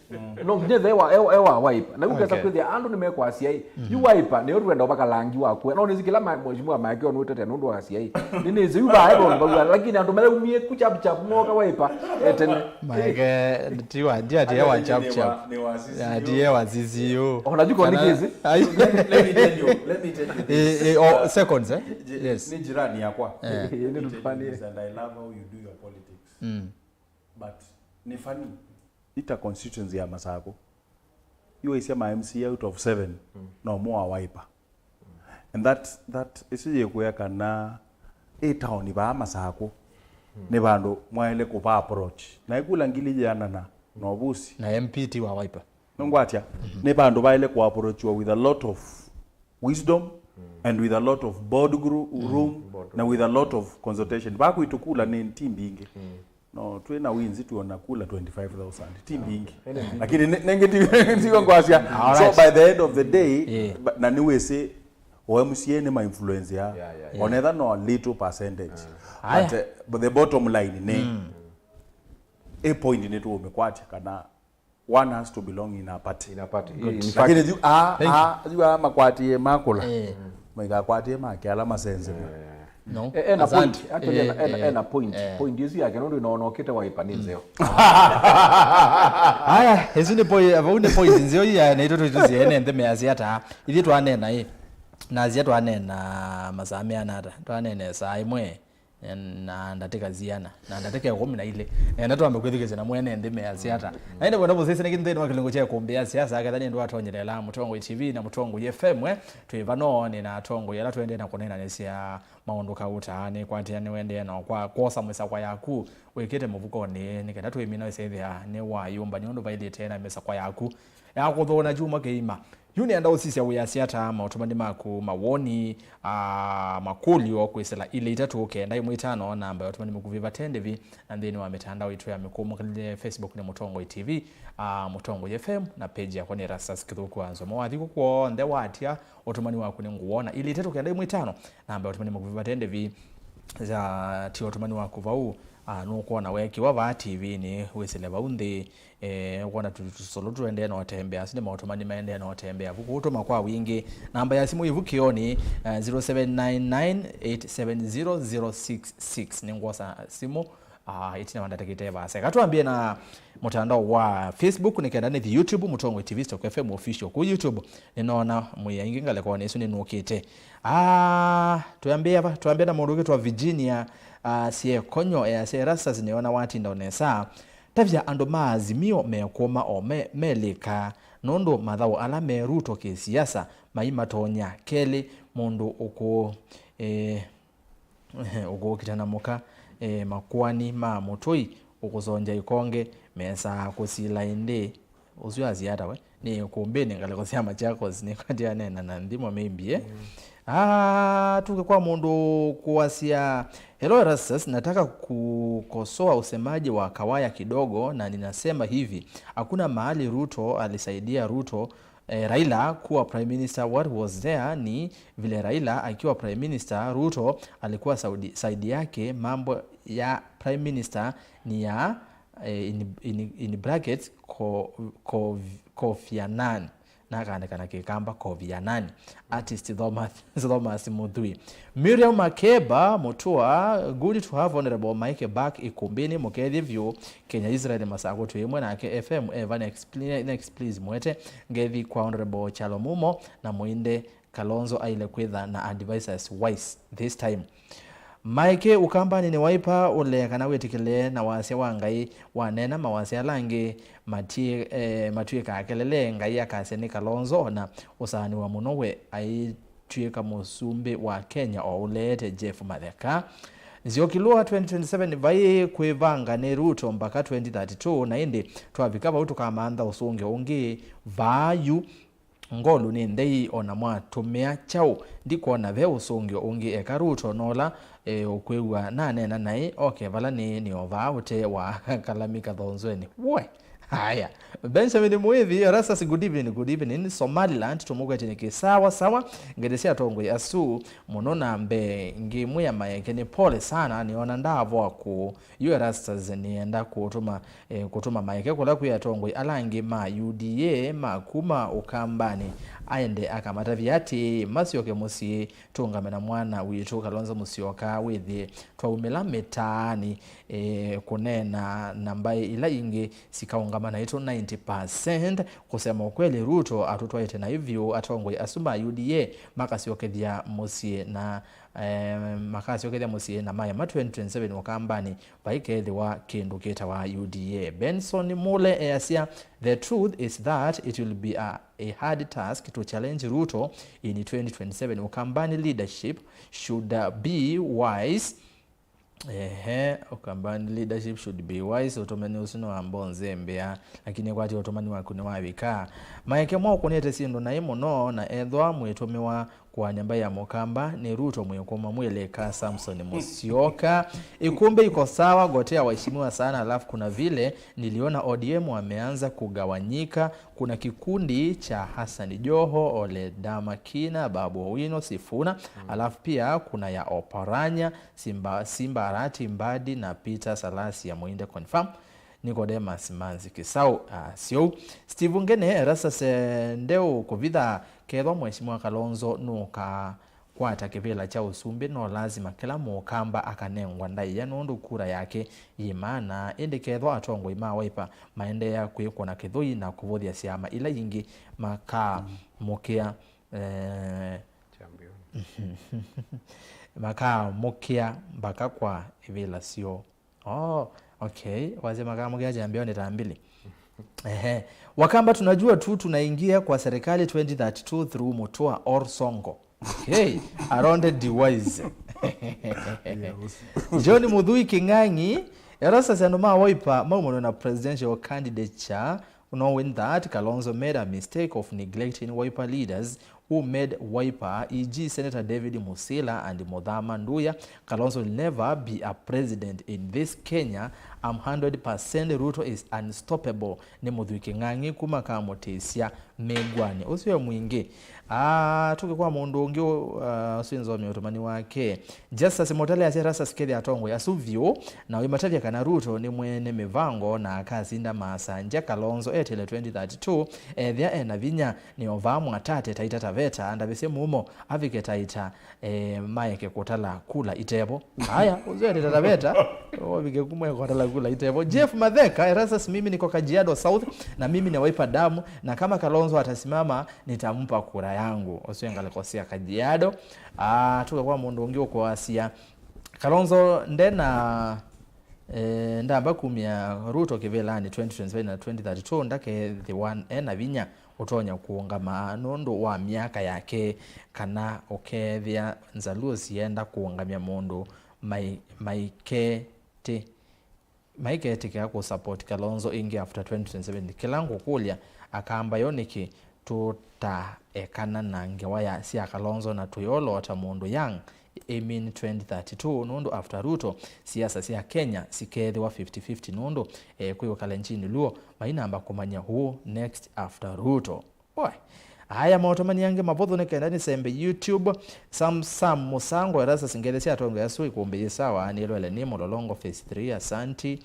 No nginya ĩthĩa e wa, e wa, e wa Wiper. Na ũkesa kwĩthĩa andũ nĩmekwasya ĩ, yu Wiper nĩyo twenda ũvaka langi waku. No nĩsĩ kĩla ma- mheshimiwa Maeke ũnũtete nũndũ wa siai. Nĩnĩsĩ yu vaa e vondũ vau, lakini andũ mayaumie ku chap chap moka Wiper etene. Maeke, tiwa, ndia, tiye wa chap chap. Ya, tiye wa C C U. Ona juko ni kezi. Ai. Let me tell you, let me tell you this. Eh, eh, oh, seconds, eh? J- Yes. Ni jirani yakwa. Eh. Let me tell you this, and I love how you do your politics. But ni funny. Ita constituency ya Masako. You is my M C A out of seven. No more Wiper. And that, that ĩsu yĩkwĩa kana ĩ taoni vaa Masakũ nĩ vandũ mwaĩle kũva approach. Na ĩkula ngili yĩanana na ũvusi. Na M P ti wa Wiper. Nũngwatya, nĩ vandũ vaĩle kũ approachiwa with a lot of wisdom and with a lot of board gru- room na with a lot of consultation. Vakwitũ kula nĩ ti mbingĩ. No, twĩ na winzi tuona kula twenty-five thousand. Ti mbingĩ. Lakini ne- nenge ti- ndio ngwasya. So by the end of the day, ba- na nĩ wĩsĩ, O M C A nĩ ma influence ya. Onetha no a little percentage. But, uh, but the bottom line nĩ, ĩ point nĩ tũũmĩkwatya kana one has to belong in a party. In a party. In fact, lakini yu a a yu a makwatie makula. Maikakwatie make ala masenze. No. E- ena Asante. Point, actually, ena- ena- ena point. Point isu yake nũndũ inaonokete Wiper nĩ nzeo. Aya, isu nĩ point, vau nĩ point nzeo ya na itũ twĩtũ ziene nthĩ measya ata. Ithyĩ twanena ĩ. Nasya twanena masaa meana ata? Twanene saa ĩmwe na ndatĩka ziana, na ndatĩka ĩkũmi na ilĩ. Nenda twambe kwĩthukĩĩsya na mwene nthĩ measya ata. Na ĩndĩ kwenda mũsisya nĩkĩ nthĩnĩ wa kĩlungu kya ĩkũmbĩ ya siasa, aketha nĩ ndũ atonyelela Mũtongoi T V na Mũtongoi F M, eh, twĩ vano nĩ na atongoi ala tũendee na kũneenanĩsya maũndũ kauta. Nĩkwatĩa nĩwendee na kwa kwosa mĩsakwa yaku wĩkĩte mũvukonĩ, nĩ kenda twĩmina wĩsethĩa nĩ wayũmba nĩ ũndũ vailĩte na mĩsakwa yaku ya kũthũna kyumwa kĩima. Yu nĩenda ũsisya wĩasya ata maũtũmani maku, mawoni, aa, makũlyo kwĩsĩla ilĩ itatũ kenda ĩmwe itano, namba ya ũtũmani mũkuvĩ vate ndĩvi, na nthĩnĩ wa mĩtandao itũ ya mĩkũmũkalĩle, Facebook nĩ Mũtongoi T V, aa, Mũtongoi F M, na page yakwa nĩ Erastus Kĩthũku wa Nzomo. Wathi kũ kw'onthe watya ũtũmani waku nĩ ngũwona. Ilĩ itatũ kenda ĩmwe itano, namba ya ũtũmani mũkuvĩ vate ndĩvi, ya ti ũtũmani waku vau, aa, nũkwona weekĩwa vaa T V-nĩ, wĩsĩle vau nthĩ. Eh, wona tu- tũsũlũ tũendee na ũtembea, asu nĩ maũtũmani maendee na ũtembea. Vuku ũtũma kwa wingĩ. Namba ya simũ ĩvu kĩoni, eh, zero seven nine nine eight seven zero zero six six. Nĩ ngwosa simũ, ah, ĩtina wa ndatĩkĩte vasa. Eka twambie na mũtandao wa Facebook, nĩ kenda nĩthi YouTube, Mũtongoi T V Stock F M Official. Ku YouTube, nĩnoona mwĩ aingĩ ngalĩkonĩ ĩsu nĩnũkĩte. Ah, twambie va, twambie na mũndũ ũkĩtwa Virginia, ah, Siekonyo, eh, Erastus nĩona watinda ũnesa. Tavya andũ ma Azimio mekũma o me- melĩka, nũndũ mathaũ ala me Ruto kĩsiasa maimatonya. Kelĩ, mũndũ ũkũ- eh, ũkũkita na mũka, eh, makoani ma mũtũi ũkũsongya ikonge mesaa kũsila ĩndĩ. Ũsu asya ata we? Nĩ kumbĩnĩ ngalĩko sya Machakos, nĩkwatĩanena na nthimo maybe, eh? Ah, tuke kwa mũndũ kũasya, "Hello Erastus, nataka kukosoa usemaji wa Kawaya kidogo, na ninasema hivi, hakuna mahali Ruto alisaidia Ruto, eh, Raila kuwa prime minister. What was there ni vile Raila akiwa prime minister, Ruto alikuwa saudi, side yake, mambo ya prime minister ni ya, eh, in, in, in brackets, ko, ko, Kofi Annan." Nakaandĩka na Kĩkamba, Kofi Annan. Artist Thomas, Thomas Muthui. Miriam Makeba Mutua, "Good to have Honorable Mike back ikumbĩnĩ, mũkethye vyũ. Kenya Israel Masako twĩ ĩmwe nake F M, Eva next, pl- next please mwete ngethi kwa Honorable Chalo Mumo na Muinde Kalonzo aile kwĩtha na advisors wise this time." Maeke Ũkambanĩ nĩ Wiper, ũlee kana wĩtĩkĩle na wasya wa Ngai, waneena mawasya ala angĩ mati-, eh, matw'ĩkaa kelele, Ngai akasya nĩ Kalonzo, ona ũsaanĩwa mũno we aitw'ĩka mũsumbĩ wa Kenya o ũleete Jeff Matheka. Nzioki Lua twenty twenty-seven, vai kwĩvanga nĩ Ruto mpaka twenty thirty-two, na ĩndĩ twavika vau tũkamantha ũsũngĩo ũngĩ vaa yu. Ngolu nĩ nthei, ona mwatũmĩa kyaũ, ndikwona ve ũsũngĩo ũngĩ eka Ruto nola, e, ũkwĩw'a naneena naĩ, oke vala nĩ, nĩ o vaa ũtee wa Kalami Kathonzweni. We! Haya. Benjamin Mwithi, Erastus, good evening, good evening. Somaliland, tũmũkwete nĩkĩ? Sawa, sawa. Ngende sya atongoi asu, mũno na mbee, ngĩmwĩa Maeke nĩ pole sana, nĩona ndaavoa kũũ. Yu Erastus nĩenda kũtũma, eh, kũtũma Maeke kũla kwĩ atongoi ala angĩ ma U D A ma kuma Ũkambanĩ, aende akamatavye atĩĩ, masyoke mũsyĩ, tũũngame na mwana witũ Kalonzo Musyoka, wĩthĩe twaumĩla mĩtaanĩ, eh, kũneena na mbaĩ ila ingĩ sikaũngama naitũ ninety percent. Kũsema ũkweli, Ruto atũtwaĩte naĩ vyũ. Atongoi asu ma U D A makasyokethya mũsyĩ na, eh, makasyokethya mũsyĩ na maema twenty twenty-seven Ũkambanĩ, vaikethĩwa kĩndũ kĩtawa U D A. Benson Mule easya, "The truth is that it will be a, a hard task to challenge Ruto in twenty twenty-seven. Ukambani leadership should, uh, be wise." Ehe, Ukambani leadership should be wise. Ũtũmani ũsu nĩ wa mbonze mbĩa, lakini kwati ũtũmani waku nĩ wavika. Maeke mwaũkũnĩte syĩndũ naĩ mũno, na ethwa mwĩtũmĩwa kũany'a mbaĩ ya Mũkamba nĩ Ruto mwĩkũma mwĩlĩka Samson Musyoka. Ikumbi iko sawa, gotea waheshimiwa sana, alafu kuna vile niliona O D M wameanza kugawanyika. Kuna kikundi cha Hassan Joho, Ole Damakina, Babu Owino, Sifuna, alafu pia kuna ya Oparanya, Simba, Simba Arati, Mbadi na Peter Salasia Muinde confirm. Nicodemus Manzi Kisau, ah, syou. Steve Ngene, Erastus Ndeu kũvitha, kethwa Mheshimiwa Kalonzo nũkakwata kĩvĩla kya ũsumbĩ, no lasima kĩla Mũkamba akanengwa ndaĩa nũndũ kura yake yĩ maana. Ĩndĩ kethwa atongoi ma Wiper maendeea kwĩkũna kĩthũi na kũvũthya syama ila ingĩ, makamũkĩa, eh, Champion. Makamũkĩa mbaka kwa ivĩla syoo. Oh, okay. Wasema kama kia champion ta mbili. Ehe. Wakamba tunajua tu tunaingia kwa serikali twenty thirty-two through Mutua or Sonko. Okay. Aronde Device. John Muthui King'ang'i, Erastus, andũ ma Wiper maumana na presidential candidature, knowing that Kalonzo made a mistake of neglecting Wiper leaders who made Wiper, e g Senator David Musila and Muthama Nduya. Kalonzo will never be a president in this Kenya. I'm hundred percent Ruto is unstoppable. Nĩ Muthui King'ang'i kuma Kamũtĩsya Mĩngwani. Ũsu e mwingĩ. Ah, tuke kwa mũndũ ũngĩ, ah, ũsu nzomie ũtũmani wake. Justus Motale asya, Erastus, kethĩa atongoi asu vyũ na ũimatavya kana Ruto nĩ mwene mĩvango na akasinda Maasanja, Kalonzo etĩle twenty thirty-two, ethĩa ena vinya, nĩ o vaa Mwatate Taita Taveta, ndavĩsye Mumo, avike Taita, eh, maeke kũtala kula itevo. Haya, ũsu etĩte Taveta, ovike kumwe kũtala kula itevo. Jeff Matheka, Erastus, mimi niko Kajiado South na mimi ni Wiper damu, na kama Kalonzo atasimama, nitampa kura yangu. Ũsu e ngalĩko sya Kajiado. Ah, tuke kwa mũndũ ũngĩ ũkũasya, Kalonzo ndena, eh, ndamba kumya Ruto kĩvĩlanĩ twenty twenty-five na twenty thirty-two, ndakethĩwa ena vinya ũtonya kũũngama nũndũ wa myaka yake, kana ũkethĩa Nzaluo sienda kũũngamya mũndũ mai-, maiketi-, maiketĩkĩa kũ support Kalonzo ĩngĩ after twenty twenty-seven. Kĩla ngũkũlya, Akamba yo nĩkĩ tũtaekana na ngewa ya sya Kalonzo na tũyolota mũndũ Young aiming twenty thirty-two, nũndũ after Ruto, siasa sya Kenya sikeethĩwa fifty fifty, nũndũ eh, kwĩ ũkalenjini luo mainamba kũmanya who next after Ruto. Oe. Aya maũtũmani angĩ mavũthũ nĩ kenda nĩsembe YouTube. Sam Sam Musango, Erastus, ngethi sya atongoĩ asu ikumbĩ yĩ sawa, nĩlwele nĩ Mũlolongo phase three, asanti.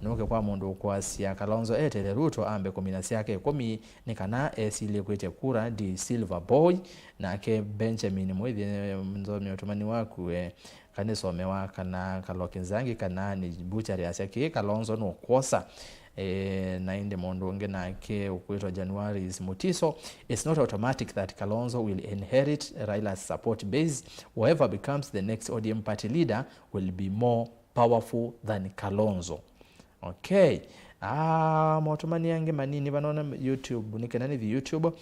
Nũke kwa mũndũ ũkwasya Kalonzo etele Ruto ambe kũmina syake ĩkũmi nĩ kana esilye kwĩtya kura. Ndi Silver Boy, nake Benjamin Mwĩthĩ, nzomie ũtũmani waku, eh, kanĩsomewa kana Kaloki Nzangi kana nĩ butchery asya kĩĩ Kalonzo nũkwosa. Eh, na ĩndĩ mũndũ ũngĩ nake ũkwĩtwa Januaris Mutiso, it's not automatic that Kalonzo will inherit Raila's support base. Whoever becomes the next O D M party leader will be more powerful than Kalonzo. Okay. Ah, maũtũmani angĩ manini vanona YouTube, nĩ kenda nĩthi YouTube.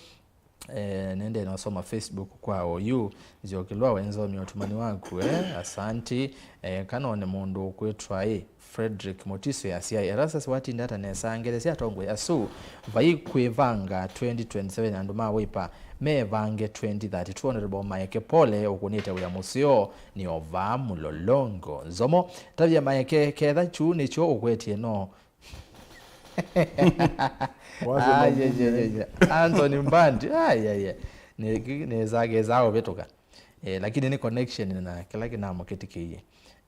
Eh, nende nasoma Facebook kwa oyu. Nziokelwa wenzomia ũtũmani waku, eh? Asanti. Eh, kanone mũndũ ũkwĩtwa ĩ Frederick Mutiso ya C I. Erastus watinda ata nesa ngethi sya atongoĩ asu vai kwĩvanga twenty twenty-seven andũ ma Wiper mevange twenty thirty-two. Honorable Maeke Pole ũkũnĩte wĩa mũseo nĩ ovaa Mũlolongo. Nzomo, tavya Maeke ketha kyu nĩkyo ũkwetie no. Wasema Ai, ai, ai, ai, ai. Anthony Mbandi. Ai, ai, ai. Nĩ, nĩ zake za ũvĩtũka. Eh, lakini nĩ connection na kĩla kĩnamũkĩtikĩie.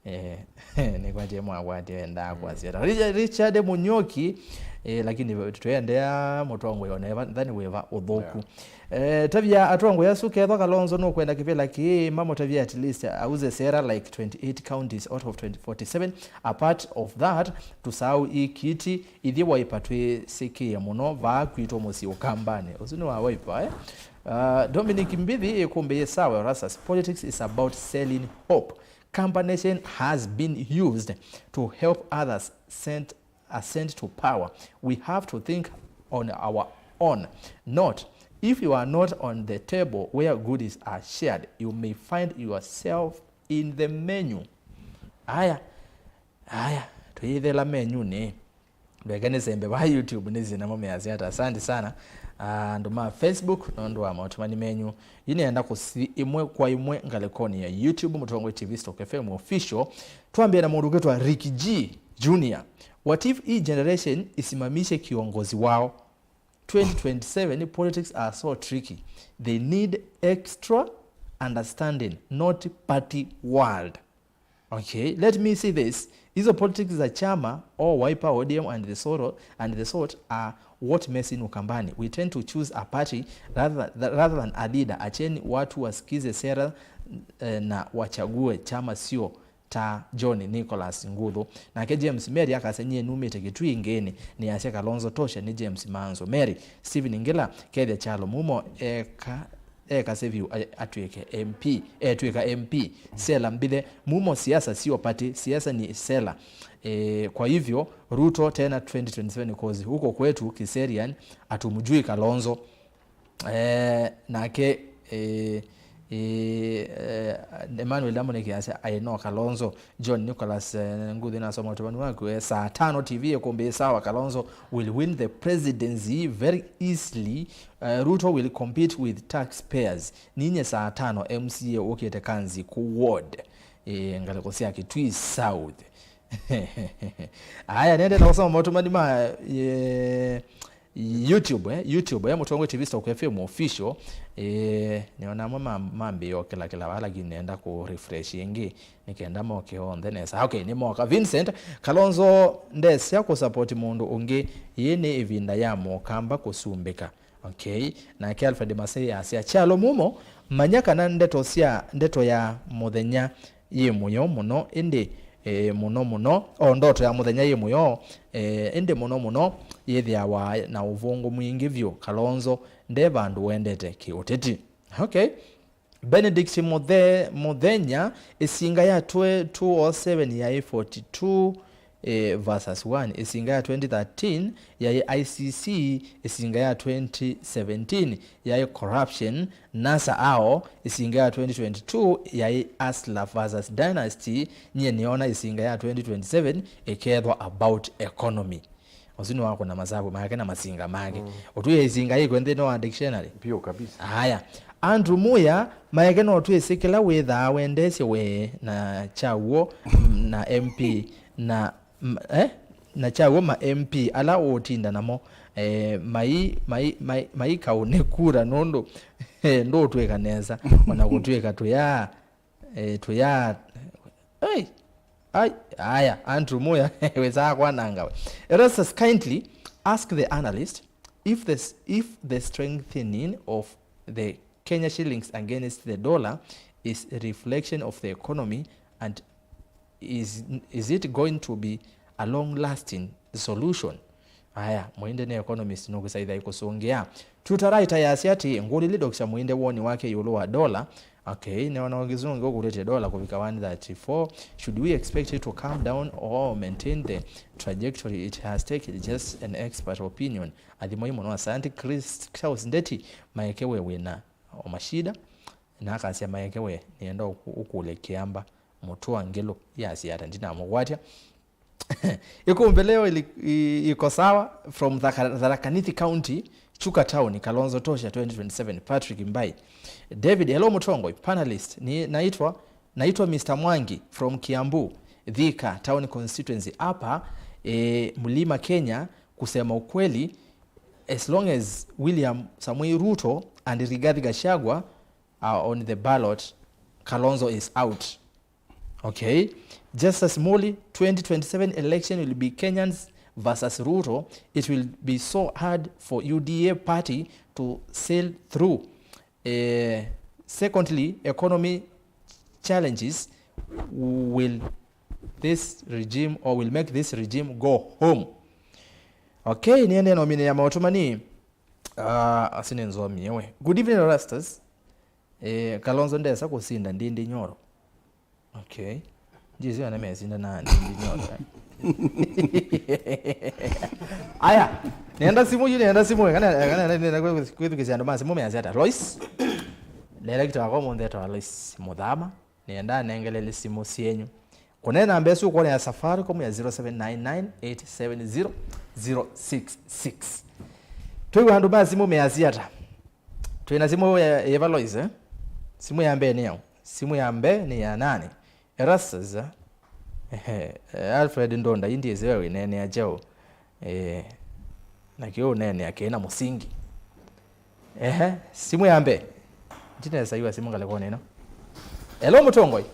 Eh, nĩkwatie mwakwatie endaa kwasya. Richard, Richard Munyoki, eh, lakini twendea mũtongoi ona eva, nthani wĩva ũthũku. Yeah. Eh, tavya atongoi asu kethwa Kalonzo nũkwenda kĩvĩla kĩĩ, mamũtavya at least auze sera like twenty-eight counties out of twenty forty-seven. Apart of that, tũsaũ ĩ kiti, ithyĩ Wiper twĩsĩkĩe mũno vaa kwitũ mũsyĩ Ũkambanĩ. Ũsu nĩ wa Wiper, eh? Uh, Dominic Mbithi ĩkũmbĩ yĩ sawa, Erastus, politics is about selling hope. Kamba Nation has been used to help others sent, ascend to power. We have to think on our own. Not, if you are not on the table where goods are shared, you may find yourself in the menu. Aya, aya, tũyĩthela menyunĩ. Ndweke nĩsembe va YouTube nĩsĩ namo measya ata. Asante sana, ah, andũ ma Facebook nũndũ wa maũtũmani menyu. Yu nĩenda kũsithi ĩmwe kwa ĩmwe ngalĩkonĩ ya YouTube, Mũtongoi T V Stock F M Official. Twambĩe na mũndũ ũkwĩtwa Rick G Junior. What if hii generation isimamishe kiongozi wao? Twenty twenty-seven politics are so tricky. They need extra understanding, not party world. Okay, let me say this. Hizo politics za chama or Wiper, O D M and the sort, and the sort are what mess in Ukambani. We tend to choose a party rather, rather than a leader. Acheni watu wasikize sera, eh, na wachague chama, sio ta John Nicholas Nguthu. Nake James Mary akasya, "Nyie numĩte Kitui ngĩĩnĩ, nĩasya Kalonzo tosha nĩ James Manzo." Mary, Stephen Ngila, kethya Kyalo Mumo eka, ekase vyũ a-, atw'ĩke M P, etw'ĩka M P. Sela mbithe, Mumo, siasa sio party, siasa ni sela. E, kwa hivyo, Ruto tena twenty twenty-seven, cause huko kwetu Kiserian hatumjui Kalonzo. Eh, nake, eh, eh, eh, Emmanuel Ndamũnĩke asya, "I know Kalonzo." John Nicholas, eh, Nguthu nasoma ũtũmani waku, eh, saa tano T V ĩkũmbĩ sawa, Kalonzo will win the presidency very easily. Eh, Ruto will compete with taxpayers. Ninye saa tano M C A ũkĩte Kanzi ku ward. Eh, ngalĩko sya Kitui South. Aya, nende na ũsoma maũtũmani ma, eh, YouTube, eh, YouTube, eh, Mũtongoi T V Stock F M Official, eh, nĩona amwe ma-, mambĩĩa kĩla kĩla vaa, lakini nenda kũ refresh ĩngĩ, nĩkenda moke onthe nesa. Okay, nĩ moka. Vincent, Kalonzo ndesya kũ support mũndũ ũngĩ, yĩĩ nĩ ĩvinda ya Mũkamba kũsumbĩka. Okay, nake Alfred Masei asya, Kyalo Mumo, manya kana ndeto sya, ndeto ya mũthenya yĩ mũyo mũno, ĩndĩ, e, mũno mũno, o ndoto ya mũthenya yĩ mũyo, e, ĩndĩ mũno mũno yĩthĩawa na ũvũngũ mwingĩ vyũ. Kalonzo nde vandũ wendete kĩũteti. Okay. Benedict Mũthe-, Mũthenya, ĩsinga ya twe-, two oh seven yaĩ forty-two, eh, versus one. Ĩsinga ya twenty thirteen yaĩ I C C, ĩsinga ya twenty seventeen yaĩ corruption. NASA ao, ĩsinga ya twenty twenty-two yaĩ Hustler versus Dynasty. Nyie nĩona ĩsinga ya twenty twenty-seven ĩkethwa about economy. Ũsu nĩ wakũna masavu make na masinga make. Mm. Ũtwĩe isinga yĩkw'e nthĩnĩ wa dictionary. Pio kabisa. Aya. Andrew Muya, maeke no twĩsĩ kĩla wĩthaa wendeesye we na kyaw'o na M P na m- eh? Na kyaw'o ma M P ala ũũtinda namo, eh, mai mai mai mai kaũne kura nũndũ eh, ndũũtwĩka nesa ona kũtwĩka tũyaa eh, tũyaa ai ai aya Andrew Muya wĩsaa kwananga we. Erastus, kindly ask the analyst if the s- if the strengthening of the Kenya shillings against the dollar is a reflection of the economy and is, is it going to be a long lasting solution? Aya, mũinde nĩ economist nũkũsaitha ikũsũngĩa. Tuta Raita yasya atĩ ngũlili Doctor Mũinde woni wake ĩũlũ wa dollar. Okay, nĩona kĩsũngĩ ũkũlĩtye dollar kũvika one thirty-four. Should we expect it to come down or maintain the trajectory it has taken? Just an expert opinion. Athimoi mũno, asante. Chris Klaus Ndeti, maeke we wĩna o mashida. Na akasya, maeke we nĩenda ũkũ- ũkũlye kĩamba mũtũa ngĩlũ yasya ata ndinamũkwatya. Ikumbĩ leo ili- i- iko sawa from Thaka- Tharaka Nithi County, Chuka Town, Kalonzo Tosha twenty twenty-seven, Patrick Mbai. David, hello Mutongoi, panelist, ni naitwa naitwa Mister Mwangi from Kiambu, Thika Town Constituency. Hapa eh, Mlima Kenya, kusema ukweli, as long as William Samoei Ruto and Rigathi Gachagua are on the ballot, Kalonzo is out. Okay. Justus Muli, twenty twenty-seven election will be Kenyans versus Ruto. It will be so hard for U D A party to sail through. Eh, secondly, economy challenges will this regime or will make this regime go home. Okay, niende nomine ya maũtũmani. Uh, asine nzomie we. Good evening, Rastas. Eh, Kalonzo ndesa kũsinda Ndindi Nyoro. Okay. Njisi ana mesinda na Ndindi Nyoro. Aya, nenda simu yu, nenda simu, kana kana nenda kwithukisia andũ ma simu measya ata. Lois. Director wako mũnthe etwa Lois Muthama. Nĩenda nengelele simũ syenyu. Kũneena mbesa ũkwona ya Safaricom ya zero seven nine nine eight seven zero zero six six. Twĩw'a andũ ma simũ measya ata? Twĩna simũ ya Evalois, eh? Simũ ya mbee nĩ yaũ? Simũ ya mbee nĩ ya nani? Erastus, eh? Ehe, eh, Alfred Ndonda, indi ĩsĩ we wĩneenea kyaũ? Eh, na kĩũ ũneenea kĩna mũsingi. Ehe, simũ ya mbee. Ndinesa iwa simũ ngalĩkonĩ ĩno. Hello, Mũtongoi.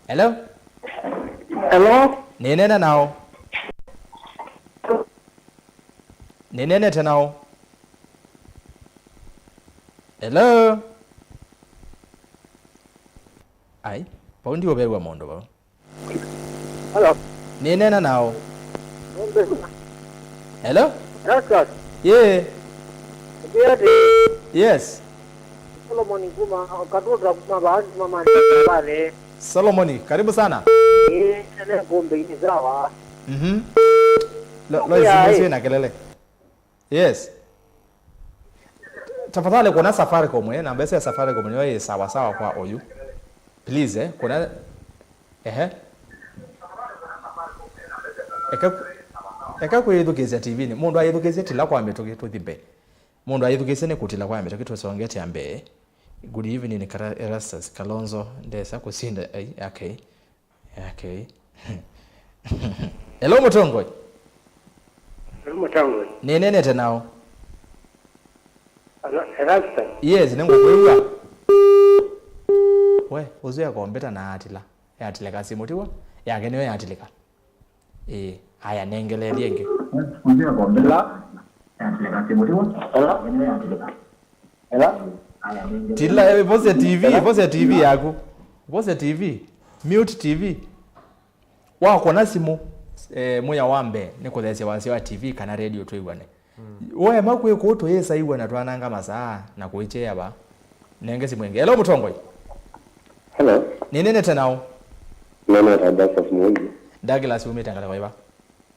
Hello. Hello. Nĩneena nao. Nĩneenete nao. Hello. Ai, vau ndiũvew'a mũndũ vau. Hello. Nĩneena nao. Ng'ombe. Hello? Raskas. Yee. Ndiati. Yes. Solomon kuma, Katuta kuma baadhi mama ni pale. Solomon, karibu sana. Eh, ne ng'ombe ni sawa. Mhm. Lo, lo, okay, isimu ai. Isiwe na kelele. Yes. Tafadhali, kuna Safaricom, eh, namba ya Safaricom nĩyo ĩ sawa sawa kwa oyu. Please, eh, kuna, ehe. Eka, eka kwĩthukĩĩsya T V nĩ. Mũndũ ayĩthukĩĩsye tila kwa mĩtũkĩ tũthi mbee. Mũndũ ayĩthukĩĩsye nĩ kũtila kwa mĩtũkĩ tũsongete mbee. Good evening, Kara-, Erastus Kalonzo, ndesa kũsinda, ai, okay. Okay. Hello, Mũtongoi. Hello, Mũtongoi. Nĩneenete nao. Hello, Erastus. Yes, nĩngũkwĩw'a. We, ũsu ekombeta na atila. Yatilĩka simũ tiwa? Yake nĩyo yatilĩka. Ĩĩ, aya, nengeleelye ĩngĩ. Ũsu ekombeta. Yatilĩka simũ tiwa? Hello? Yake nĩyo yatilĩka. Hello? Tila, eh, vosa T V, vosa T V yaku. Vosa T V. Mute T V. Wakũna simũ, eh, mũya wa mbee nĩ kũtheesya wasya wa T V kana radio twĩw'ane. Mm. Ũema kwĩ kũu tũyĩsa iw'ana twananga masaa na kũikyea va. Nenge simũ ĩngĩ. Hello, Mũtongoi. Hello. Nĩnenete nao. Nĩnenete Douglas Muli. Douglas, umĩte ngalĩko ĩva?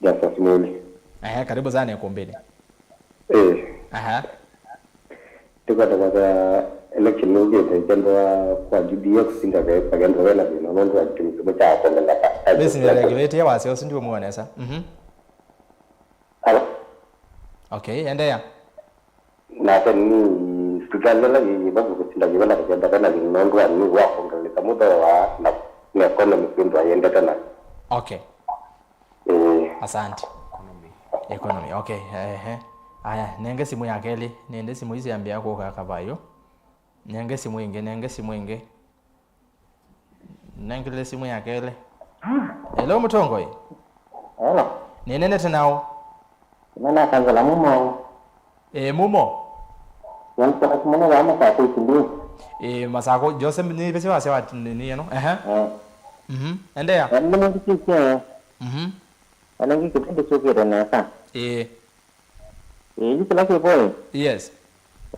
Justus Muli. Ehe, karibu sana ĩkũmbĩnĩ. Eh. Aha. Tũkwata kwata election nũkĩte ĩkendwa kwa U D A kũsinda ve pakendwa vena thĩna nũndũ wa kĩtumi kĩmwe kya kwongeleka. Basi nĩregulate wasya ũsu ndiũmwĩwa nesa. Mhm. Okay, endeea. Nake ni sivitalĩ ĩla yĩ yĩva kũtinda yĩva na kũkenda vena thĩna nũndũ wa nĩ wa kwongeleka mũthooa na nĩ economy kwĩthwa yendete na. Okay. Ĩĩ. Asante. Economy. Okay. Ehe. Aya, nenge simũ ya kelĩ. Nende simũ ici ambĩa kũka kavayo. Nenge simũ ĩngĩ, nenge simũ ĩngĩ. Nengele simũ ya kelĩ. Hello, Mũtongoi. Hello. Nĩnenete nao. Nena kanzala mumo. Ĩĩ, mumo. Yanzala kumona wa masa kwa kindi. Ĩĩ, Masako, Joseph, nĩ vĩsĩ wasya wa nĩ eno. Ehe. Eh. Mhm. Endeea. Nene kikishe. Mhm. Nene kikitende sokere nesa. Ĩĩ. Ĩĩ, kĩla kĩvoĩ. Yes.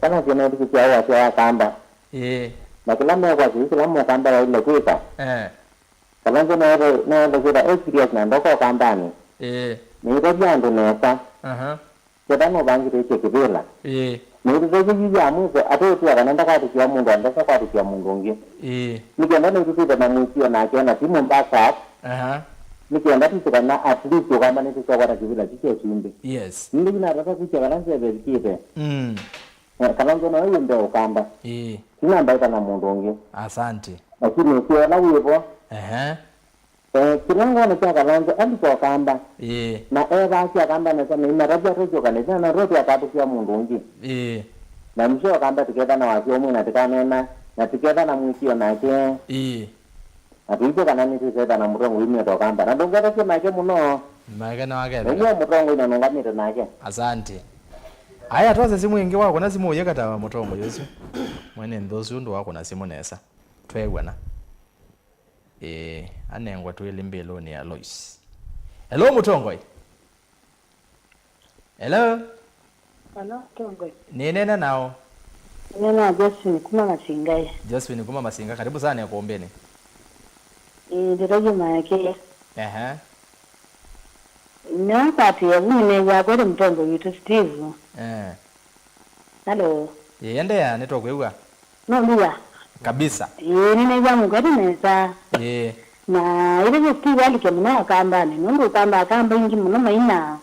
Kana kĩna ndikisya wa wa kamba. Ĩĩ. Na kĩla mekwasya kĩla mũkamba waile kwĩka. Eh. Kalonzo naenda naenda kwĩka experience na ndoko kambani. Ĩĩ. Nĩitavya andũ nesa. Aha. Ketha nũvangĩte kĩvĩla. Ĩĩ. Nĩitũtethya yu ya mwĩso atũtw'a kana ndakatũkĩa mũndũ andesa kwatũkĩa mũndũ ũngĩ. Ĩĩ. Nĩkenda nĩtũtwĩte na mũisio nake na timu backup. Aha. Nĩkenda tũsĩ kana at least ũkamba nĩtũsokwa na kĩvĩla kyu kya ĩsumbĩ. Yes. Nĩndĩ natafa kũkya vala nzevevikĩte. Mm. Eh, Kalonzo nowe wĩ mbee ũkamba. Ĩĩ. Tina mbaĩka na mũndũ ũngĩ. Asante. Lakini ũsio ũla wĩvo. Ehe. Eh, kĩla ngwona kya Kalonzo alika ũkamba. Ĩĩ. Na evaasya akamba nesa na imatavya tũsyoka nesa na roti akatũkĩa mũndũ ũngĩ. Ĩĩ. Na mseo ũkamba tũketha na wasya ũmwe na tũkanena na tũketha na mũisio nake. Ĩĩ. Na tũitũ kana nĩtũsetha na mũtongoi nĩtũkamba. Na ndũngethasye make mũno. Make na wake. Nĩnyie mũtongoi na nũngamĩte nake. Asante. Aya, twase simũ ĩngĩ wakũna simũ ũyĩkata mũtongoi ũsu. Mwene nthĩ ũsu ũndũ wakũna simũ nesa. Tweew'ana. Ĩĩ, anengwa twĩlĩ mbĩlũnĩ ya Lois. Hello, mũtongoi. Hello. Hello, Tongoi. Nĩnena nao. Nena Josephine kuma Masingai. Josephine kuma Masinga, karibu sana ĩkũmbĩnĩ. Ĩĩ, ndĩtavye maeke. Ehe. Nĩwakwatĩĩa vu nĩnew'aa kwete mũtongoi witũ Steve. Eh. Hello. Ĩĩ, endeea, nĩtũkwĩw'a. Nũmbia. Kabisa. Ĩĩ, nĩnew'aa mũkwete nesa. Ĩĩ. Na ĩtavye Steve alike mũno akambanĩ, nũndũ ũkamba akamba ingĩ mũno maina.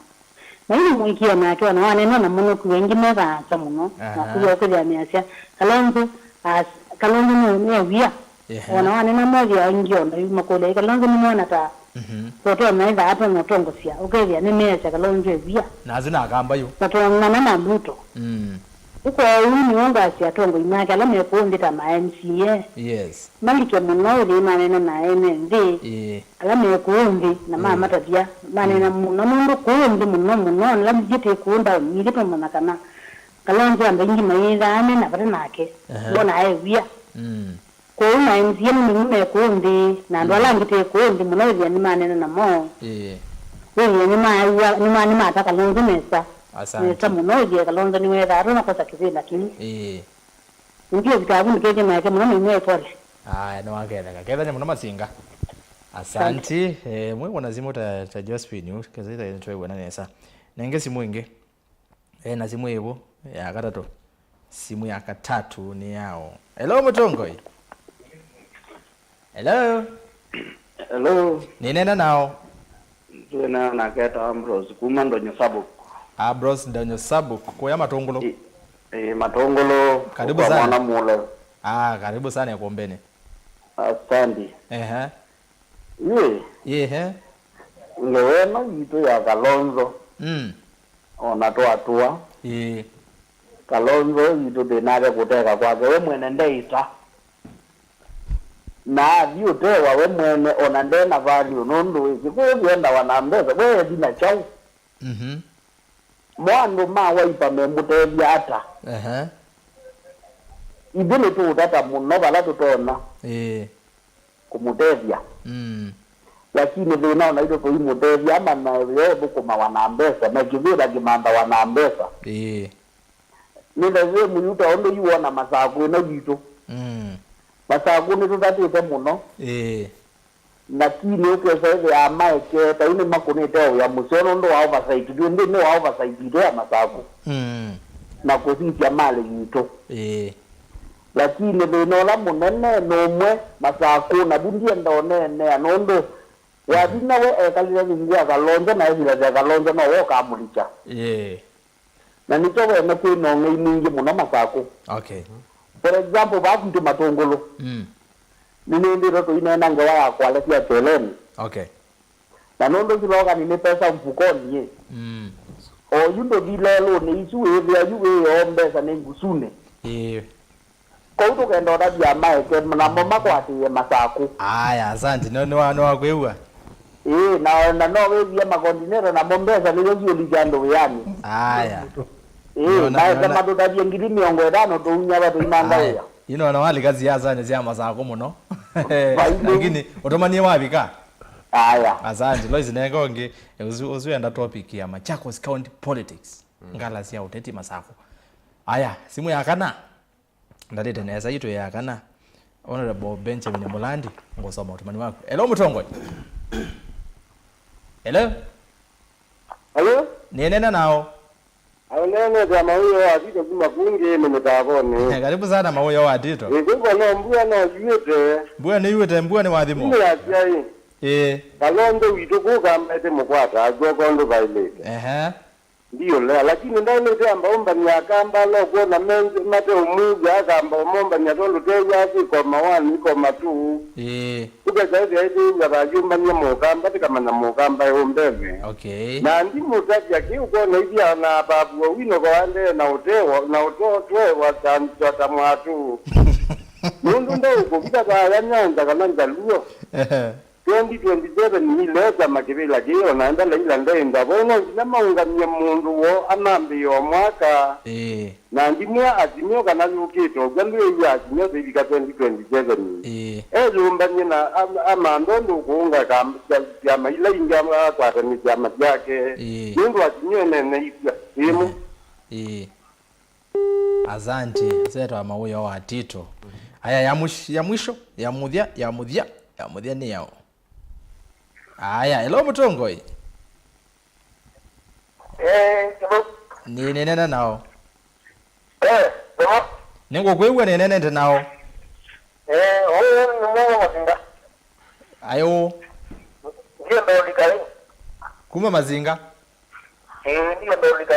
Maina mũikie nake, ona wanena na mũno kuya ingĩ me vaasa mũno. Na Aha. Kuya ũkĩthĩa measya, Kalonzo, as, Kalonzo nĩ nĩ wia. Ehe. Ona wanena methĩa ingĩ ona yu makũlya, Kalonzo nĩmwona ta Mhm. tũtonya ĩthaa tũna ũtongosya, ũkethĩa nĩmeasya Kalonzo e wia. Na asu na akamba yu. Na tũng'ana na Ruto. Mm. Ũkoo ũu nĩw'o ngasya atongoi make ala me kũũ nthĩ ta ma M C A. Yes. Malike mũno ĩthĩ manena na ene nthĩ. Ĩĩ. Ala me kũũ nthĩ na mamatavya, manena mũno nũndũ kũũ nthĩ mũno mũno, ala nithyĩ twĩ kũũ ndown, nithyĩ tũmanya kana Kalonzo andũ aingĩ mayĩthaa me na vata nake, Aha. Mbona e wia. Mm. Kwoou ma M C A nĩ nĩmũ me kũũ nthĩ, na andũ ala angĩ twĩ kũũ nthĩ mũno wĩthĩa nĩmanena namo. Ĩĩ. Wĩthĩa nĩmaew'a, nĩma- nĩmata Kalonzo nesa. Asante. Nesa mũno, wĩthĩa Kalonzo nĩwethaa tũnakosa kĩvĩla kĩu. Ĩĩ. Ndio vitabu nĩkĩte make mũno na imwe pole. Aya, nĩwaketheka. Kethane mũno Masinga. Asante. Eh, mwĩw'ona simũ ta, ta Josephine, ũ, kesa ita twĩw'ona nesa. Nenge simũ ĩngĩ. Eh, na simũ ĩvu ya katatũ. Simũ ya katatũ nĩ yao. Hello, mũtongoi. Hello. Hello. Nĩnena nao. Twĩna nake ta Ambrose kuma Ndonyo Sabuk. Ambrose Ndonyo Sabuk, kũya Matũngũlũ. I- eh, Matũngũlũ. Karibu Kwa sana. Mwana mũle. Ah, karibu sana ĩkũmbĩnĩ. Asante. Ehe. Ye, Yehe. Ngewa ĩno yitũ ya Kalonzo. Mm. Ona twatũa. Ĩĩ. Kalonzo yitũ thĩnake kũteka kwake we mwene ndeita. Na athi ũtewa we mwene ona ndena value nũndũ Kĩkũyũ kĩendawa na mbesa we ethi na kyaũ. Mhm. Mo andũ ma Wiper memũtethya ata? Ehe. Ithyĩ nĩtũũtata mũno vala tũtonya Ĩĩ. kũmũtethya. Mm. Lakini thĩna ona itũ tũimũtethya amanya yo ũthũkũmawa na mbesa na kĩvĩla kĩmanthawa na mbesa. Ĩĩ. Nĩ the same yu ta ũndũ yu wona Masakũ ĩno yitũ. Mm. Masakũ nĩtũtatĩte mũno. Ĩĩ. Lakini ũkesa ĩthĩaa maekee ta yu nĩmakũnĩte o wĩa mũseo nũndũ wa oversight. Twĩ nthĩnĩ wa oversight itũ ya Masakũ. Mm. Na kũsisya malĩ yitũ. Ĩĩ. Lakini thĩna ũla mũnene nĩ ũmwe, Masakũ, na vu ndienda ũneenea nũndũ wathi nawe ekalile thingi wa Kalonzo na evilasya Kalonzo nowe ũkamũlikya. Ĩĩ. Na nĩkyo wene kwĩna ũng'ei mwingĩ mũno Masakũ. Okay. For example, vaa kwitũ Matũngũlũ. Mm. Nĩnĩndĩtwe tũineena ngewa ya kwalesya keleni. Okay. Na nũndũ slogan nĩ pesa mfukoni ĩ. Mm. O yu ndũthi lelũnĩ isu wĩthĩa yu wĩoo mbesa nĩ ngusunĩ. Ĩĩ. Kwoou tũkenda ũtavya maeke namo makwatĩĩe Masakũ. Aya, asante. No, nĩwa, nĩwakwĩw'a? Ĩĩ, na, na no wĩthĩe makondineta namo mbesa nĩsyo siũlikya andũ wĩanĩ. Aya. Ĩĩ, nĩona, maeke nĩona matũtavye ngili mĩongo ĩtano tũunya va tũimanga wĩa. Yu nĩona walika siasanĩ sya Masakũ mũno. Lakini ũtũmanie wavika. Aya. Asante. Lois, nenga ũngĩ. Ũsu, ũsu enda topic ya Machakos County politics. Mm. Ngala sya ũteti Masakũ. Aya, simũ ya kana. Ndatĩte nesa, itũ ya kana. Honorable Benjamin Mulandi, ngũsoma ũtũmani waku. Hello, mũtongoi. Hello? Hello? Nĩnena nao. Aunene ta mauyo wa Tito kuma kungi ni mitavoni. Karibu sana mauyo wa Tito. Ikuko no mbua no yuite. Mbua nĩ yuĩte, mbua nĩ wathimo. Ni asyai. Ĩĩ. Kalonzo witũ kũkambete mũkwata, akw'o kondũ vailĩte. Ehe. Ndiũlea, lakini ndaĩlĩte amba ũmbany'a akamba ala ũkwona mate ũmuvya akamba ũmombany'a tondũ tew'aa kwĩ koma one, koma two. Ĩĩ. Ũkesa ĩthĩa ĩtĩĩw'a thayũmbany'a mũkamba, tĩkamanya mũkamba ĩ ũmbene. Okay. Na ndimũtavya kĩu kwona ithya na Ababu Owino koaendee na ũtewa, na ũtotwewa ta, ta, ta mwatũ. Nũndũ ndeũkũvika thaya Nyanza kana Njaluo. Ehe. Twenty twenty-seven nilesa makĩvĩla kĩĩ, o na enda Laila ndenda vo, no nginya maũngamie mũndũ woo anambĩĩa o mwaka. Ĩĩ. Na ndimwĩa Azimio kana yũkĩte ũkw'a ndwĩw'a Azimio tũivika twenty twenty-seven. Ĩĩ. Eyũmbany'e na am-, amantha ũndũ ũkũũnga kam-, sya-, syama ila ingĩ am-, akwatany'e syama syake. Ĩĩ. Nũndũ Azimio ĩneneisye ĩmwe. Ĩĩ. Asante. Setwa mauyo wa Tito. Aya, ya mwish-, ya mwisho, ya muthya, ya muthya, ya muthya nĩ yao. Aya, hello mũtongoi. Eh, hello. Nĩ, nĩnena nao. Eh, hello. Nĩngũkwĩw'a nĩnenete nao. Eh, ũyũ nĩ Mũgo Mazinga. Ayũ. Ndiye ndolika hii. Kuma Mazinga. Eh, ndiye ndolika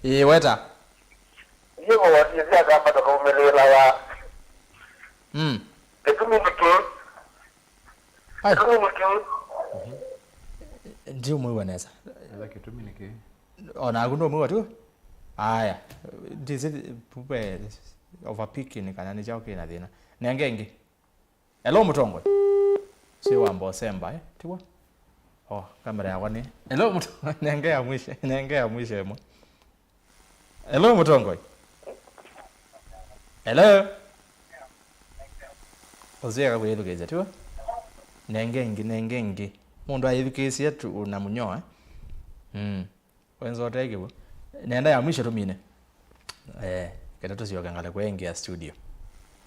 hii. Eh, weta. Ndiye kwa ndiye akamba tũkaumĩlĩĩla wa. Mm. Kĩtumi nĩ kĩĩ? Ai. Kĩtumi nĩ kĩĩ? Ndiũmwĩw'a nesa. Ela kĩtumi nĩ kĩĩ? O naku ndũmwĩw'a tu? Aya. Ndisi pupe overpicking kana nĩ kyaũ kĩna thĩna. Nenge ĩngĩ. Hello, mũtongoi. Si wamba ũsemba, eh? Tiwa? Oh, kamera yakwa nĩ. Hello, mũtongoi. Nenge ya mwisho, nenge ya mwisho ĩmwe. Hello, mũtongoi. Hello. Ũsieka kwĩthukĩĩsya, tiwa? Nenge ĩngĩ, nenge ĩngĩ. Mũndũ ayĩthukĩĩsye tu na mũnyoa, eh? Mm. Wenza ũtekĩw'o. Nenda ya mwisho tũmine. Eh, kenda tũsyoke ngalĩko ĩngĩ ya studio.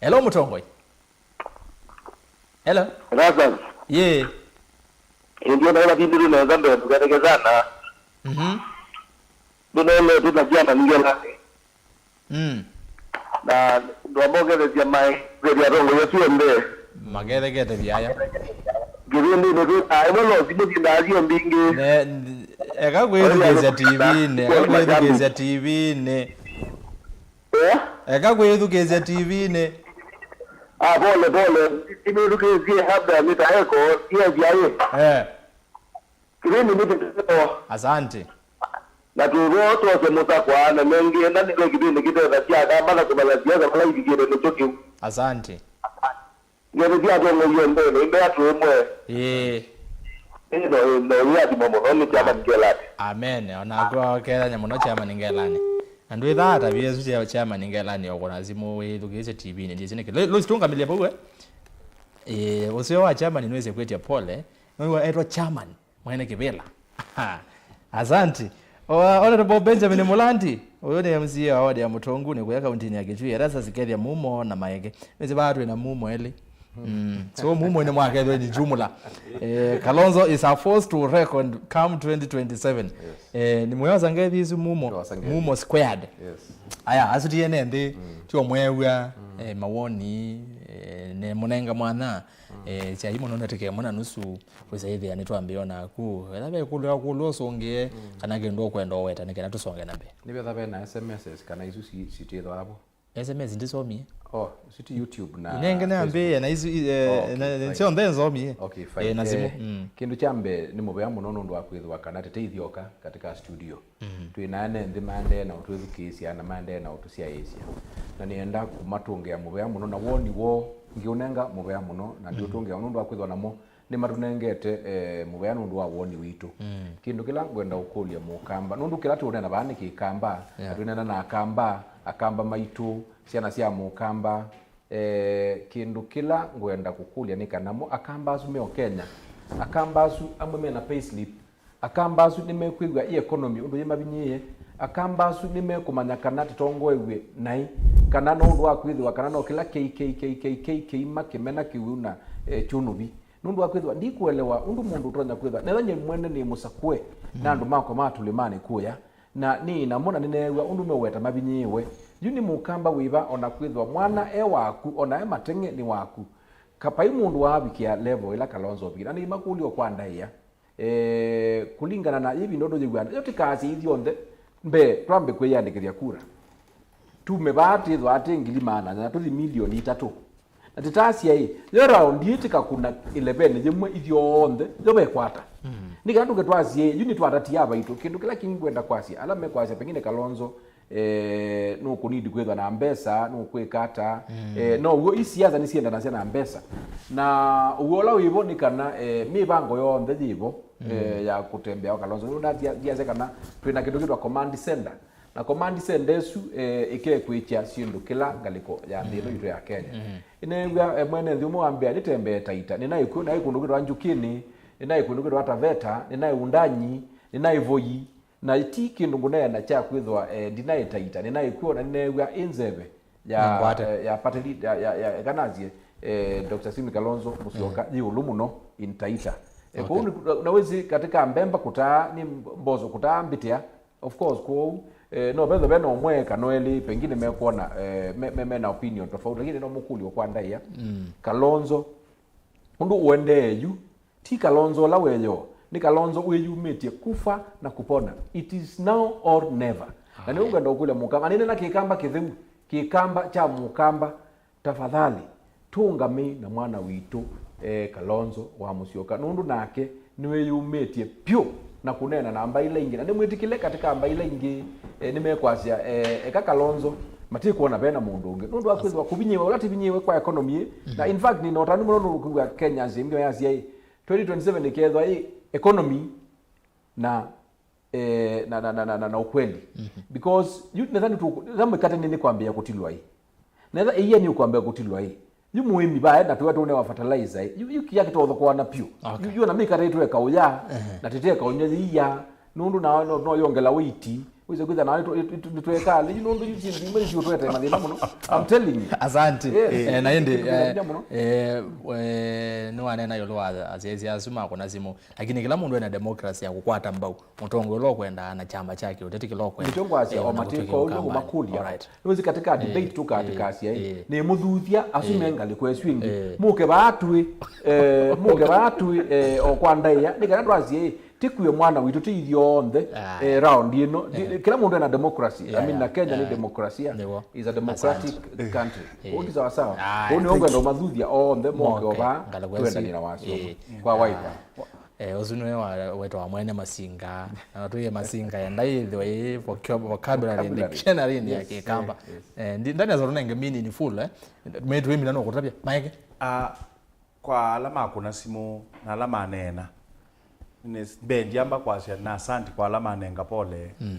Hello, mũtongoi. Hello. Lazarus. Ye. Ndio naona bibi tunaweza mbele tukateke sana. Mhm. Tunaona tuna jana ningela. Mm. Na ndwambokethesya mai, kwethi atongoi asu onthe. Makethekete vyaya. Kĩvĩndĩnĩ twĩ na ĩmwe no simũ syĩndaa syo mbingĩ. Ne, eka kwĩthukĩĩsya T V-nĩ, eka kwĩthukĩĩsya T V-nĩ. Eh? Eka kwĩthukĩĩsya T V-nĩ. Ah, pole, pole. Simĩthukĩĩsye labda nĩ ta eko, yes, yaĩ. Eh. Kĩvĩndĩ nĩ kĩtheo. Asante. Na tũvo twose mũsakwa, na nengĩ enda nĩtwe kĩvĩndĩ kĩtethasya akamba na kũmanya siasa vala ivikĩte nĩkyo kĩu. Asante. Ngeni sya atongoi onthe, nĩ mbea tũĩmwe. Ĩĩ. Ĩĩ, no, no, nĩ athimo mũno, nĩ chairman Ngelani. Amen. Ona akwa kethanya mũno chairman Ngelani. Na ndwĩthaa ta vyesu cha chairman Ngelani okona simũ wĩthukĩĩsye T V-nĩ, ndiĩsĩ nĩkĩ. Lo-, Lois tũngamĩlye vau, eh? Ĩĩ, ũseo wa chairman nĩwĩsĩ kwĩtya pole. Nĩwĩwa etwa chairman. Mwene kĩvĩla. Asante. O, Honorable Benjamin Mulandi, ũyũ nĩ M C A wa ward ya Mũtonguni kũya kauntinĩ ya Kitui. Erasasi kethya Mumo na Maeke. Nĩsĩ vaa twĩ na Mumo elĩ. Mm. So Mumo nĩ mwakethwe ni jumla. Eh, Kalonzo is a force to reckon come twenty twenty-seven. Yes. Eh, nĩ mwĩosa ngethi isu Mumo. Twosa ngethi. Mumo squared. Yes. Aya, asu tiene nthĩ, mm, tio mwew'a, mm, eh, mawoni, eh, Nĩ mũnenga mwanya, eh, kyai mũno ndatĩka ĩmwe na nusu, wĩsa ĩthĩa nĩtwambĩĩa naku. Ethĩwa ve kũlyo ya kũlyo ũsũngĩe, kana kĩndũ ũkwenda ũweta, nĩ kana tũsonge na mbee. Nĩvetha ve na S M Ss kana isu si-, sitĩthwa avo? S M S ndisomie. Oh, siti YouTube na Inenge Facebook. Nambĩĩa na isu, eh, Oh, okay, na, fine. Syonthe nsomie. Okay, fine. Eh, na simũ. Eh, mm. Kĩndũ kya mbee nĩ mũvea mũno nũndũ wa kwĩthĩwa kana tĩtĩithyoka katika studio. Mm. Twĩ na ene nthĩ maendee na ũtwĩthukĩĩsya na maendee na ũtũsyaĩĩsya. Na nĩenda kũmatũngĩa mũvea mũno na woni woo ngĩũnenga mũvea mũno na ndiũtũngĩa nũndũ wa kwĩthwa namo nĩmatũnengete, eh, mũvea nũndũ wa woni witũ. Mm. Kĩndũ kĩla ngwenda ũkũlya mũkamba, nũndũ kĩla tũũneena vaa nĩ kĩkamba, yeah, na twĩneena na akamba, akamba maitũ, syana sya mũkamba. Eh, kĩndũ kĩla ngwenda kũkũlya nĩ kana mo akamba asu me o Kenya, akamba asu amwe mena payslip, akamba asu nĩmekwĩw'a ĩ economy ũndũ yĩmavinyĩĩe, akamba asu nĩmekũmanya kana tĩtongoew'e naĩ, kana no ũndũ wa kwĩthĩwa kana no kĩla kei, kei, kei, kei, kei, kĩima kĩmena kĩwĩu na, eh, kyũnũvi. Nũndũ wa kwĩthĩwa ndikũelewa ũndũ mũndũ ũtonya kwĩthĩwa, nethwa nyie mwene nĩ mũsakũe na andũ makwa ma tũlĩmanĩ kũya, na nĩ namo na nĩneew'a ũndũ meweta mavinyĩĩwe. Yu nĩ mũkamba wĩva, o na kwĩthĩwa mwana e waku, o na e mateng'e nĩ waku? Ka vai mũndũ waavikĩa level ĩla Kalonzo ovikĩte? Na nĩimakũlyo kwa ndaĩa. Eh, kũlingana na ĩvinda ũndũ yĩw'ana, yo tĩkasye ithyonthe mbee twambe kwĩyandĩkĩthya kura. Tume vaa twĩthwa atĩ ngili maana nyanya, tũthi milioni itatũ. Na tĩtasya ĩ, yo raundi ĩĩ tĩkakuna ĩleveni yĩmwe ithyonthe, yo vekwata. Mm. Nĩ kana tũke twasye ĩ, yu nĩtwatatia avaitũ. Kĩndũ kĩla kĩngĩ ngwenda kwasya, ala mekwasya pengine Kalonzo, eh, nũkũnidi kwĩthwa na mbesa, nũkwĩka ata, mm, eh, no w'o, i siasa nĩsiendanasya na mbesa. Na ũw'o ũla wĩvo nĩ kana, eh, mĩvango yonthe yĩvo, mm, eh, ya kũtembea wa Kalonzo. Nũndũ nathiasya kana twĩ na kĩndũ kĩtwa command center. Na command center ĩsu, eh, ĩkekwĩkya syĩndũ kĩla ngalĩko ya nthĩ ĩno yitũ ya Kenya. Mm. Ĩneew'a, eh, mwene nthĩ ũmwe wambĩa, nĩtembee Taita, nĩnaĩ kw'o, naĩ kũndũ kwĩtwa Njukini, nĩnaĩ kũndũ kwĩtwa Taveta, nĩnaĩ Undanyi, nĩnaĩ Voi, na ti kĩndũ ngũneena kya kwĩthwa, eh, ndinaĩ Taita, nĩnaĩ kw'o na nĩneew'a ĩ nzeve ya, eh, ya party lead-, ya, ya, ya, kana asye, eh, Doctor Stephen Kalonzo Musyoka yĩ ĩũlũ mũno in Taita. Eh, kwoou nĩ, na wĩsĩ katika mbemba kũtaa nĩ mboso kũtaa mbĩtĩa, of course, kwoou, eh, no vethwe ve na ũmwe kana elĩ, pengine mekwona, eh, me, me, me na opinion tofauti, lakini no mũkũlyo kwa ndaĩa. Mm. Kalonzo, ũndũ ũendee yu, ti Kalonzo ũla weyo, nĩ Kalonzo wĩyumĩtye kufa na kupona. It is now or never. Na nĩ ngwenda ũkũlya mũkamba, anene na kĩkamba kĩtheu, kĩkamba kya mũkamba, tafadhali, tũũngamei na mwana witũ, eh, Kalonzo wa Musyoka, nũndũ nake nĩwĩyumĩtye pyũ na kũneena na mbaĩ ila ingĩ, na nĩmwĩtĩkĩle katika mbaĩ ila ingĩ, eh, nĩmekwasya, eh, eka Kalonzo, matikwona vena mũndũ ũngĩ, nũndũ wa kwĩthĩwa kũvinyĩĩwa ũla tĩvinyĩĩwe kwa economy ĩ, na in fact, nĩna ũtanu mũno nũndũ kwĩw'a Kenyans ĩngĩ mayasya ĩ, twenty twenty-seven ĩkethwa ĩ economy na eh, na, na, na, na, na, na ukweli. Mhm. Because yu netha nĩtũ-, netha mĩkate nĩ, nĩkwambĩĩa kũtilwa ĩ. Netha ĩia nĩ ũkwambĩĩa kũtilwa ĩ. Yu mũĩmi vae na tũya tũnewa fertilizer ĩ. Yu, yu kia kĩtothokoana pyũ. Okay. Yu, yu na mĩkate ĩtweka ũya, ehe, na tĩteka ũnywa yĩia. Nũndũ na no, no yongela weight. Wĩse kwĩtha na nĩtweka lĩ, yu nũndũ yu syĩndũ imwe nĩcio twete mathĩna mũno. I'm telling you. Asante. Yes. Eh, na ĩndĩ, eh, eh, eh, nĩwanena ĩũlũ wa asyaĩsya asu makũna simũ. Lakini kĩla mũndũ ena democracy ya kũkwata mbau mũtongoi ũla ũkwendaa na kyama kyake ũteti kĩla ũkwenda. Nĩkyo ngwasya, eh, o ona matĩka kũtw'ĩka ũndũ ũkambani. Kũmakũlya. Alright. Nĩwĩsĩ katika debate tũkatĩkasya ĩ, eh, nĩ mũthuthya asu me ngalĩko ĩsu ĩngĩ. Eh. Mũke vaa twĩ, eh, mũke vaa twĩ, eh, o kwa ndaĩa, nĩ kana ndwasye ĩ, tĩkue mwana witũ tĩ ithyonthe, eh, round ĩno. Ndi-, kĩla mũndũ ena democracy. Yeah, I mean, na Kenya nĩ democracy. Nĩw'o. Is a democratic country. Asante. Eh. Kũu ti sawa sawa. Kũu nĩo ngwenda ũmathuthya onthe moke o vaa twendane na wasyo. Eh. Kwa Wiper. Eh, ũsu nĩwe wa, wetawa mwene Masinga. Na twĩe Masinga enda yĩthĩwe yĩ vocab-, vocabulary, vocabulary, dictionary-inĩ ya Kĩkamba. Yes, yes. Eh, ndi-, ndani ya zoto nenge meaning full, eh. Metu wĩmina no kũtavya. Maeke? Ah, kwa ala makũna simũ na ala maneena. Nĩ, mbe ndiamba kwasya na asante kwa ala manenga pole. Mm.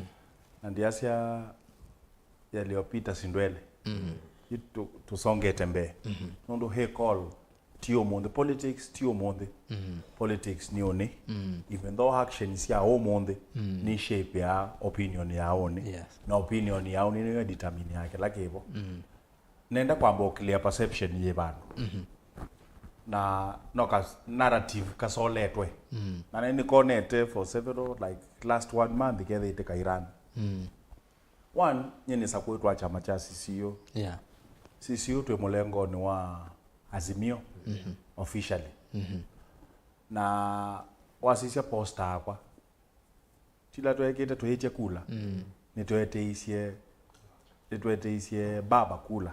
Na ndiasya yaliyopita si ndwele. Mhm. Yu tũ-, tũsongete mbee. Mhm. Nũndũ hĩ call ti ũmũnthĩ, politics ti ũmũnthĩ. Mhm. Politics nĩ ũnĩ. Mhm. Even though action sya ũmũnthĩ, mhm, nĩ shape ya opinion ya ũnĩ. Yes. Na opinion ya ũnĩ nĩyo determine ya kĩla kĩvo. Mhm. Nenda kwamba ũkĩlĩa perception yĩ vandũ. Mhm. Na no ka narrative kasoletwe. Mhm. Na nĩnĩkonete for several, like, last one month kethĩte kairan. Mhm. One, nyie nĩsakũĩtwa kyama kya C C U. Yeah. C C U twĩ mũlengonĩ wa Azimio officially. Na wasisya posta yakwa, tila twekĩte twĩtye kula, nĩtweteisye nĩtweteisye baba kula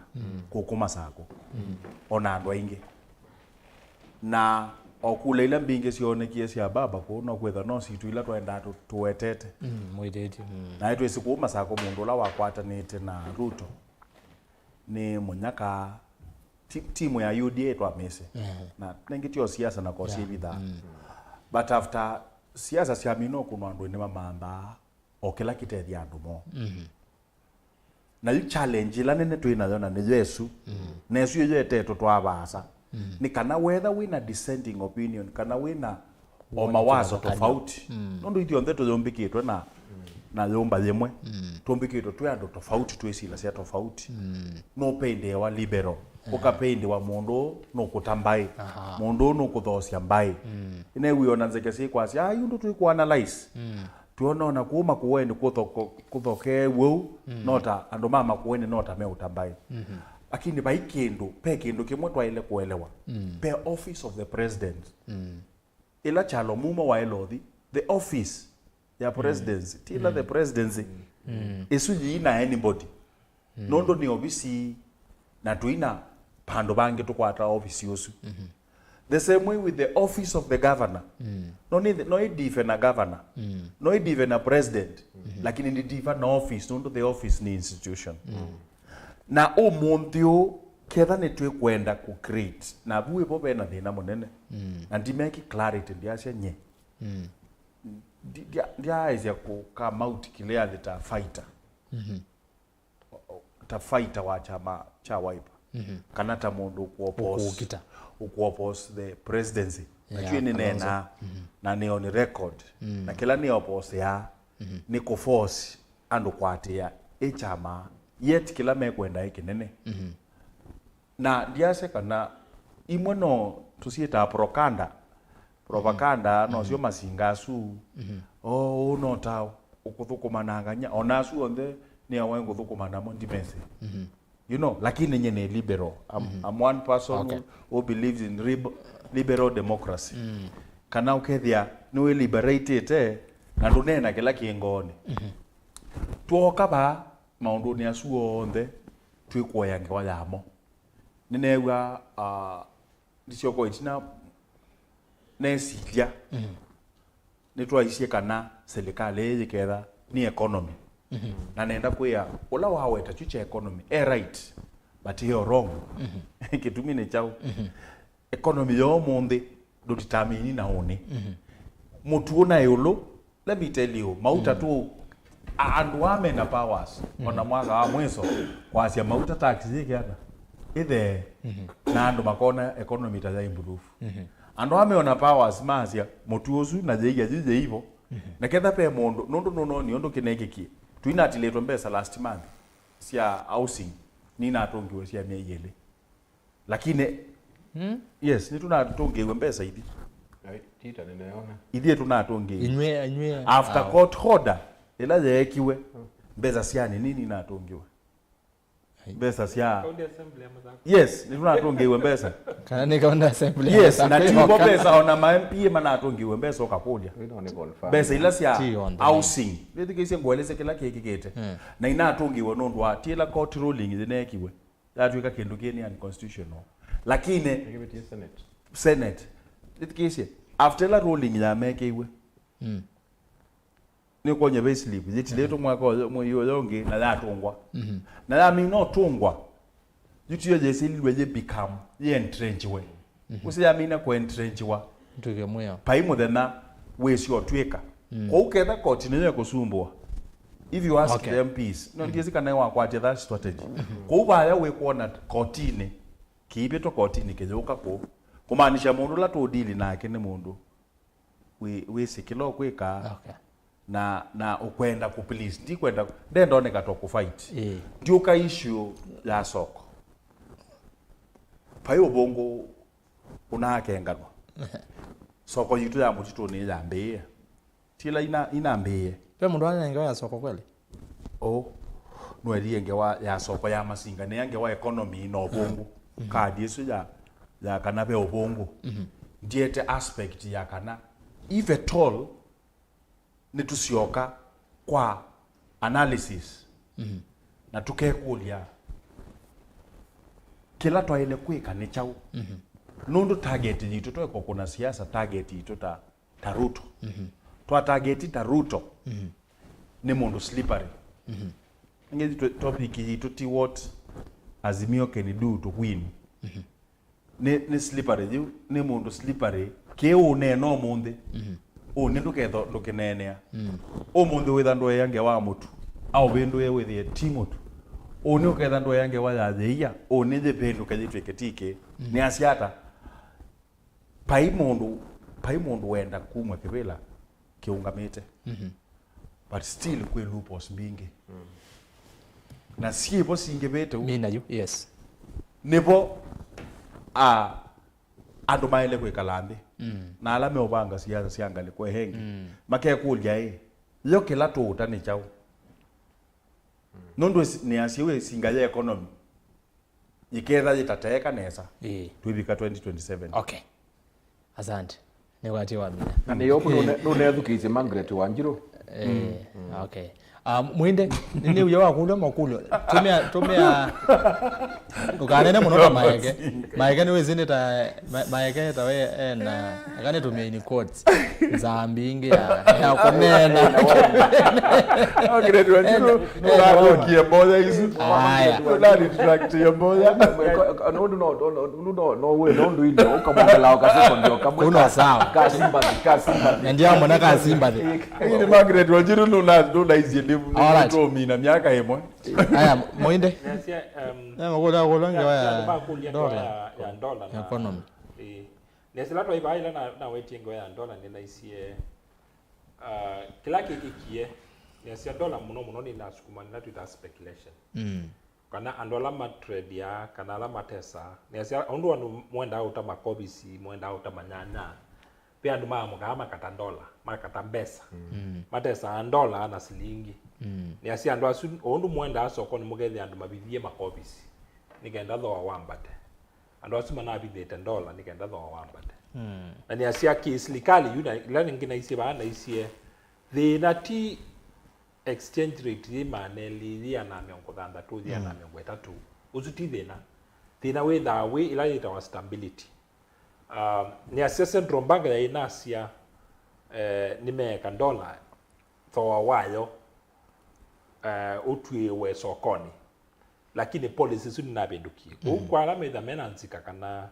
kũkũ Masakũ, ona andũ aingĩ. Na o kula ila mbingĩ syoonekie sya baba kũu, no kwĩthwa no sitũ ila twaendaa tũ- tũwetete. Mm, mwĩtĩtye. Mm. Na nĩtwĩsĩ kũu Masakũ mũndũ ũla wakwatanĩte na Ruto nĩ mũnyaka ti- timu ya U D A twamĩsĩ. Na nengĩ tio siasa na kosi Yeah. ivithaa. But after siasa syamina ũkũnwa, andũ nĩmamanthaa o kĩla kĩtethya andũ moo. Na yu challenge ĩla nene twĩ nayo na nĩ Yesu, na Yesu ĩyo etetwe twavaasa. Nĩ kana wetha wĩna dissenting opinion, kana wĩna o Wona mawazo kĩvathũkany'o. Tofauti. Nũndũ ithyonthe tũyũmbĩkĩtwe na, na yũmba yĩmwe. Tũmbĩkĩtwe twĩ andũ tofauti, twĩsilasya tofauti. Nũpendeewa liberal, ũkapendewa mũndũ ũũ nũkũta mbaĩ, Aha. mũndũ ũũ nũkũthoosya mbaĩ. Ĩnew'ĩwa na nzeke syĩkwasya, "Ai, ũndũ twĩkũanalyze." Twona ona kũu Makueni kũthoko- kũthokee w'ou, no ta andũ ma Makueni no ta meũta mbaĩ. Lakini vai kĩndũ, ve kĩndũ kĩmwe twaĩle kũelewa. Ve office of the president. Ĩla Kyalo Mumo waĩle ũthi, the office ya presidency, ti ĩla the presidency, ĩsu yĩina anybody. Nũndũ nĩ ovisi na tũina vandũ vangĩ tũkwataa ovisi ũsu. The same way with the office of the governor. No nĩ, no ĩ differ na governor. No ĩ differ na president. Lakini nĩ differ na office, nũndũ the office nĩ institution. Na ũmũnthĩ ũũ, ketha nĩ twĩkwenda kũ create, na vu ĩvo vena thĩna mũnene. Na ndimeki clarity, ndiasya nye. Ndi- ndia- ndiaĩsya kũ come out clearly ta fighter. O- o- ta fighter wa kyama kya Wiper. Kana ta mũndũ ũkũ-oppose- Ũkũkita. ũkũ-oppose the presidency. Yeah, Actually, nĩ Kalonzo. nena, na nĩ on record. Na kĩla nĩ oppose ya, nĩ kũ force andũ kwatĩa ĩ kyama, yet kĩla mekwenda ĩ kĩnene. Na ndiasya kana imwe no tũsyĩtaa propaganda. Propaganda, no syo masinga asu. Oh, ũũ no ta ũkũthũkũma na nganya. Ona asu onthe nĩ awaĩ ngũthũkũma namo ndimesĩ. You know, lakini nye nĩ liberal. I'm, I'm one person Okay. who, who believes in rib- liberal democracy. Kana ũkethĩa nĩwĩliberatĩte na ndũneena kĩla kĩ ngoonĩ. Twoka vaa, maũndũnĩ asu onthe twĩkũea ngewa yamo. Nĩneew'a, ah, ndisyoka ĩtina nesilya. Nĩtwaisye kana silikalĩ ĩĩ yĩketha nĩ economy. Na nenda kwĩa ũla waweta kyu kya economy e right, but ĩyo wrong. Kĩtumi nĩ kyaũ? Economy ya ũmũnthĩ ndũtitamini na ũnĩ. Mũtuo na ĩũlũ, let me tell you, mauta tu, a- andũ aa mena powers, ona mwaka wa mwiso, kwasya mauta tax yĩke ata? Ĩthee. Na andũ makona economy ta ya improve. Andũ aa meona powers, maasya, mũtuo ũsu na yĩia yu yĩivo. Na ketha ve mũndũ, nũndũ nũnoni ũndũ kĩneekĩkie, tũinatilĩtwe mbesa last month sya housing, ninatũngiwe sya myei ĩlĩ. Lakini, yes, nĩtũnatũngĩiwe mbesa ithi. Ai, tita nĩneona. Ithyĩ tũnatũngĩiwe. Inywe, inywe. After court order ĩla yeekiwe, mbesa sya nini ninatũngiwe. Ai. Mbesa sya County Assembly ya Masakũ. Yes, nĩtũnatũngĩiwe mbesa. Kana nĩ County Assembly ya Yes, na Masakũ tivo yoka. Mbesa, ona ma M P A manatũngĩiwe mbesa ũkakũlya. Wĩna nĩ confirm. Mbesa ila sya Ti on the housing. Nĩthikĩisye ngũelesye kĩla kĩkĩkĩte. Na inatũngĩiwe nũndũ wa ti ĩla court ruling yĩneekiwe. Yatw'ĩka kĩndũ kĩĩ nĩ unconstitutional. Lakini Nĩkĩvĩtie Senate. Senate, ĩthikĩĩsye, after ĩla ruling yamekĩiwe, nĩũkwony'a payslip yĩtilĩtwe mwaka ũyũ, mwei ũyũ ũngĩ, na yatũngwa. Na yamina ũtũngwa, yu tiyo yĩsililwe yĩ become, yĩ entrenchiwe. Ũsĩ yamina kũentrenchiwa, Nĩtwĩke mwĩao. Vai mũthenya wĩsĩ ũtw'ĩka. Kwoou ketha koti nĩyo ĩkũsumbũa, if you ask Okay. the M Ps, no ndiĩsĩ kana wakwatia that strategy. Kwoou vaya wĩkwona kotinĩ, kĩivĩtwa kotinĩ kĩyũka kũu. Kũmaanisha mũndũ ũla tũũdili nake nĩ mũndũ wĩ- wĩsĩ kĩla ũkwĩka Okay. na, na ũkwenda kũ please. Ndikwenda, ndendoneka to kũ fight. Ĩĩ. Ndiũka issue ya soko. Vai ũvũngũ ũnaakenganwa. Soko yitũ ya mũtitũnĩ yambĩĩe. Ti ĩla ina- inambĩĩe. Ve mũndũ anengewa ya soko kweli? Ũũ. Nũelie ngewa ya soko ya masinga, nĩa ngewa economy na ũvũngũ. Kadi ĩsu ya ya kana ve ũvũngũ. Mhm. Ndiete aspect ya kana, if at all, nĩtũsyoka kwa analysis, mhm, na tũkekũlya kĩla twaĩle kwĩka nĩ kyaũ. Mhm. Nũndũ target yitũ, twaĩka kũna siasa, target yitũ ta, ta Ruto. Mhm. Twa target ta Ruto, mhm, nĩ mũndũ slippery. Mhm. Nĩngĩ tũ-, topic yitũ ti what Azimio can do to win. Mhm. Nĩ, nĩ slippery yu, nĩ mũndũ slippery. Kĩĩ ũneena ũmũnthĩ, mhm, ũnĩ ndũketho ndũkĩneenea. Mm. Ũmũnthĩ wĩtha ndũea ngewa mũtu, aũvĩndũe wĩthĩe ti mũtu. Ũnĩ ũketha ndũea ngewa ya yĩia, ũnĩ yĩvĩndũke yĩtw'ĩke tikĩ. Mm. Nĩ asya ata? Pai mũndũ, pai mũndũ wenda kumw'a kĩvĩla kĩũngamĩte. Mhm. But still kwĩ loopholes mbingĩ. Mm. Na syĩvo singĩvĩte ũu. Mina yu, yes. Nĩvo, a, andũ maĩle kwĩkala nthĩ. Mm. Na ala meũvanga siasa sya ngalĩko ĩngĩ, mm, makekũlya ĩ, yo kĩla tũũta nĩ kyaũ? Nũndũ ĩsi-, nĩ asyĩu ĩsinga ya economy yĩketha yĩtateeka nesa, ĩĩ, twĩvika twenty twenty-seven. Okay. Asante. Nĩwatie wamina. Na nĩyo ũkũ nũne-, nũnethukĩĩsye Margaret Wanjirũ. Eh, okay. Um, Mwinde, nĩ, nĩ uya wa kũlya makũlyo. Tũmĩa, tũmĩa, ndũkanene mũno ta Maeke. Maeke nĩwĩsĩ nĩ ta, Ma-, Maeke ta we ena, aka nĩtũmĩa in quotes. Nzaa mbingĩ ya, ya kũneena. Margaret Wanjirũ, nũnatũkie mboya isu. Aya. Nũnarĩtraktie mboya. Nũndũ no, no, no, no, no, no, we, no, ndũile, ũkamwongela, ũkasekondia, ũkamwe-, kuno sawa. Ka sympathy, ka sympathy. Na ndiamona ka sympathy. Lakini Margaret Wanjirũ nũna-, nũnaisie ndĩvu, all right, nũtũmina myaka ĩmwe. Aya, Mwinde. Nasya, um, ya makũlya, kũlya ngewa ya, ya, ya ndola. Ndola ya, ya ndola na economy. Ĩĩ. Nĩasya ĩla twaĩ vaa ĩla na, nawetie ngewa ya ndola nĩnaisye, ah, kĩla kĩkĩkie, nĩasya ndola mũno mũno nĩnasukuma nĩla twĩtaa speculation. Mm. Kana andũ ala matrendiaa, kana ala matesaa. Nĩasya ũndũ andũ mwendaa ũta makovisi, mwendaa ũta manyanya, ve andũ maamũkaa makata ndola, makata mbesa. Mm. Matesaa ndola na silingi. Mm. Nĩasya andũ asu, o ũndũ mwendaa sokonĩ mũkethĩa andũ mavithie makovisi, nĩ kenda thooa wambate. Andũ asu manavithĩte ndola nĩ kenda thooa wambate. Mm. Na nĩasya kĩ silikalĩ yu, na ila nĩngĩ naisye vaa, naisye thĩna ti exchange rate yĩ maana elĩ, yĩ ana mĩongo thanthatũ, yĩ ana, mm, mĩongo ĩtatũ. Ũsu ti thĩna. Thĩna wĩthaa wĩ ĩla yĩtawa stability. Um, nĩasya Central Bank yaĩ nasya, eh, nĩmeeka ndola thooa wayo, eh, ũtw'ĩĩwe sokonĩ. Lakini policy ĩsu nĩnavĩndũkie. Kwoou, mhm, kwa ala metha mena nzika kana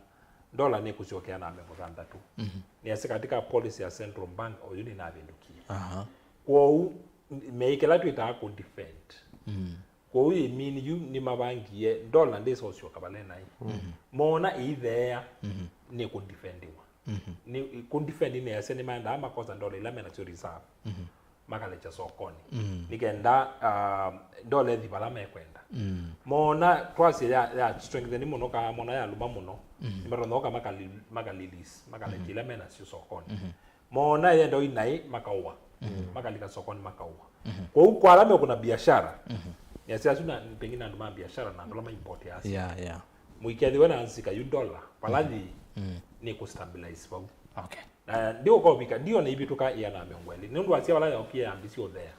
ndola nĩkũsyokea na mĩongo thanthatũ. Mhm. Nĩasya katika policy ya Central Bank, oyu nĩnavĩndũkie. Aha. Kwoou, n-, meĩkĩla twĩtaa kũ defend. Mm. Kwoou ĩmini yu nĩmavangie ndola ndĩsosyoka vala naĩ. Mhm. Moona ĩitheea, mhm, nĩkũdifendiwa. Mhm. Nĩ kũdifendi nĩasya nĩmaendaa makosa ndola ila menasyo reserve. Mhm. Makalekya sokonĩ. Mm. Nĩ kenda, ah, ndola ĩthi vala mekwenda. Mm. Moona twasye ya, ya strengthen mũno, kaa moona yaluma mũno. Mhm. Nĩmatonya ũka makali-, makalilisi, makalekya, mhm, ila menasyo sokonĩ. Mhm. Moona yenda ũi naĩ makaũa. Mhm. Makalika sokonĩ makaũa. Mhm. Kwoou kwa ala mekũna biashara, mhm, nĩasya asu na pengine andũ ma biashara na andũ ala maimportiasya. Yeah, yeah. Mũikethĩwe na nzika yu ndola, vala, mhm, yĩĩ, mm, nĩkũstabilize vau. Okay. Na ndiũkovika, ndiona ivĩtũka ĩana na mĩongo ĩlĩ. Nũndũ wasya vala yaokie yambĩsye ũthea,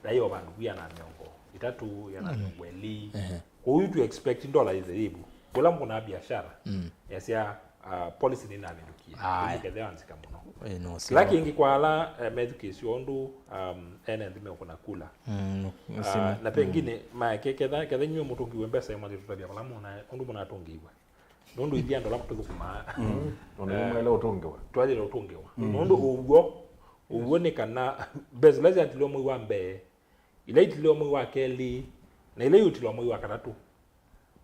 yaĩ o vandũ vu ĩana na mĩongo ĩtatũ, ĩana na mĩongo ĩlĩ. Ehe. Kwoou tu expect ndola yĩthe yĩvu. Kũla mũkũnaa biashara, mm, yasya, ah, policy nĩnavĩndũkie. Aye. Kethĩa nzika mũno. Eh, no, kĩla sio. Kĩngĩ kwa ala, eh, methukĩĩsye ũndũ, um, ene nthĩ meũkũna kula. Mm, ah, sio. Na pengine, mm, maeke ketha, ketha inyuĩ mũtũngĩwe mbesa ĩmwe, tũtavya vala mũna, ũndũ mũnatũngĩiwe. Nũndũ ithyĩ andũ ala tũthũkũmaa, mm, ona, eh, mwaĩle ũtũngĩwa. Twaĩle ũtũngĩwa. Mm. Nũndũ ũw'o, ũw'o nĩ kana mbesa ila syatilwe mwei wa mbee, ila itilwe mwei wa kelĩ, na ila iũtilwa mwei wa katatũ.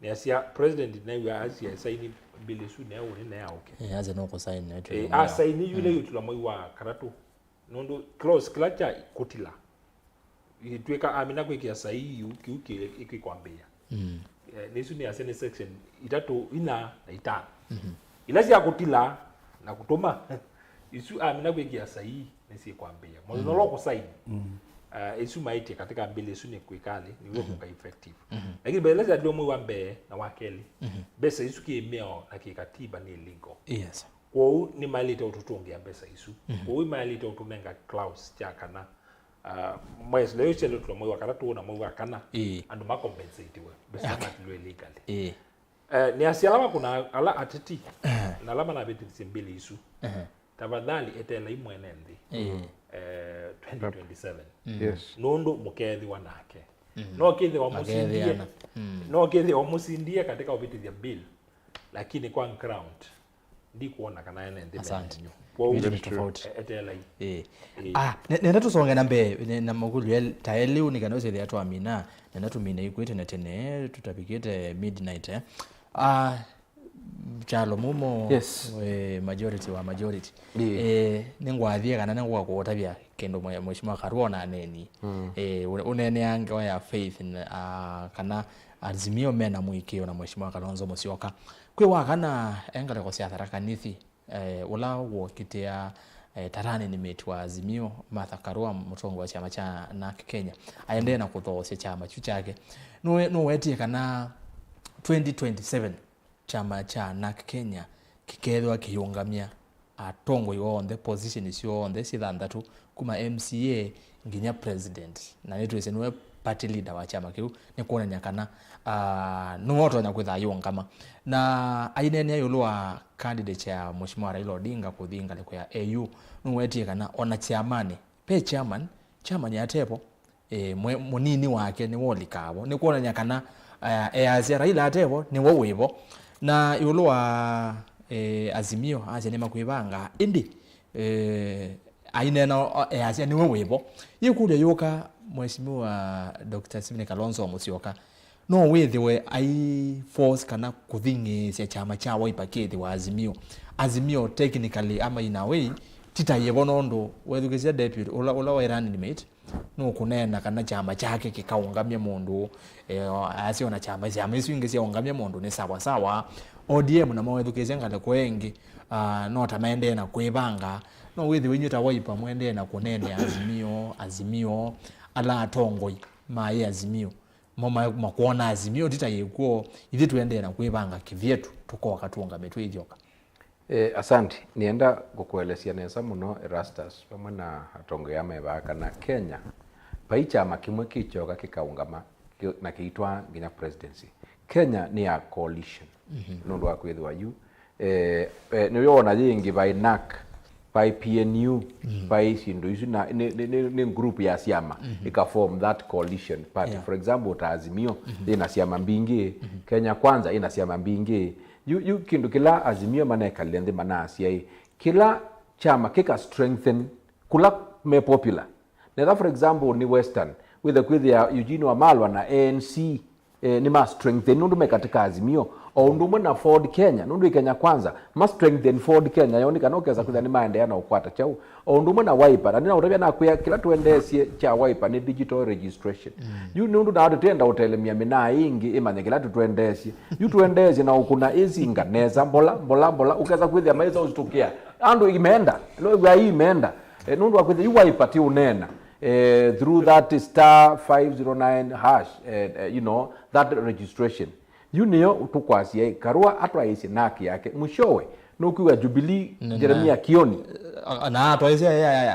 Nĩasya president new'a asya saini bill ĩsu neo nĩ neaũke. Eh, ase no kũsaini, eh, asaini yu ila, mm, iũtilwa mwei wa katatũ. Nũndũ clause kĩla kya kũtila, ĩtw'ĩka amina kwĩkĩa saii yu, kĩu kĩ-, ĩkwambĩĩa. Mm. Eh, nĩsu nĩasya nĩ section itatũ, ina na itano. Mhm. Ila sya kũtila na kũtũma, isu amina kwĩkĩa saii nĩsyĩkwambĩĩa. Mũthenya, mm, ũla ũkũsaini, mm, uh, isu maĩtye katika bill isu nĩ kwĩkalĩ nĩw'o kũka effective. Lakini mbesa ila syatilwe mwei wa mbee na wa kelĩ, mbesa isu kĩmĩao na kĩkatiba nĩ illegal. Yes. Kwoou nĩmaĩlĩte ũtũtũngĩa mbesa isu. Kwoou maĩlĩte ũtũnenga clause kya kana, uh, mwesi leo syelũtulwa mwei wa katatũ na mwei wa kana, Ĩĩ. andũ makompensatiwe mbesa matilwe illegally. Ĩĩ. Eh, nĩ asya ala makũna ala ateti na ala manavĩtĩthisye mbili isu, tafadhali eteelai mwene nthĩ, eh, twenty twenty-seven. Yes. Nũndũ mũkeethĩwa nake. No kĩthĩwa mũsindie, Makeethĩana. No kĩthĩwa mũsindie katika ũvĩtĩthya bill, lakini kwa ground ndikuona kana ene nthĩ Asante. Menyu. Kwoou, Vitu ni tofauti. e- eteelai. Ĩĩ. Ĩĩ. Ah, ne- nenda tũsonge na mbee ne- na makũlyo el- ta elĩu nĩ kana ũsĩthĩa twamina, nenda tũmine ikwĩ tene tene tũtavikĩte midnight, eh. Ah, Kyalo Mumo, Yes. eh, majority wa majority. Ĩĩ. Eh, nĩngwathie kana nĩngũka kũũtavya kĩndũ mwe- Mheshimiwa Karua onaneni. Eh, ũne- ũneenea ngewa ya faith na, ah, kana Azimio mena mũĩkĩĩo na Mheshimiwa Kalonzo Musyoka. Kwĩ wa kana e ngalĩko sya Tharaka Nithi, eh, ũla wokĩtĩa, eh, ta running mate wa Azimio, Martha Karua, mũtongoi wa kyama kya NARC Kenya, aendee na kũthoosya kyama kyu kyake. Nũwe- nũwetie kana twenty twenty-seven kyama kya NARC Kenya kĩkethĩwa kĩyĩũngamya atongoi onthe, position syonthe syĩ thanthatũ, kuma M C A nginya president, na nĩtwĩsĩ nĩwe party leader wa kyama kĩu, nĩ kwonany'a kana, ah, nĩwe ũtonya kwĩtha ayĩũngama. Na aineenea ĩũlũ wa candidate ya Mheshimiwa Raila Odinga kũthi ngalĩko ya A U, nũwetie kana ona kyamanĩ ve chairman, chairman atevo, e, mwe- mũnini wake nĩwe ũlikaa vo. Nĩ kwonany'a kana, eh, easya Raila atevo nĩwe wĩvo. Na ĩũlũ wa, eh, Azimio asya nĩmakwĩvanga, ĩndĩ, eh, aineena o- easya nĩwe wĩvo. Yĩkũlyo yũka, Mheshimiwa Doctor Stephen Kalonzo Musyoka no wĩthĩwe ai force kana kũthing'ĩĩsya kyama kya Wiper kĩthĩwa Azimio. Azimio technically ama in a way ti ta yĩvo, nũndũ wethukĩsya deputy ũla, ũla waĩ running mate nũkũneena kana kyama kyake kĩkaũngamya mũndũ, eh, asya ona kyama, syama isu ingĩ syaũngamya mũndũ nĩ sawa sawa. O D M namo wethukĩsya ngalĩko ĩngĩ, ah, no ta maendee na kwĩvanga. No wĩthĩwe inyw'ĩ ta Wiper mwendee na kũneenea Azimio, Azimio, ala atongoi maĩ Azimio. Mo ma- makwona Azimio ti ta yĩkw'o, ithyĩ tũendee na kwĩvanga kĩvyetu, tũkoka tũũngamĩtw'e ithyoka. Eh, asante. Nĩenda kũkũelesya nesa mũno, Erastus, vamwe na atongoi aa me vaa, kana Kenya vai kyama kĩmwe kĩkyoka kĩkaũngama kĩ- na kĩitwaa nginya presidency. Kenya nĩ ya coalition. Nũndũ wa kwĩthĩwa yu, eh, eh, nĩwona yĩngĩ vai NARC, vai P N U, vai syĩndũ isu, na nĩ, nĩ, nĩ, nĩ group ya syama ĩka form that coalition party. Yeah. For example, ta Azimio yĩna syama mbingĩ, Kenya Kwanza yĩna syama mbingĩ. Yu, yu kĩndũ kĩla Azimio manekalile nthĩ manasya ĩ, kĩla kyama kĩka strengthen kũla me popular. Netha, for example, nĩ Western, wĩthe kwĩthĩa Eugene Wamalwa na A N C, eh, nĩ ma strengthen nũndũ me katika Azimio. O ũndũ ũmwe na Ford Kenya, nũndũ ĩ Kenya Kwanza, ma strengthen Ford Kenya yo nĩ kana ũkesa kwĩthĩa nĩ maendeea na ũkwata kyaũ. O ũndũ ũmwe na Wiper, na nĩnaũtavya nakwĩa kĩla twendeesye kya Wiper nĩ digital registration. Yu nĩ ũndũ naa tũtenda ũtelemya mĩnaa ĩngĩ ĩmanye kĩla tũtwendeesye. Yu twendeesye na ũkũna ĩsinga nesa, mbola, mbola, mbola, ũkesa kwĩthĩa maĩsa ũsitũkĩa. Andũ imeenda, no wĩw'a imeenda. Eh, nũndũ wa kwĩthĩa yu Wiper ti ũneena, eh, through that star five zero nine hash, eh, eh, you know, that registration. Yu nĩyo tũkwasya ĩ, Karua atwaĩĩsye NARC yake. Mwishowe, nũkwĩw'a Jubilee, Jeremia Kioni. Na atwaĩsye,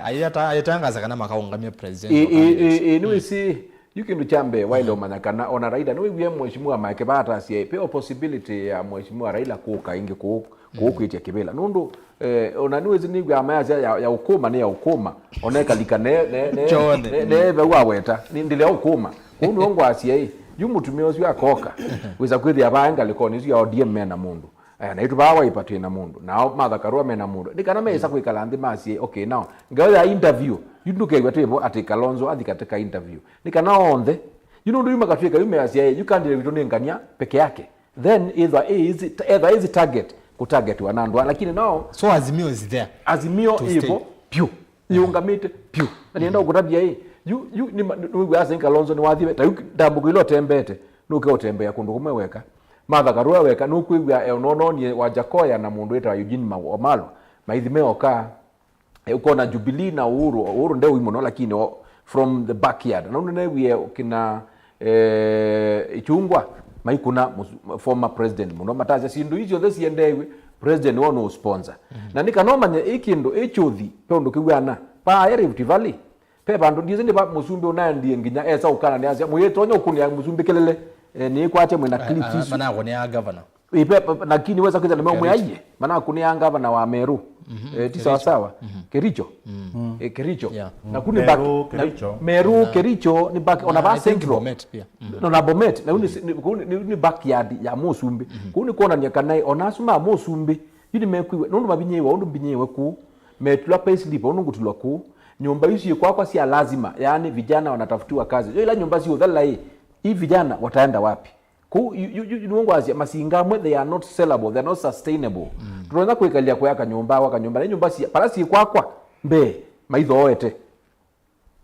ayĩtangaza kana makaũngamya president. Ĩ, ĩ, ĩ, ĩ, nĩwĩsĩ, yu kĩndũ kya mbee, waĩle ũmanya kana ona Raila, nĩwĩw'ie Mheshimiwa Mike Bata asya ĩ, ve o possibility ya Mheshimiwa Raila kũka ĩngĩ kũũ, kũũ kwĩtya kĩvĩla. Nũndũ Eh, ona nĩwĩsĩ nĩw'aa mayasya ya, ya ũkũma nĩ ya ũkũma, ona ĩkalika ne, ne, ne, Kyone. Ne, ne vau waweta, nĩ ndĩlea ũkũma. Kũu nĩo ngwasya ĩ, yu mũtumĩa ũsu akoka, wĩsa kwĩthĩa vaa ngalĩkonĩ ĩsu ya O D M mena mũndũ. Eh, naitũ vaa Wiper twĩ na mũndũ, nao Martha Karua mena mũndũ. Nĩ kana meĩsa kwĩkala nthĩ masye, okay, now, ngeo ya interview, yu ndũkew'a twĩvo atĩ Kalonzo athi katika interview. Nĩ kana onthe, yu nũndũ yu makatwĩka yu measya ĩ, yu candidate witũ nĩ Ngania peke yake. Then ĩthwa ĩ easy, ethwa easy target, kũtargetiwa na andũ aa, lakini nao So Azimio is there Azimio to stay. Ĩvo pyũ, yĩũngamĩte pyũ. Na nĩenda ũkũtavya ĩ, yu, yu, nĩ ma- nĩ wĩw'aa Saint Kalonzo nĩwathie, ta yu ndambũko ila ũtembete, nũke ũtembea kũndũ kũmwe weka. Martha Karua weka, nũkwĩw'a e ũnononie Wajakoya na mũndũ wĩtawa Eugene Ma- Wamalwa, maithi meoka. Eh, ũkona Jubilee na Uhuru, Uhuru nde ũi mũno, lakini o- from the backyard. Na ũndũ neewie kina eh, Ichungwa maikuna mũsu- former president mũno, matasya syĩndũ ii syonthe siendeew'e, president woo nũ sponsor. Na nĩ kana ũmanye ĩ kĩndũ ĩ kyũthi, pe ũndũ kĩw'ana paaya Rift Valley, pe vandũ ndiĩsĩ nĩ va mũsumbĩ ũnaendie nginya esa ũkana nĩasya mũyĩtonya ũkũnĩa mũsumbĩ kelele, eh, nĩĩkwatya mwĩna clips isu. Manakũnĩa governor. Ĩ, pe- pe- lakini wesa kwĩthĩa nĩmeũmwĩaie manakũnĩa ngavana wa Meru. Eh, ti sawasawa. Kericho. Eh, Kericho. Yeah. Na kũu nĩ back- Meru, na- Kericho. Meru, Kericho nĩ back- ona va I think Central. Bomet pia. Ona Bomet na kũu nĩ- nĩ- kũu nĩ- nĩ backyard ya mũsumbĩ. Kũu nĩ kwonania kana ona asu ma mũsumbĩ yu nĩmekwĩw'a nũndũ mavinyĩĩwe ũndũ mbinyĩĩwe kũu. Metulwa payslip ũndũ ngũtulwa kũu. Nyũmba isu syĩ kwakwa sya lazima, yaani vijana wanatafutiwa kazi. Yo ila nyũmba siũthela ĩ, hii vijana wataenda wapi? Kũu yu- yu- yu- nĩw'o ngwasya masinga amwe, they are not sellable, they are not sustainable. Tũtonya kwĩkalya kũya kanyũmba kwa kanyũmba na nyũmba sia pala syĩ kwakwa mbee maithooete.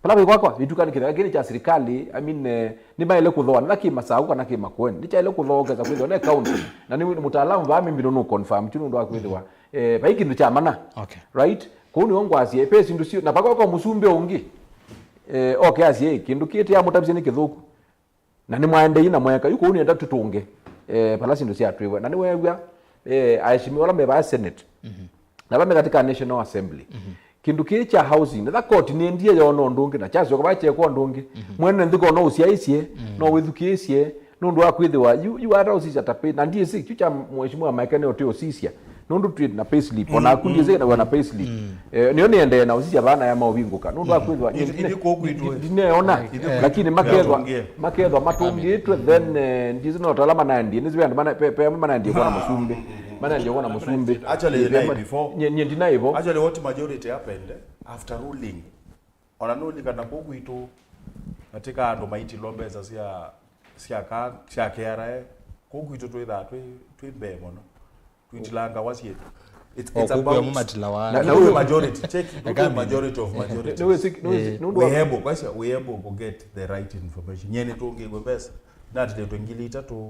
Pala paĩ kwakwa ituka nĩ kĩtheka kĩnĩ kya sirikali, I mean, eh, nĩmaĩle kũthooa nĩla kĩ Masaku kana kĩ Makueni, nĩkyaĩle kũthooa ũkesa kwĩthĩwa ne county. Na nĩ mũtaalamu vaa mĩmbino nũ confirm kyu nũndũ wa kwĩthĩwa eh, vai kĩndũ kya mana. Okay. Right? Kũu nĩw'o ngwasya pe syĩndũ sio na vakoka mũsumbĩ ũngĩ eh, oke asye kĩndũ kĩĩ tĩamũtavisye nĩ kĩthũku. Na nĩmwaendei na mweka yu kũu nĩenda tũtũnge eh, vala syĩndũ syatwĩwe. Na nĩweew'a eh, aheshimiwa ala me vaa Senate na ala me katika National Assembly. Kĩndũ kĩĩ kya housing, netha koti nĩendie yoona ũndũ ũngĩ na kyasyoka vaa kyekwa ũndũ ũngĩ. Mwene nthĩ ko no ũsyaĩsye, no wĩthukĩĩsye, nũndũ wa kwĩthĩwa yu yu ata ũsisya ta pay, na ndiĩsĩ kyu kya mheshimiwa Maeke nĩ ũtĩ ũsisya. Nũndũ twĩ na payslip, o naku ndiĩsĩ na wĩ na payslip. Eh, nĩyo nĩendee na ũsisya vana ya maũvingũka. Nũndũ wa kwĩthĩwa ndineona, lakini makethwa makethwa matũngĩtwe, then eh, ndiĩsĩ no tala manaendie, nĩsĩ ve andũ mana- pe- pe- manaendie kwona mũsumbĩ, manaendie kwona mũsumbĩ. Actually, the night before. Nyie nyie ndinaivo. Actually, what majority happened, eh, after ruling, ona nũlikana kũu kwitũ, katika andũ maitilwa mbesa sya sya ka sya K R A, kũu kwitũ twĩthaa twĩ twĩ mbee mũno. Twitilanga wasie. It's, it's about matila wa na- na- majority. Check, majority of majority. Nĩwĩsĩ- nĩwĩsĩ- nũndũ wa- We able, kwasia, we able to get the right information. Nyene tũngĩwe mbesa. Natilĩtwe ngili itatũ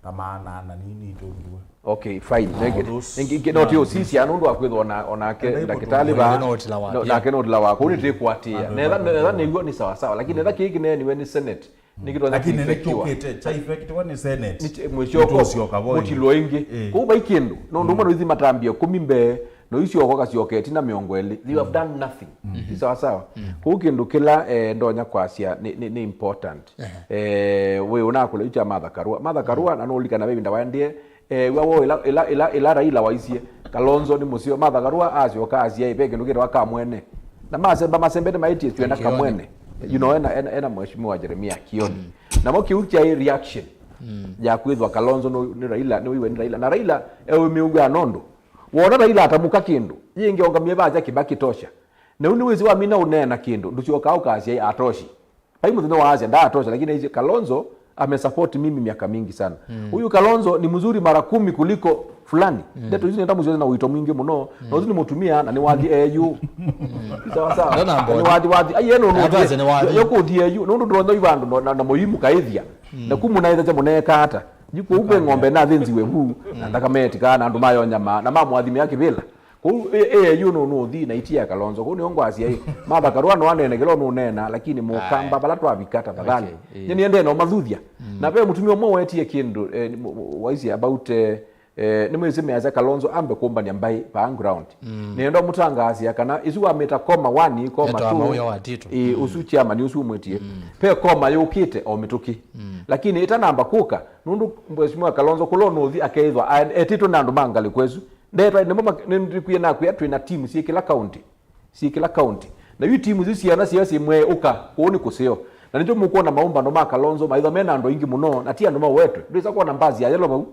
na maana ana nini tũngiwe. Okay, fine. Nenge- those nenge- nge- no ti ũsisya nũndũ wa kwĩthwa ona- onake ndakĩtalĩ va. No ũtila wa- no- yeah. Nake no ũtila wa kũu nĩtĩkwatĩa. Netha netha nĩw'o nĩ sawasawa, lakini netha kĩĩ kĩneeniwe nĩ Senate. Nĩkĩtonya lakini nĩkyũkĩte kya effectiwa nĩ Senate. Nĩtũsyoka mũtilwa ĩngĩ. Eh. Kũu vai kĩndũ nũndũ ũmwe noithi matambia kũmi mbee, noisyoko kasyoka ĩtina mĩongo ĩlĩ. They have done nothing. Nĩ sawasawa. Kũu kĩndũ kĩla eh, ndonya kwasya nĩ, nĩ, nĩ important. Eh, wĩ ũnakũla yu kya Martha Karua. Martha Karua na nũlikana ve ĩvinda waendie eh, w'a woo ĩla, ĩla, ĩla, ĩla Raila waisye Kalonzo nĩ mũseo, Martha Karua asyoka asya ĩ, ve kĩndũ kĩtawa kamwene. Na masemba masembete maĩtie twenda kamwene. You know, ena, ena, ena mheshimiwa Jeremia Kioni. Namo kĩu kyaĩ reaction ya kwĩthwa Kalonzo nũ- nĩ Raila, nĩ wĩw'e nĩ Raila. Na Raila eũmĩũw'a nondũ wona Raila atamũka kĩndũ, yĩngĩ ongamie vaja Kibaki tosha. Na ũu nĩwĩsĩ wamina ũneena kĩndũ, ndũsyokaa ũkasya atoshi. Vai mũthenya waasya ndaatosha, lakini aisye Kalonzo amesupport mimi miaka mingi sana. Huyu Kalonzo ni mzuri mara kumi kuliko fulani. Ndeto isu nenda mũsyoze na ũito mwingĩ mũno. Na ũsu nĩ mũtumia na nĩ wathi eyu. Sawa sawa. Nĩ wathi wathi. Aiye no no. Yo kuthi eyu. Nũndũ ndũronya ivandũ na- na mũimu kaithia. Na kumu na ithe mũneka ata. Yuko ube ng'ombe na thinzi we vu. Na ndakame tika na andũ mayo nyama na mamwathimia kĩvĩla. Kũu ĩ- ĩ- yu nũ- nũthi na itia ya Kalonzo. Kũu nĩo ngwasya ĩ. Martha Karua no anene kĩla nũneena, lakini mũkamba vala twavika tafadhali. Okay, ĩ. Nye niendee na ũmathuthya. Na ve mũtumia ũmwe wetie kĩndũ eh, nĩ- mũ- mũ- waisye about eh, eh, nĩmwĩsĩ measya Kalonzo ambe kũmbania mbaĩ pa ground. Nĩenda mũtangaasya kana isu wamĩta koma one, koma two, ĩ, ũsu chairman ũsu ũmwĩtie. Pe koma yũkĩte o mĩtũkĩ. Lakini ĩtanamba kũka, nũndũ mheshimiwa Kalonzo kũla ũnũthi akeĩthwa aen- etĩtwe na andũ ma ngalĩko ĩsu. Ndetwa nĩmo mak- nĩndĩkwie nakwĩa twĩ na timu syĩ kĩla kaunti. Syĩ kĩla kaunti. Na yu timu isu siana siao syĩ mwee ũka, kũu nĩ kũseo. Na nĩkyo mũkwona maũmbano ma Kalonzo maitha mena andũ aingĩ mũno, na ti andũ mawetwe. Ndwĩsa kwona mbasi ya yellow vau.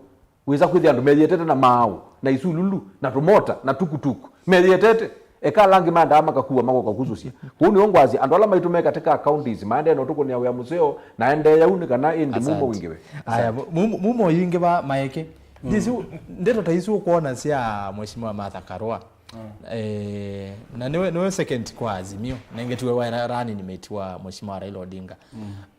Wĩsa kwĩthĩa andũ meyĩetete na maaũ, na isululu, na tũmota, na tukutuku. Meyĩetete. Eka ala angĩ maendaa makakua makoka kũsũsya. Kũu nĩo ngwasya, andũ ala maitũ me katika counties, maendee na ũtũkũnĩa wĩa mũseo, na endeea ũu nĩ kana ĩndĩ mumo wingĩwe. Aya, mumo wingĩ va maeke. Ndisu, ndeto ta isu ũkwona sya Mheshimiwa Martha Karua. Eh, na niwe, niwe second kwa Azimio. Nengetiwe wa ra- running mate wa Mheshimiwa Raila Odinga.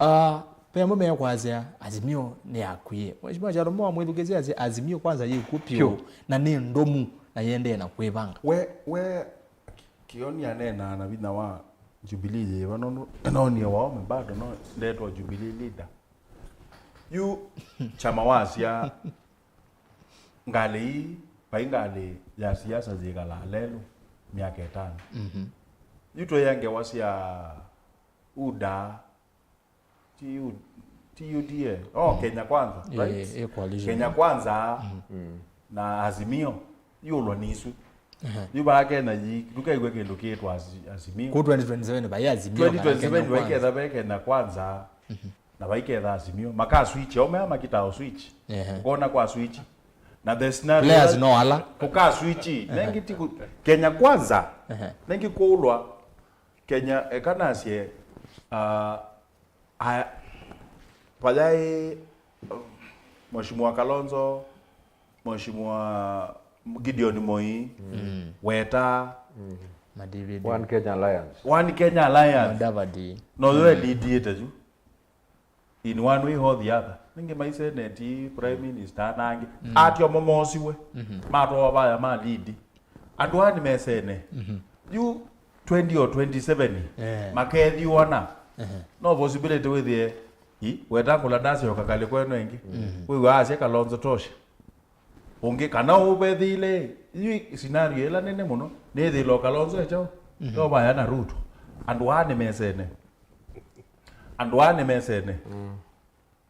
Ah, ve amwe mekwasya Azimio nĩyakwie. Mheshimiwa Kyalo mo amwĩthukĩsya asya Azimio kwanza yĩkw'o pyũ. Na nĩ ndomu na yendee na kwĩvanga. We, we, Kioni aneenaa na vinya wa Jubilee yĩva? Nũndũ nonie Waome bado no ndetwa Jubilee leader. Yu chama wasya ngalĩ ii, vai ngalĩ ya siasa yĩkalaa lelũ myaka ĩtano. Mhm. Yu twĩya ngewa sya UDA, ti U-, ti U D A, oh, Kenya Kwanza, right? Ĩ, ĩ coalition. Kenya Kwanza na Azimio, iũlwa nĩ isu. Aha. Yu vaa Kenya yi, ndũkaiw'e kĩndũ kĩĩtwa Azi-, Azimio. Kũ twenty twenty-seven vai Azimio kana Kenya Kwanza? Twenty twenty-seven vaiketha ve Kenya Kwanza, na vaiketha Azimio. Maka switch, o mea makita o switch. Ehe. Ũkona kwa switch. Na the scenario players no ala. Kũka switch. Ehe. Nengi ti ku-, Kenya Kwanza. Ehe. Nengi kũlwa Kenya, eka nasye, ah, aya, vayaĩ, um, Mheshimiwa Kalonzo, Mheshimiwa Gideon Moi, Weta, Madividi. One Kenya Alliance. One Kenya Alliance. Mudavadi. No yo elitiĩte yu. In one way or the other. Nĩngĩ maiseneti, prime minister, na angĩ. Ati omo moosiwe. Matwawa vaya ma lead. Andũ aa nĩmesene. Yu twenty or twenty-seven, makethiũana. No possibility wĩthĩe, i, Wetangula ndasyoka kalĩ kweno ĩngĩ. Wĩw'a asya Kalonzo tosha. Ũngĩ, kana ũvethĩile, yu scenario ĩla nene mũno, nĩthĩlwa Kalonzo ekyaũ? Yo vaya na Ruto. Andũ aa nĩmesene. Andũ aa nĩmesene.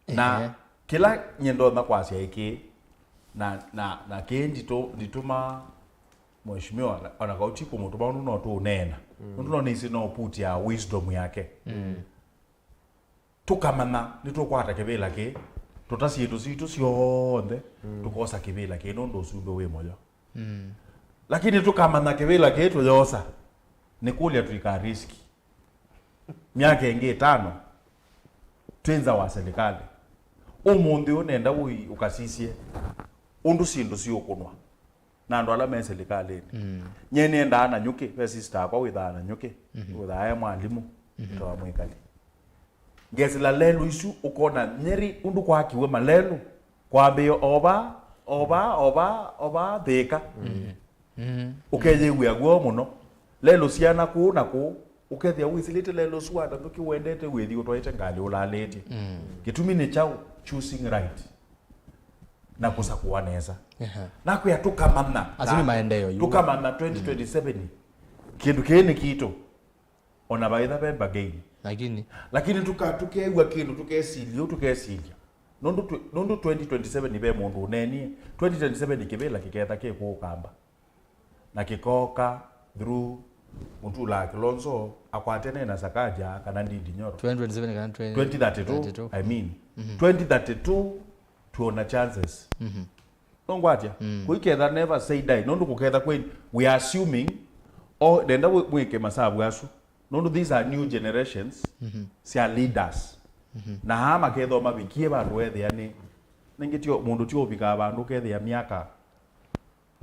Na kĩla nyie ndonya kwasya ĩkĩ, na, na, na kĩĩ nditũ-, nditũma mheshimiwa, ona kau ti kũmũtũma, nũndũ no tũũneena. Nũndũ no nĩsĩ no put ya wisdom yake. Tũkamanya nĩtũkwata kĩvĩla kĩĩ, tũta syĩndũ sitũ syonthe, tũkosa kĩvĩla kĩĩ, nũndũ ũsumbĩ wĩ mũyo. Lakini tũkamanya kĩvĩla kĩĩ tũyosa, nĩ kũlya tũika risk. Myaka ĩngĩ ĩtano, twĩ nza wa serikali. Ũmũnthĩ ũũ nenda ũi ũkasisye ũndũ syĩndũ siũkũnwa na andũ ala me serikalĩnĩ. Nyie nĩendaa Nanyuki, ve sister akwa wĩthaa Nanyuki, wĩthaa e mwalimũ, wĩtawa Mwĩkali. Ngesĩla lelũ isu, ũkona Nyeri ũndũ kwakiwe malelũ, kwambĩĩa ova, ova, ova, ova Thĩka. Ũkeyĩw'a w'o mũno. Lelũ syana kũũ na kũũ, ũkethĩa wĩsĩlĩte lelũ ũsu wa Nanyuki wendete wĩthi ũtwaĩte ngalĩ ũlalĩtye. Kĩtumi nĩ kyaũ? Choosing right. Na kũsakũa nesa. Nakwĩa tũkamanya. Asu nĩ maendeeo yu. Tũkamanya twenty twenty-seven. Kĩndũ kĩĩ nĩ kitũ. Ona vaitha ve bargain. Lakini. Lakini tũka-, tũkew'a kĩndũ, tũkesilya, tũkesilya. Nũndũ twe-, nũndũ twenty twenty-seven ve mũndũ ũneenie, twenty twenty-seven kĩvĩla kĩketha kĩ kũũ Kamba. Na kĩkoka through Mutula Kilonzo akwatene na Sakaja kana Ndindi Nyoro. Twenty twenty-seven kana twenty thirty-two, I mean. Twenty thirty-two tuona chances. Nũngwatya? Kũiketha never say die. Nũndũ kũketha kwĩ, we are assuming, o, ndenda wĩ-, mwĩke masavu asu. Nũndũ these are new generations sya leaders. Na aa makethwa mavikie vandũ ethĩa nĩ, nĩngĩ tio, mũndũ tio ũvikaa vandũ ũkethĩa myaka.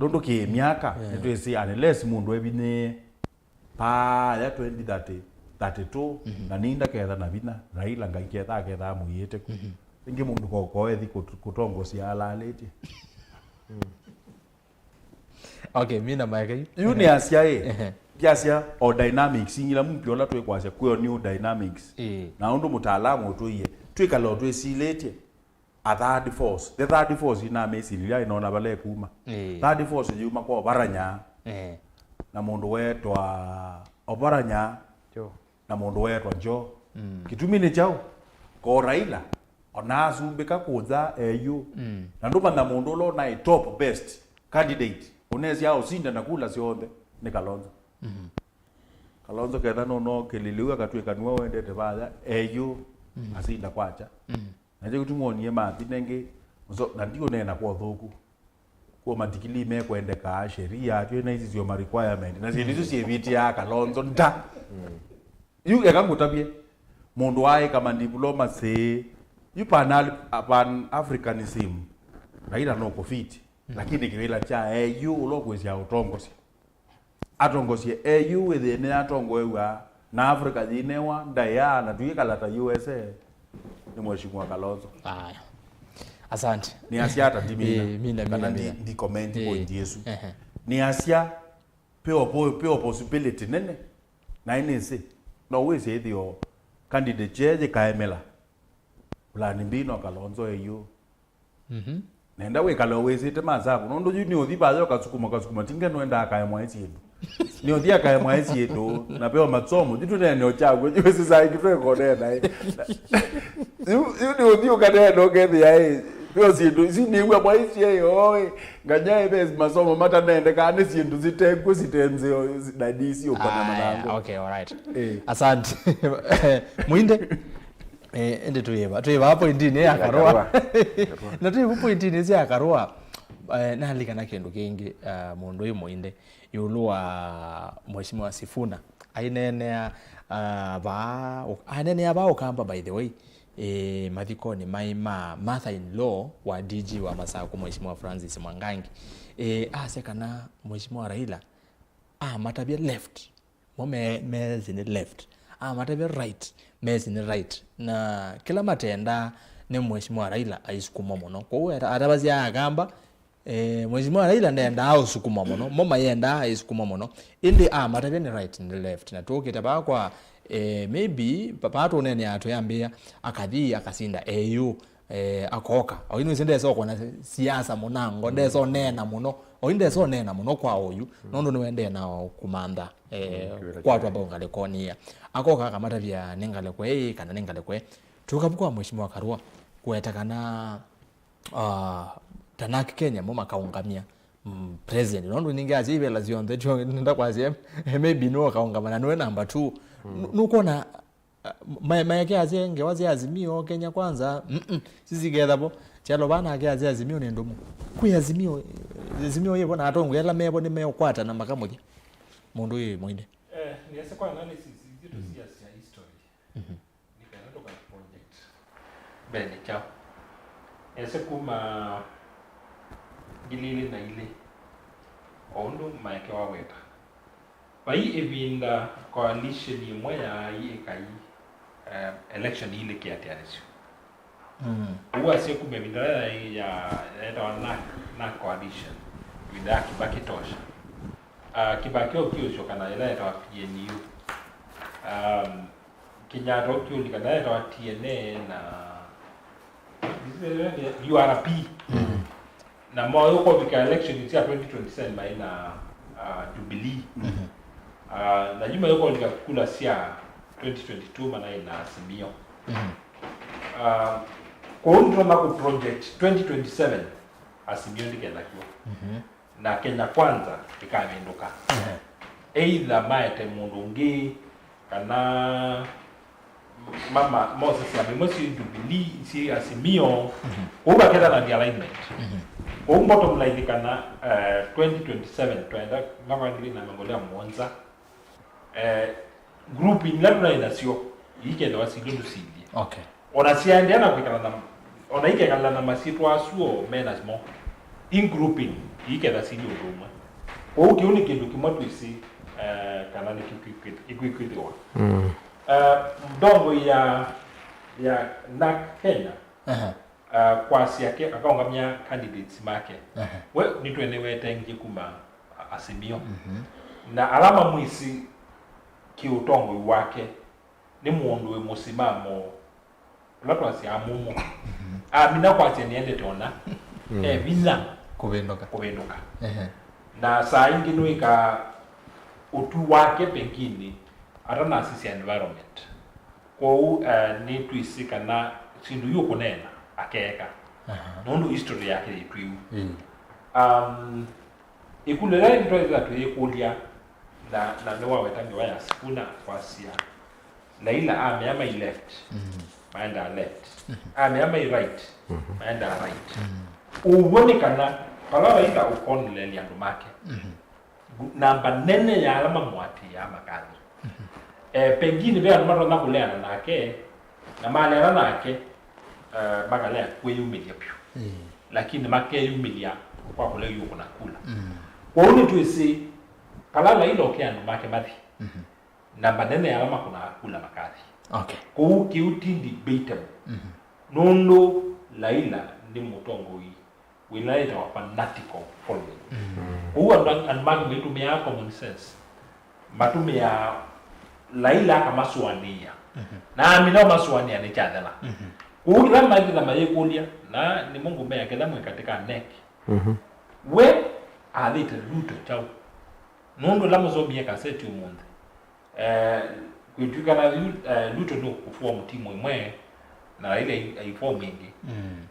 Nũndũ kĩ myaka, nĩtwĩsĩ unless mũndũ evinyĩĩe. Paaya twenty thirty, thirty-two, na nĩ ndaketha na vinya, Raila Ngai ketha aketha amũiĩte ku. Ĩngĩ mũndũ ko-, koethi kũt-, kũtongosya alalĩtye. Okay, mi na maeka yu. Yu nĩ asya ĩ, ndyasya o dynamics, ingila mumpi ola twĩkwasya kwĩo new dynamics. Na ũndũ mũtaalamu ũtwĩie, twĩkala o twĩsilĩtye. A third force. The third force inamĩsililya ĩnona vala ĩkuma. Third force yuma kwa Oparanya. Na mũndũ wetwa Oparanya. Na mũndũ wetwa Joe. Kĩtumi nĩ kyaũ? Ko Raila, ona asumbĩka kũnza eyu. Na ndũmanya mũndũ ũla ũnaĩ top best candidate, ũnesya ũsinda na kula syonthe, nĩ Kalonzo. Kalonzo ketha nũnokĩlile yu akatw'ĩka nĩwe wendete vaya, eyu, asinda kwakya. Na kĩu tũmwonie mathi nengĩ, so, na ndiũneena kwa ũthũku. Kwa matikili mekwendekaa, sheria, twĩ na ici syo ma requirement. Na syĩndũ isu syĩvĩtĩaa Kalonzo nda. Yu eka ngũtavye, mũndũ waaĩka ma diplomacy, yu pan, pan Africanism, Raila no kũfit. Lakini kĩvĩla kya eyu ũla ũkwĩsya ũtongosya. Atongosye eyu wĩthĩe nĩyatongoew'a na Africa yĩnewa ndaĩa na tuikala ta U S A nĩ Mheshimiwa Kalonzo. Aya. Asante. Nĩ asya ata ndimina. Ĩĩ, mina, kana mina, ndi, mina, ndi comment point ĩsu. Ehe. Nĩ asya peo po-, peo possibility nene. Na nĩsĩ no wĩsĩ ĩthĩo candidate kyee yĩkaemela. Vulani mbino Kalonzo eyu. Mhm. Nenda wĩkale wĩsĩte masavu. Nũndũ yu nĩ ũthi vaya ũkasukuma, ũkasukuma, tinge nwendaa akaemwae syĩndũ. Nĩ ũthi akaemwae syĩndũ, na veo masomo. Yu tũneeneo kyaw'o, yu wĩsĩ saa ingĩ twĩkonea naĩ. Yu, yu nĩ ũthi ũkaneena ũkethĩa, ĩ, veo syĩndũ, isu nĩw'a mwaisye, ĩ, oĩ, nganya ĩ, ve masomo mataneendekaa nĩ syĩndũ sitekw'o, sitenzeo, na ndisi ũkona. Aya, manango. Okay, all right. Eh. Asante. Muinde. Eh, ĩndĩ twĩva, twĩva pointinĩ ya Karũa. Karũa. Na twĩva pointinĩ sya Karũa. Eh, nalikana kĩndũ kĩngĩ, ah, mũndũ ũyũ Mũinde, ĩũlũ wa Mheshimiwa Sifuna. Aineenea, ah, vaa, aineenea vaa Ũkamba, by the way. Eh, mathikonĩ maĩ ma mother-in-law wa D G wa Masaku, Mheshimiwa Francis Mwangangi. Eh, asya kana Mheshimiwa Raila amatavya left. Mo me, meesĩ nĩ left. Amatavya right, meesĩ nĩ right. Na kĩla matendaa nĩ Mheshimiwa Raila aisukuma mũno. Kwoou ata-, atavasya Akamba, eh, Mheshimiwa Raila ndendaa ũsukuma mũno. Mo mayendaa aisukuma mũno. Ĩndĩ amatavya nĩ right, nĩ left. Na tũkĩte vaa kwa, eh, maybe, pa-, paa tũneenea tũyambĩĩa, akathi, akasinda, eyu. Eh, akoka. Oyu nĩwĩsĩ ndesa ũkona siasa mũnango, ndesa ũneena mũno. Oyu ndesa ũneena mũno kwa oyu, nũndũ nĩwendee na kũmantha, eh, mm, kwatwa vau ngalĩkonĩ ĩa. Akoka akamatavya nĩ ngalĩko ĩĩ kana nĩ ngalĩko ĩĩ. Tũkavu kwa Mheshimiwa Karũa, kũweta kana, ah, Tanak Kenya mo makaũngamya, mm, president. Nũndũ ningĩ asya ivela syonthe, tyo nenda kwasya, maybe nĩwe ũkaũngama na nĩwe number two. Mm. Nu-, nũkwona, ah, ma-, maeke asye ngewa sya Azimio, Kenya Kwanza, mm-mm, sisiketha vo. Kyalo vana ake asya Azimio nĩ ndũmu. Kwĩ Azimio, Azimio yĩvo na atongoi ala mevo nĩmeũkwatana makamũthi. Mũndũ ũyũ Mũinde. Eh, nĩasya kwa analysis itũ, mm, sia, sia history. Mhm. Nĩ kana tũka project mbee nĩ kyaũ? Nĩasya kuma ngili ilĩ na ilĩ, o ũndũ Maeke waweta, vai ĩvinda coalition ĩmwe yaaĩ ĩkai, eh, election ilĩ kĩatĩanĩsyo. Mm. Ũu asya kuma ĩvinda ĩla yaĩ ya, yaetawa NARC, NARC coalition, ĩvinda ya Kibaki tosha. Ah, Kibaki ũkiũsyoka na ĩla yetawa P N U. Um, Kenyatta ũkiũlika na yetawa T N A na U R P. Mm. Na moyo kũvika election sya twenty twenty-seven maĩ na, ah, Jubilee. Mhm. Ah, na yu mayo kũlika kula sya twenty twenty-two manaĩ na Azimio. Mhm. Ah, kwoou nĩtwona ku project twenty twenty-seven Azimio ndĩkethakiwa. Mhm. Na Kenya Kwanza ĩkavĩndũka. Ehe. Either maete mũndũ ũngĩ, kana mama Moses amemwe si Jubilee, si Azimio. Mhm. Kwoou vaketha na alignment. Mhm. Kwoou bottom line kana, eh, twenty twenty-seven twenda, mwaka wa ngili na mĩongo ĩlĩ na mũonza, eh, grouping ila tũnaĩ nasyo iikethĩwa silĩ ndũsilye. Okay. Ona syaendeea na kwĩkala na, ona ikekala na masyĩtwa asu o me namo, in grouping iiketha silĩ ũndũ ũmwe. Kwoou kĩu nĩ kĩndũ kĩmwe twĩsĩ, eh, kana nĩkĩkwĩthĩwa. Mm. Eh, ndongo ya, ya NARC Kenya, aha, ah, kwasya ke akaũngamya candidates make. Aha. We nĩtwene wetengie kuma Azimio. Mhm. Na ala mamwĩsĩ kĩũtongoi wake nĩ mũndũ wĩ mũsimamo ũla twasyaa mũmũ. Mhm. Amina kwasya nĩendete ona, mm, e vinya kũvĩndũka. Kũvĩndũka. Ehe. Na saa ingĩ nĩwĩkaa ũtwi wake pengine atanasisya environment. Kwoou, eh, nĩtwĩsĩ kana syĩndũ yu ũkũneena akeeka. Aha. Nũndũ history yake yĩ twĩu. Mm. Um, ĩkũlyo ĩla ĩngĩ twethĩwa tũyĩkũlya, na, na nĩwaweta ngewa ya Sifuna kwasya, Laila amea mai left, mhm, maendaa left. Mhm. Amea mai right, mhm, maendaa right. Mhm. Ũw'o nĩ kana vala Laila ũkonelelya andũ make, mhm, namba nene ya ala mamũatĩĩaa makathi. Mhm. Eh, pengine ve andũ matonya kũleana nake, na maleana nake, eh, makalea kwĩyumĩlya vyũ. Mm. Lakini makeyumĩlya kwa kũlea yu kũna kula. Mm. Kwoou nĩtwĩsĩ vala Laila ũkĩa andũ make mathi, mhm, namba nene ya ala makũnaa kula makathi. Okay. Kwoou kĩu ti debatable. Mhm. Nũndũ Laila nĩ mũtongoi wĩna ĩtawa fanatical following. Mm. Kwoou andũ, andũ mangĩ maitũmĩaa common sense, matũmĩaa Laila akamasũanĩa. Na amina ũmasũanĩa nĩ kyathela. Kũu kĩla maĩkĩla mayĩkũlya, na nĩmo ngũmea kĩla mwĩ katĩ ka NEC. We athĩte Ruto kyaũ? Nũndũ la mũsomie kaseti ũmũnthĩ, eh, kwĩtw'ĩkana yu, eh, Ruto nĩ kũform timu ĩmwe na Raila ai-, aiform ĩngĩ.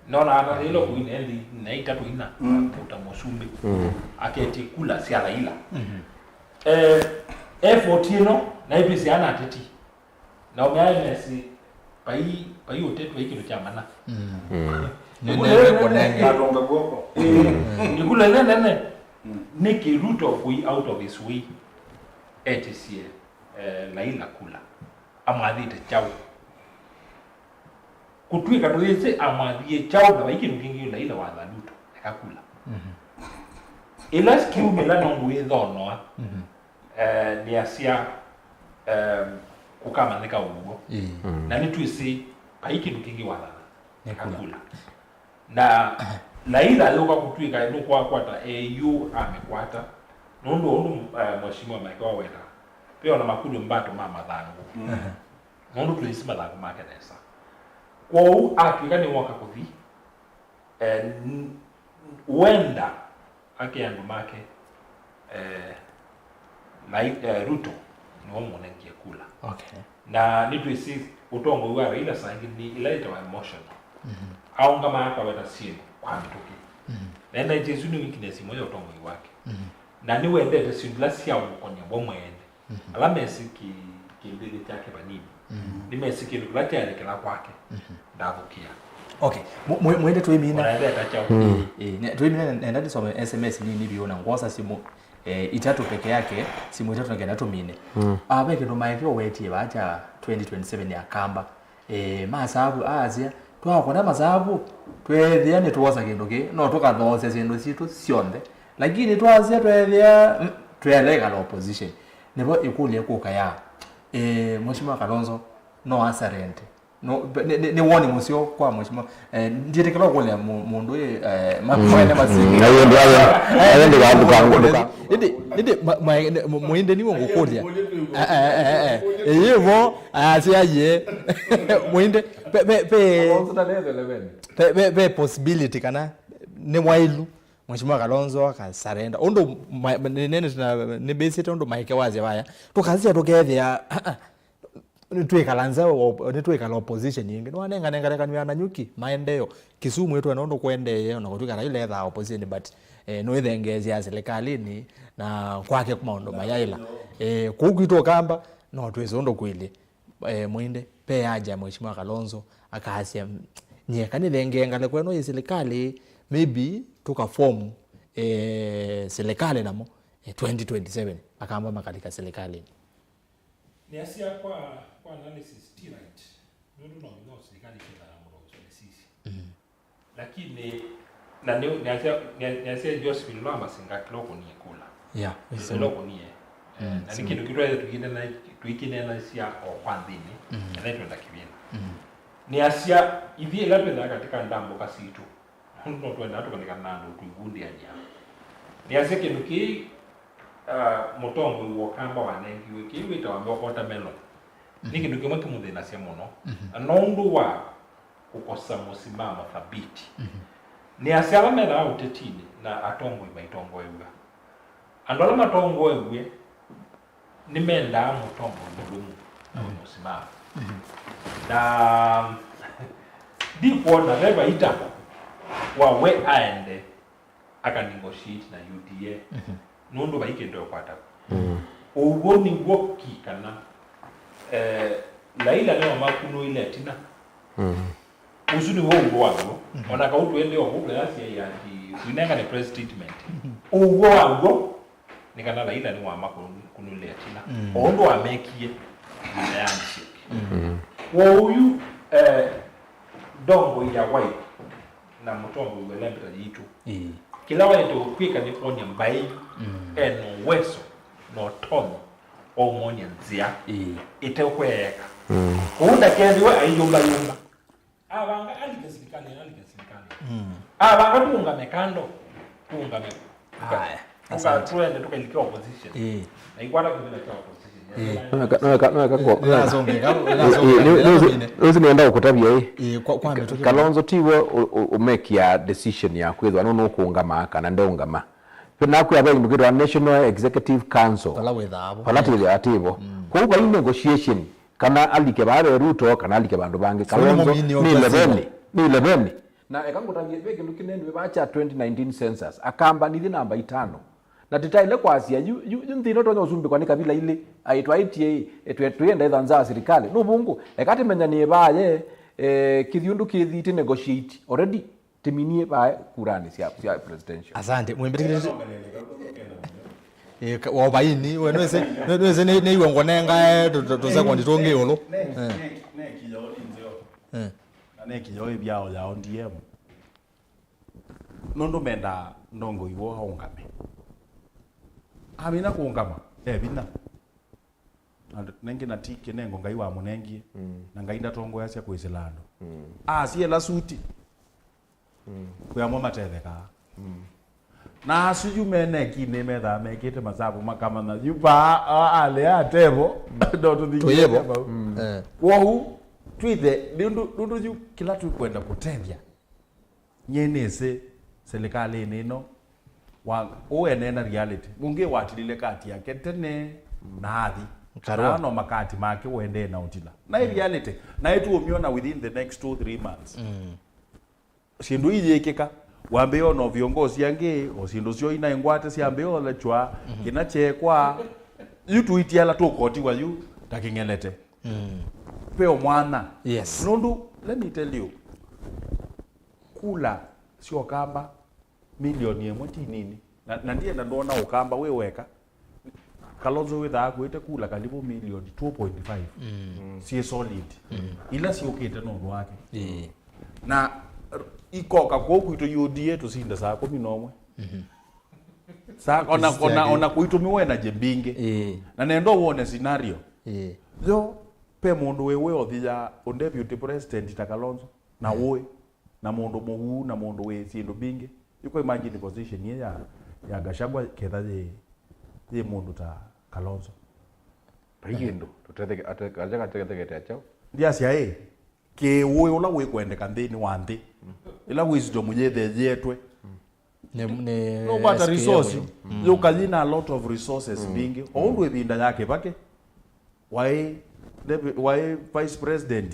Nona ata Raila kũina nthĩ na itatũ ina, kũta mũsumbĩ. Aketye kula sya Raila. Eh, effort ĩno naĩtwĩsĩ ana ateti. Na ũmea M S, vai, vai ũteti vai kĩndũ kya mana. Nĩkũlele nene. Atonga guoko. Nĩkũlele nene. Nĩkĩ Ruto kũi out of his way etĩsye, eh, Raila kula? Amwathĩte kyaũ? Kũtw'ĩka tũyĩsĩ amwathie kyaũ na vai kĩndũ kĩngĩ Raila watha Ruto eka kula. Ĩla kiumĩla nũndũ wĩthonoa. Eh, nĩasya, em, kũkamanyĩka ũw'o. Na nĩtwĩsĩ vai kĩndũ kĩngĩ wathana. Nĩ kula. Akula. Na Raila ayũka kũtw'ĩka nũkwakwata eyu amĩkwata, nũndũ ũndũ, eh, Mheshimiwa Maeke waweta, ve ona makulyo mbato ma mathangũ. Nũndũ twĩsĩ mathangũ make nesa. Kwoou atw'ĩka nĩwoka kũthi, eh, n-, wenda ake andũ make, eh, na, eh, Ruto nĩwe ũmũnengie kula. Okay. Na nĩtwĩsĩ ũtongoi wa Raila saa ingĩ nĩ ĩla yĩtawa emotional. Aũngama akaweta syĩndũ kwa mĩtũkĩ. Na ena Jesu nĩ weakness ĩmwe ya ũtongoi wake. Na nĩwendete syĩndũ ila sya ũmũkonya we mwene. Ala mesĩ kĩ-, kĩndĩthĩ kyake vanini, nĩmesĩ kĩndũ kĩla kyaelekela kwake, ndathũkĩa. Okay. Mu-, mu-, mwende twĩmina. Ona etheta kyaũ. Ĩĩ, ĩĩ. Ne-, twĩmina, ne-, nenda ndĩsome S M S nini vyũ na ngwosa simũ, eh, itatũ peke yake, simũ itatũ na kenda tũmine. Ah, ve kĩndũ Maeke ũwetie vaa kya twenty twenty-seven ya Kamba. Eh, masavu, asya, twakona masavu, tweethĩa nĩtwosa kĩndũ kĩĩ, no tũkathoosya syĩndũ sitũ syonthe. Lakini twasya tweethĩa, mm, tweethĩa ĩkala opposition. Nĩvo ĩkũlyo ĩkũka ya, eh, Mheshimiwa Kalonzo no asarende. No, nĩ, nĩ, nĩ woni mũseo kwa Mheshimiwa. Eh, ndiĩtĩkĩla ũkũlya mũ-, mũndũ ũyũ, eh, ma-, mwene masinga. Na hiyo ndio, hiyo ndio nduka, nduka. Ĩndĩ, ĩndĩ, ma-, ma-, nĩ, mũ-, mũinde nĩwe ngũkũlya. Eh, eh, eh, eh. Ĩĩ vo, asyaie. Mũinde, pe, pe, pe, Kalonzo ndanethele vene. Pe, pe, pe possibility kana nĩ wailu. Mheshimiwa Kalonzo akasarenda. Ũndũ ma-, nĩ, nĩ, nĩ, nĩmbĩsĩte ũndũ Maeke wasya vaya. Tũkasya tũkethĩa, ah, ah, nĩtwĩkala nza, op-, nĩtwĩkala opposition ĩngĩ. Nĩwanengane ngelekany'o ya Nanyuki, maendeeo. Kisumu ĩtwena ũndũ kũendee, ona kũtw'ĩka Raila ethaa opposition, but, eh, nũĩthengeesya silikalĩnĩ, na kwake maũndũ mayaĩla. Eh, kũu kwitũ Ũkamba, no twĩsĩ ũndũ kwĩlĩ. Eh, mũinde, pe aja Mheshimiwa Kalonzo, akasya, "Nyie kanithengee ngalĩko ĩno yĩ silikalĩ, maybe tũka form, eh, silikalĩ namo, eh, twenty twenty-seven." Akamba makalika silikalĩnĩ. Nĩasya kwa, kwa analysis ti right. Nũndũ no nginya silikalĩ kĩthana mũndũ ũsũnĩsisye. Lakini, na nĩ, nĩasya, nĩa-, nĩasya Josephine Lwambasinga kĩla ũkũnie kula. Yeah, kĩla ũkũnie. Eh, na nĩ kĩndũ kĩtwaĩte tũkĩnena, tũikĩnenasya o kwa nthĩnĩ, na nĩtwenda kĩvĩla. Nĩasya, ithyĩ ĩla twĩthaa katika ndambũka sitũ, no twendaa tũkalĩkana na andũ tũivundĩany'a. Nĩasya kĩndũ kĩĩ, ah, mũtongoi wa Ũkamba wanengiwe, kĩĩ wĩtawa watermelon. Nĩ kĩndũ kĩmwe kĩmũthĩnasya mũno. Na nũndũ wa kũkosa mũsimamo thabiti. Nĩasya ala methaa ũtetinĩ na atongoi maitongoew'a. Andũ ala matongoew'e nĩmendaa mũtongoi mũlũmu na wĩ mũsimamo. Na ndikwona ve vaita wa we aende aka negotiate na U D A, nũndũ vai kĩndũ ekwata. Ũw'o nĩw'o ki kana, eh, Raila nĩwamakunũile ĩtina. Ũsu nĩw'o ũw'o waw'o. Ona kau twende o kũu twĩasya ati, tuinengane press statement. Ũw'o waw'o nĩ kana Raila nĩwamakunũile ĩtina. O ũndũ wamekie ivinda ya handshake. Kwoou yu, eh, ndongoi ya Wiper na mũtongoi wa Lembeta yitũ. Ĩĩ. Kĩla waĩte ũkwĩka nĩ kwony'a mbaĩ yu ena uwezo na ũtonyi wa ũmwony'a nzĩa ĩtekweeka. Kũu ndakethĩwe aiyũmbayũmba. Avanga alike silikalĩ, alike silikalĩ. Avanga tũũngame kando, tũũngame. Haya, asante. Tũende tũkailike opposition. Ĩĩ. Na ikwata kĩvĩla kya opposition. Ĩĩ. Noweka, noweka, noweka ngo- Nĩnasũngĩka, nĩnasũngĩka, nĩnasũngĩka. Nĩũsĩ nĩenda ũkũtavya ĩ. Ĩĩ, kwa, kwa mĩtũkĩ. Kalonzo tiwe ũ- ũ- ũmekia decision ya kwĩthwa nũ nũkũũngama kana ndeũngama. Nakwĩa ve kĩndũ kĩtwa National Executive Council. Vala wĩthaa vo. Vala tĩthĩa ativo. Kwoou vai negotiation kana alike vaa ve Ruto kana alike vandũ vangĩ. So, nĩ Kalonzo mũmini nĩ ũtwasĩwa. Ileveni, nĩ ileveni. Na eka ngũtavye, ve kĩndũ kĩnenwe vaa kya twenty nineteen census, Akamba nithi namba itano. Na tĩtaĩle kwasya, yu, yu, yu nthĩ ĩno tonya ũsumbĩkwa nĩ kavila ilĩ, aĩ twaĩtie ĩ, ĩtwe twĩenda ĩtha nza ya sirikali. Nũvũngũ, eka tĩmenyanĩe vaa ye, eh, kĩthyũndũ kĩthi tĩ negotiate already, tĩminie vaa kuranĩ sya, sya presidential. Asante, mwĩmbĩtĩkĩlĩte. Eh, ka- wa vaini, we nwĩsĩ, nwĩsĩ nĩ, nĩ iwe ngonengae tũ- tũ- tũsekondi tũngĩ ĩũlũ. Eh. Eh. Na nekĩo ĩvyao ya O D M. Nũndũ mendaa ndongoi woo aũngame. Amina kũũngama, e vinya. Na nengĩ na ti kĩnengo Ngai wamũnengie, na Ngai ndatongoeasya kwĩsĩla andũ. Asiela suti, kwĩ amwe matethekaa. Na asu yu me nekinĩ methaa mekĩte masavu makamanya yu paa a- alĩ a tevo. Ndo tũthingĩte. Tũyĩvo. Vau. Eh. Kwoou twĩthe nũndũ nũndũ yu kĩla tũkwenda kũtethya. Nyie nĩsĩ silikalĩnĩ ĩno wa ũenee na reality. Mũngĩ watilile kati yake tene na athi. Karua. Na no makati make ũendee na ũtila. Na ĩ reality. Na ĩtuũmyona within the next two, three months. Syĩndũ iyĩkĩka, wambĩĩa ona viongozi angĩ, o syĩndũ syoo inaĩ ngwate syambĩĩa ũlechwa, kĩna kyekwa, yu tuitiala tũkotiwa yu ta kĩng'elete. Peo mwana. Yes. Nũndũ, let me tell you, kula sya Ũkamba milioni ĩmwe ti nini. Na, na ndienda ndona Ũkamba wĩ weka. Kalonzo wĩthaa akuĩte kula kalivu milioni two point five. Syĩ solid. Ila syũkĩte nũndũ wake. Ĩĩ. Na r- ikoka kũu kwitũ U D A tũsinde saa kũmi na ũmwe. Saa, ona, ona, ona kũitũmĩwa energy mbingĩ. Ĩĩ. Na nenda wone scenario. Ĩĩ. Yo, pe mũndũ wĩ wĩ othi ya ũ deputy president ta Kalonzo. Na ũĩ. Na mũndũ mũuu, na mũndũ wĩ syĩndũ mbingĩ. You can imagine position ĩĩ ya, ya Gachagua ketha yĩ, yĩ mũndũ ta Kalonzo. Vai kĩndũ tũtetheke- ate- aja kategetekete akyau. Ndiasya ĩ, kĩũĩ ũla wĩkwendeka nthĩnĩ wa nthĩ, ĩla wisdom yĩthĩĩtwe. Nĩ, nĩ nũkwata S K M resource, yũka yĩna a lot of resources mbingĩ. O ũndũ ĩvinda ya Kĩvakĩ, waĩ David, waĩ vice president,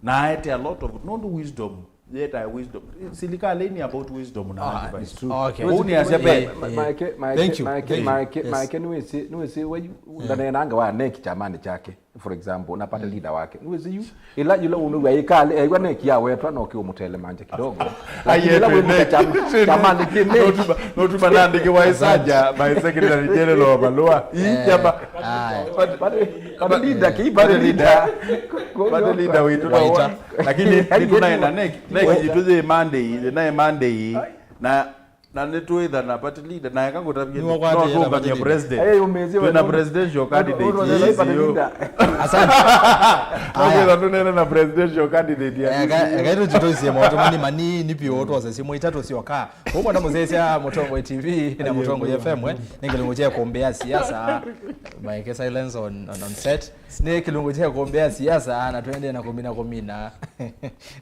na aete a lot of, nũndũ wisdom, yetae wisdom. Silikalĩ nĩ about wisdom na advice. It's true. Okay. Ũu nĩ asya pe. Maeke, maeke, maeke, maeke, nĩwĩsĩ, nĩwĩsĩ we yu, ndaneenanga wa neki kyamanĩ kyake, for example, na party leader wake. Nĩwĩsĩ yu, ĩla, ĩla ũnũw'a ĩkalĩ, eĩwa neki yawetwa, no kĩũmũtelemanja kidogo. Lakini ĩla wĩmũka kyama, kyamanĩ kĩ neki. Notuma, notuma nandĩkĩwa ĩsanja, my secretary general wa malũa. Ii kyama. Party, party leader, kĩ party leader. Party leader witũ na wa. Lakini nĩtũnaenda neki, neki yitũ yĩ Monday, naĩ Monday. Na, na nĩtwĩtha na party leader, na eka ngũtavye no tũũngamia president. Twĩna presidential candidate. Asante. Twĩtha tũnene na presidential candidate ya eka tũtitoisie maũndũ mani manini piũ, twose simũ itatũ syoka. Ũkwenda mũsyaĩĩsya Mũtongoi T V na Mũtongoi F M, eh? Nĩ kĩlungu kya kũmbĩa siasa. Maeke silence on, on, on set. Nĩ kĩlungu kya kũmbĩa siasa, na tũendee na kũmina kũmina.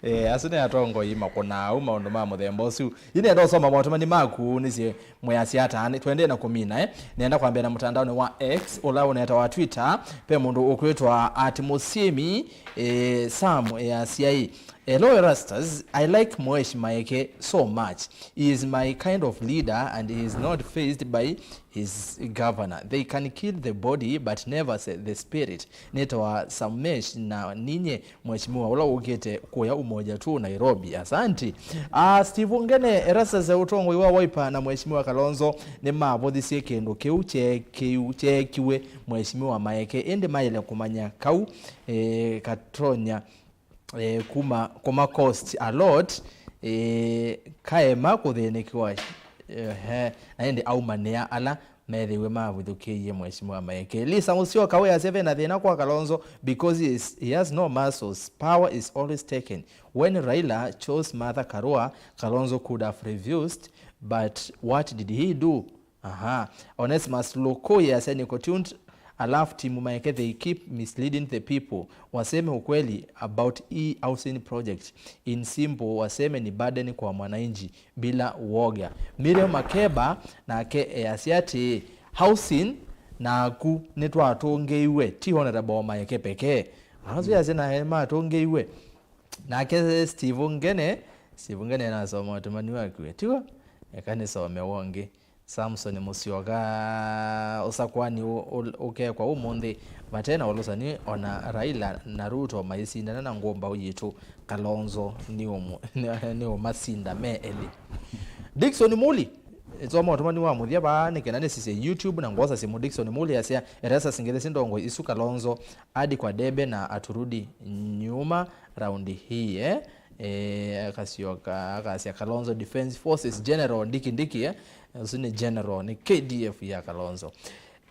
Eh, asu nĩ atongoi makũnaa au maũndũ ma mũthemba ũsu. Yu nĩenda ũsoma maũtũmani maku, nĩsĩ mwĩasya ata, nĩ tũendee na kũmina, eh? Nĩenda kwambĩa na mũtandaonĩ wa X, ũla ũnetawa Twitter, pe mũndũ ũkwĩtwa at Mũsyĩmi, eh, Sam, eh, asya ĩ, "Hello Erastus, I like Mwesh Maeke so much. He is my kind of leader and he is not fazed by his governor. They can kill the body but never say the spirit." Nĩtawa Samesh na ninye Mheshimiwa ũla ũkĩte kũya Umoja tu Nairobi. Asanti. Ah, Steve Ngene, Erastus ũtongoi wa Wiper na Mheshimiwa Kalonzo nĩmavũthisye kĩndũ kĩu kyeekiu-, kyeekiwe Mheshimiwa Maeke, ĩndĩ maĩle kũmanya kau, eh, katonya, eh, kuma, kuma cost a lot, eh, kaema kũthĩnĩkĩwa, eh, na ĩndĩ aumanĩa ala methĩiwe mavithũkĩie Mheshimiwa Maeke. Lisa Musyoka we asya ve na thĩna kwa Kalonzo because he is, he has no muscles. Power is always taken. When Raila chose Martha Karua, Kalonzo could have refused, but what did he do? Aha. Onesimus Lokoi asya niko tuned. Alafu timu maeke, they keep misleading the people. Waseme ukweli about hii housing project. In simple, waseme ni burden kwa mwananchi bila uoga. Miriam Makeba nake easya atĩĩ, housing naku nĩtwatũngĩiwe, ti Honorable Maeke pekee. Asu yasya nae matũngĩiwe. Nake Steve Ngene, Steve Ngene nasoma ũtũmani waku, tiwa? Eka nĩsome wongi. Samson Musyoka, ũsakwani ũ-, ũ-, ũkekwa ũmũnthĩ, vate na ũlũsani, ona Raila na Ruto maisindana na ngũmbaũ yitũ, Kalonzo nĩũmũ-, nĩũmasinda me elĩ. Dickson Muli, ĩtwa maũtũmani wa mũthya vaa, nĩ kenda nĩsisye YouTube na ngwosa simũ. Dickson Muli asya, Erastus Ngethesi ndongo isu Kalonzo adi kwa debe na aturudi nyuma raundi hii, eh? Eh, akasyoka, akasya Kalonzo Defense Forces General Ndiki Ndiki, eh? Ũsu nĩ General, nĩ K D F ya Kalonzo.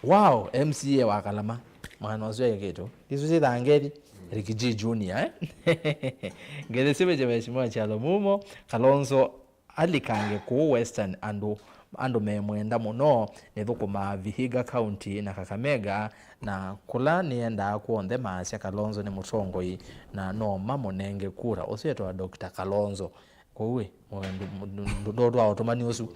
Wow, M C A wa Kalama. Mwana ũsu e kĩtu. Isu si thangethi. Ricky G Junior, eh? Ngethesi veche Mheshimiwa Kyalo Mumo, Kalonzo alikange kũũ Western, andũ, andũ memwenda mũno. Nĩthũkũmaa Vihiga County na Kakamega, na kũla nĩendaa kw'onthe maasya Kalonzo nĩ mũtongoi na no mamũnenge kura. Ũsu etawa Doctor Kalonzo. Kwoou ĩ, ndotwaa ũtũmani ũsu.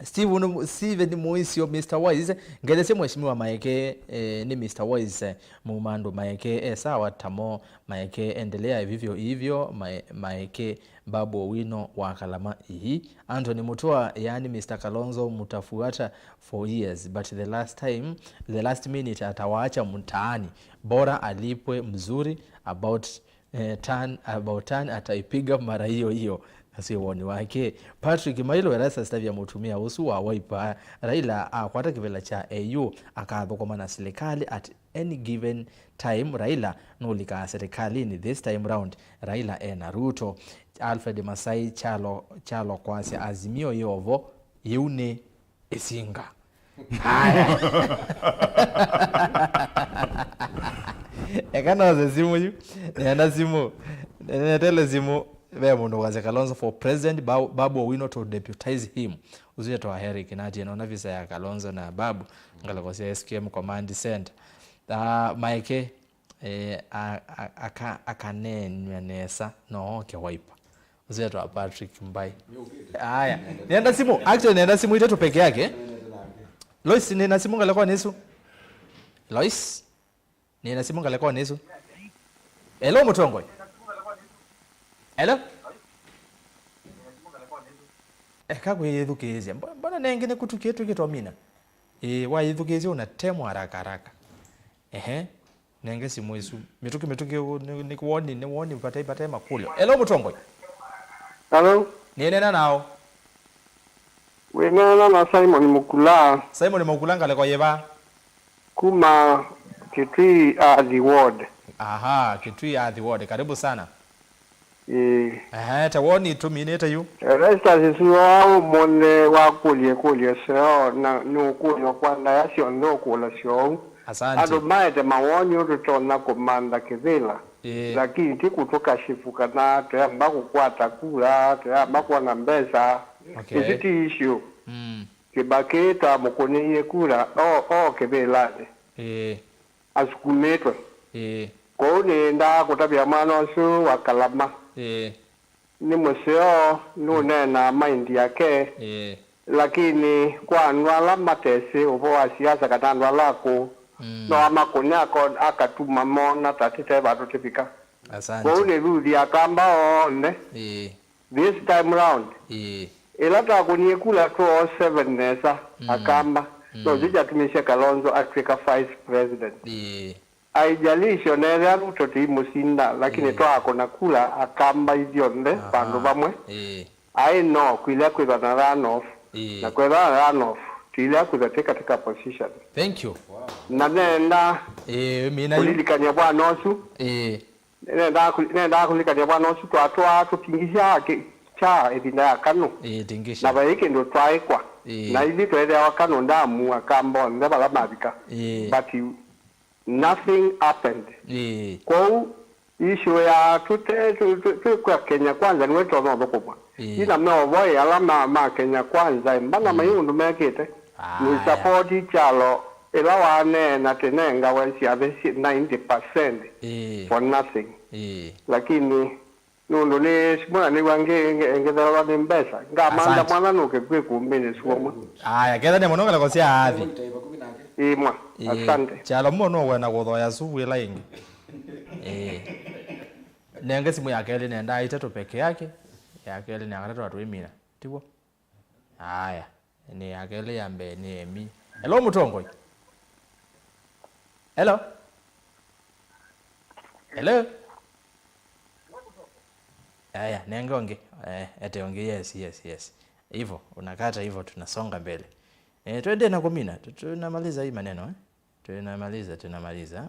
Steve nĩ, Steven Mũisyo, Mister Wise, ngethesye Mheshimiwa Maeke, eh, nĩ Mister Wise, eh, muuma andũ Maeke e sawa tamo, Maeke endelea vivyo hivyo, Mae-, Maeke Babu Owino wa Kalama, ihi. Anthony Mutua, yaani Mister Kalonzo mtafuata for years, but the last time, the last minute atawaacha mtaani. Bora alipwe mzuri, about, eh, turn, about turn ataipiga mara hiyo hiyo. Asu nĩ woni wake. Patrick Mailo, Erastus Tavia, mũtumĩa ũsu wa Wiper, Raila akwata kĩvĩla kya A U, akathũkũma na silikalĩ at any given time. Raila nũlikaa serikalini this time round. Raila ena Ruto. Alfred Masai, Kyalo, Kyalo kwasya Azimio yovo, yĩu nĩ ĩsinga. Haya. Eka nose simũ yu. Nenda simũ. Netele simũ. Ve mũndũ kwasya Kalonzo for president, Ba-, Babu Owino to deputize him. Ũsu etawa Eric, na atie nona visa ya Kalonzo na Babu, ngalĩko sya S K M Command Center. Ah, Maeke, eh, a-, a-, aka-, akaneenw'a nesa, no oke Wiper. Ũsu etawa Patrick Mbai. Aya, nenda simũ, actually nenda simũ itatũ peke yake. Lois, nina simũ ngalĩkonĩ ĩsu. Lois? Nĩna simũ ngalĩkonĩ ĩsu. Hello, mũtongoi. Hello? Eka kwĩyĩthukĩĩsya. Mbo-, mbona nenge nĩ kũtukĩe tũkĩtomina? Ĩĩ, wayĩthukĩĩsya ũnatemwa haraka haraka. Ehe. Nenge simũ ĩsu. Mĩtũkĩ, mĩtũkĩ, nĩ, nĩ woni, nĩ woni, vate, vate makũlyo. Hello, mũtongoi. Hello? Nĩneena nao. Wĩneena na Simon Mukula. Simon Mukula, ngalĩko yĩva? Kuma Kitui Athi Ward. Aha, Kitui Athi Ward. Karibu sana. Ĩĩ. Ehe, ta woni tũminĩte yu. Erastus Suo ũmũnthĩ wakũlya ĩkũlyo seo, na nĩ ũkũlyo kwa ndaya syonthe ũkũlasya ũu. Asante. Andũ maete mawoni ũtũtonya kũmantha kĩvĩla. Ĩĩ. Lakini ti kũtũkashifu kana tũyamba kũkwata kura, tũyamba kwona mbesa. Okay. Ĩsu ti issue. Mm. Kĩbakĩ twamũkũnĩie kura, o, o kĩvĩlanĩ. Ĩĩ. Asukumĩtwe. Ĩĩ. Kwoou nĩendaa kũtavya mwana ũsu wa Kalama. Ĩĩ. Nĩ mũseo, nũneenaa mind yake. Ĩĩ. Lakini kwa andũ ala matesĩ ũvoo wa siasa kana andũ ala akũũ, mm, no amakũne ako-, akatuma mona ta tĩte vandũ tĩvika. Asante. Kwoou nĩthuthi Akamba onthe. Ĩĩ. This time round, ĩĩ, ĩla twakũnie kula two oh seven nesa, mm, Akamba, mm, nokyo kyatumisye Kalonzo atw'ĩka vice president. Ĩĩ. Aijalisho nethĩa Ruto tĩimũsinda, lakini, ĩĩ, twakũna kula Akamba ithyonthe, aha, vandũ vamwe. Ĩĩ. Aĩ no, kwĩlya kwĩthwa na runoff, ĩĩ, na kwĩthwa na runoff, twĩlya kwĩthwa twĩ katika position. Thank you. Na nenda, ĩĩ, mina yu, kũlilikany'a bwana ũsu. Ĩĩ. Nendaa kũ-, nendaa kũlilikany'a bwana ũsu twatwaa tũtingisya kĩ-, kya ĩvinda ya Kanu. Ĩĩ, tingisya. Na vai kĩndũ twaĩkwa. Ĩĩ. Na ithyĩ tweethĩawa Kanu ndamu Akamba onthe vala mavika. Ĩĩ. But you, nothing happened. Ĩĩ. Kwoou issue ya tũte-, tũ-, tũ-, twĩ kwa Kenya Kwanza nĩwe tonya ũthũkũmwa. Ĩĩ. Ina meovoi ala ma, ma Kenya Kwanza, mbana, mm, mai ũndũ mekĩte. Aya. Nĩ support Kyalo Ĩla waneena tene ngawa syathi ninety percent Ĩĩ. for nothing. Ĩĩ. Lakini nũndũ nĩ simũ na nĩw'a ngĩ- ngĩ- ngĩthelwa nĩ mbesa, ngamantha Asante. Mwana nũke kwĩ kumbĩnĩ suomwa. Aya, kethania mũno ngaleko sya athi. Ĩmwa. Ĩĩ. Asante. Kyalo mũno wena kũthoya suvu ĩla ĩngĩ. Ĩĩ. Nenge simũ ya kelĩ nenda ĩtatũ peke yake. Ya kelĩ na ya katatũ atwĩmina. Tiw'o? Aya, nĩ ya kelĩ, ya mbee nĩ Emi. Hello, mũtongoi. Hello. Hello. Aya, nenge ũngĩ. Eh, ete ũngĩ, yes, yes, yes. Hivyo, unakata hivyo, tunasonga mbele. Eh, twende na kumina, tu- tunamaliza hii maneno, eh? Tunamaliza, tunamaliza.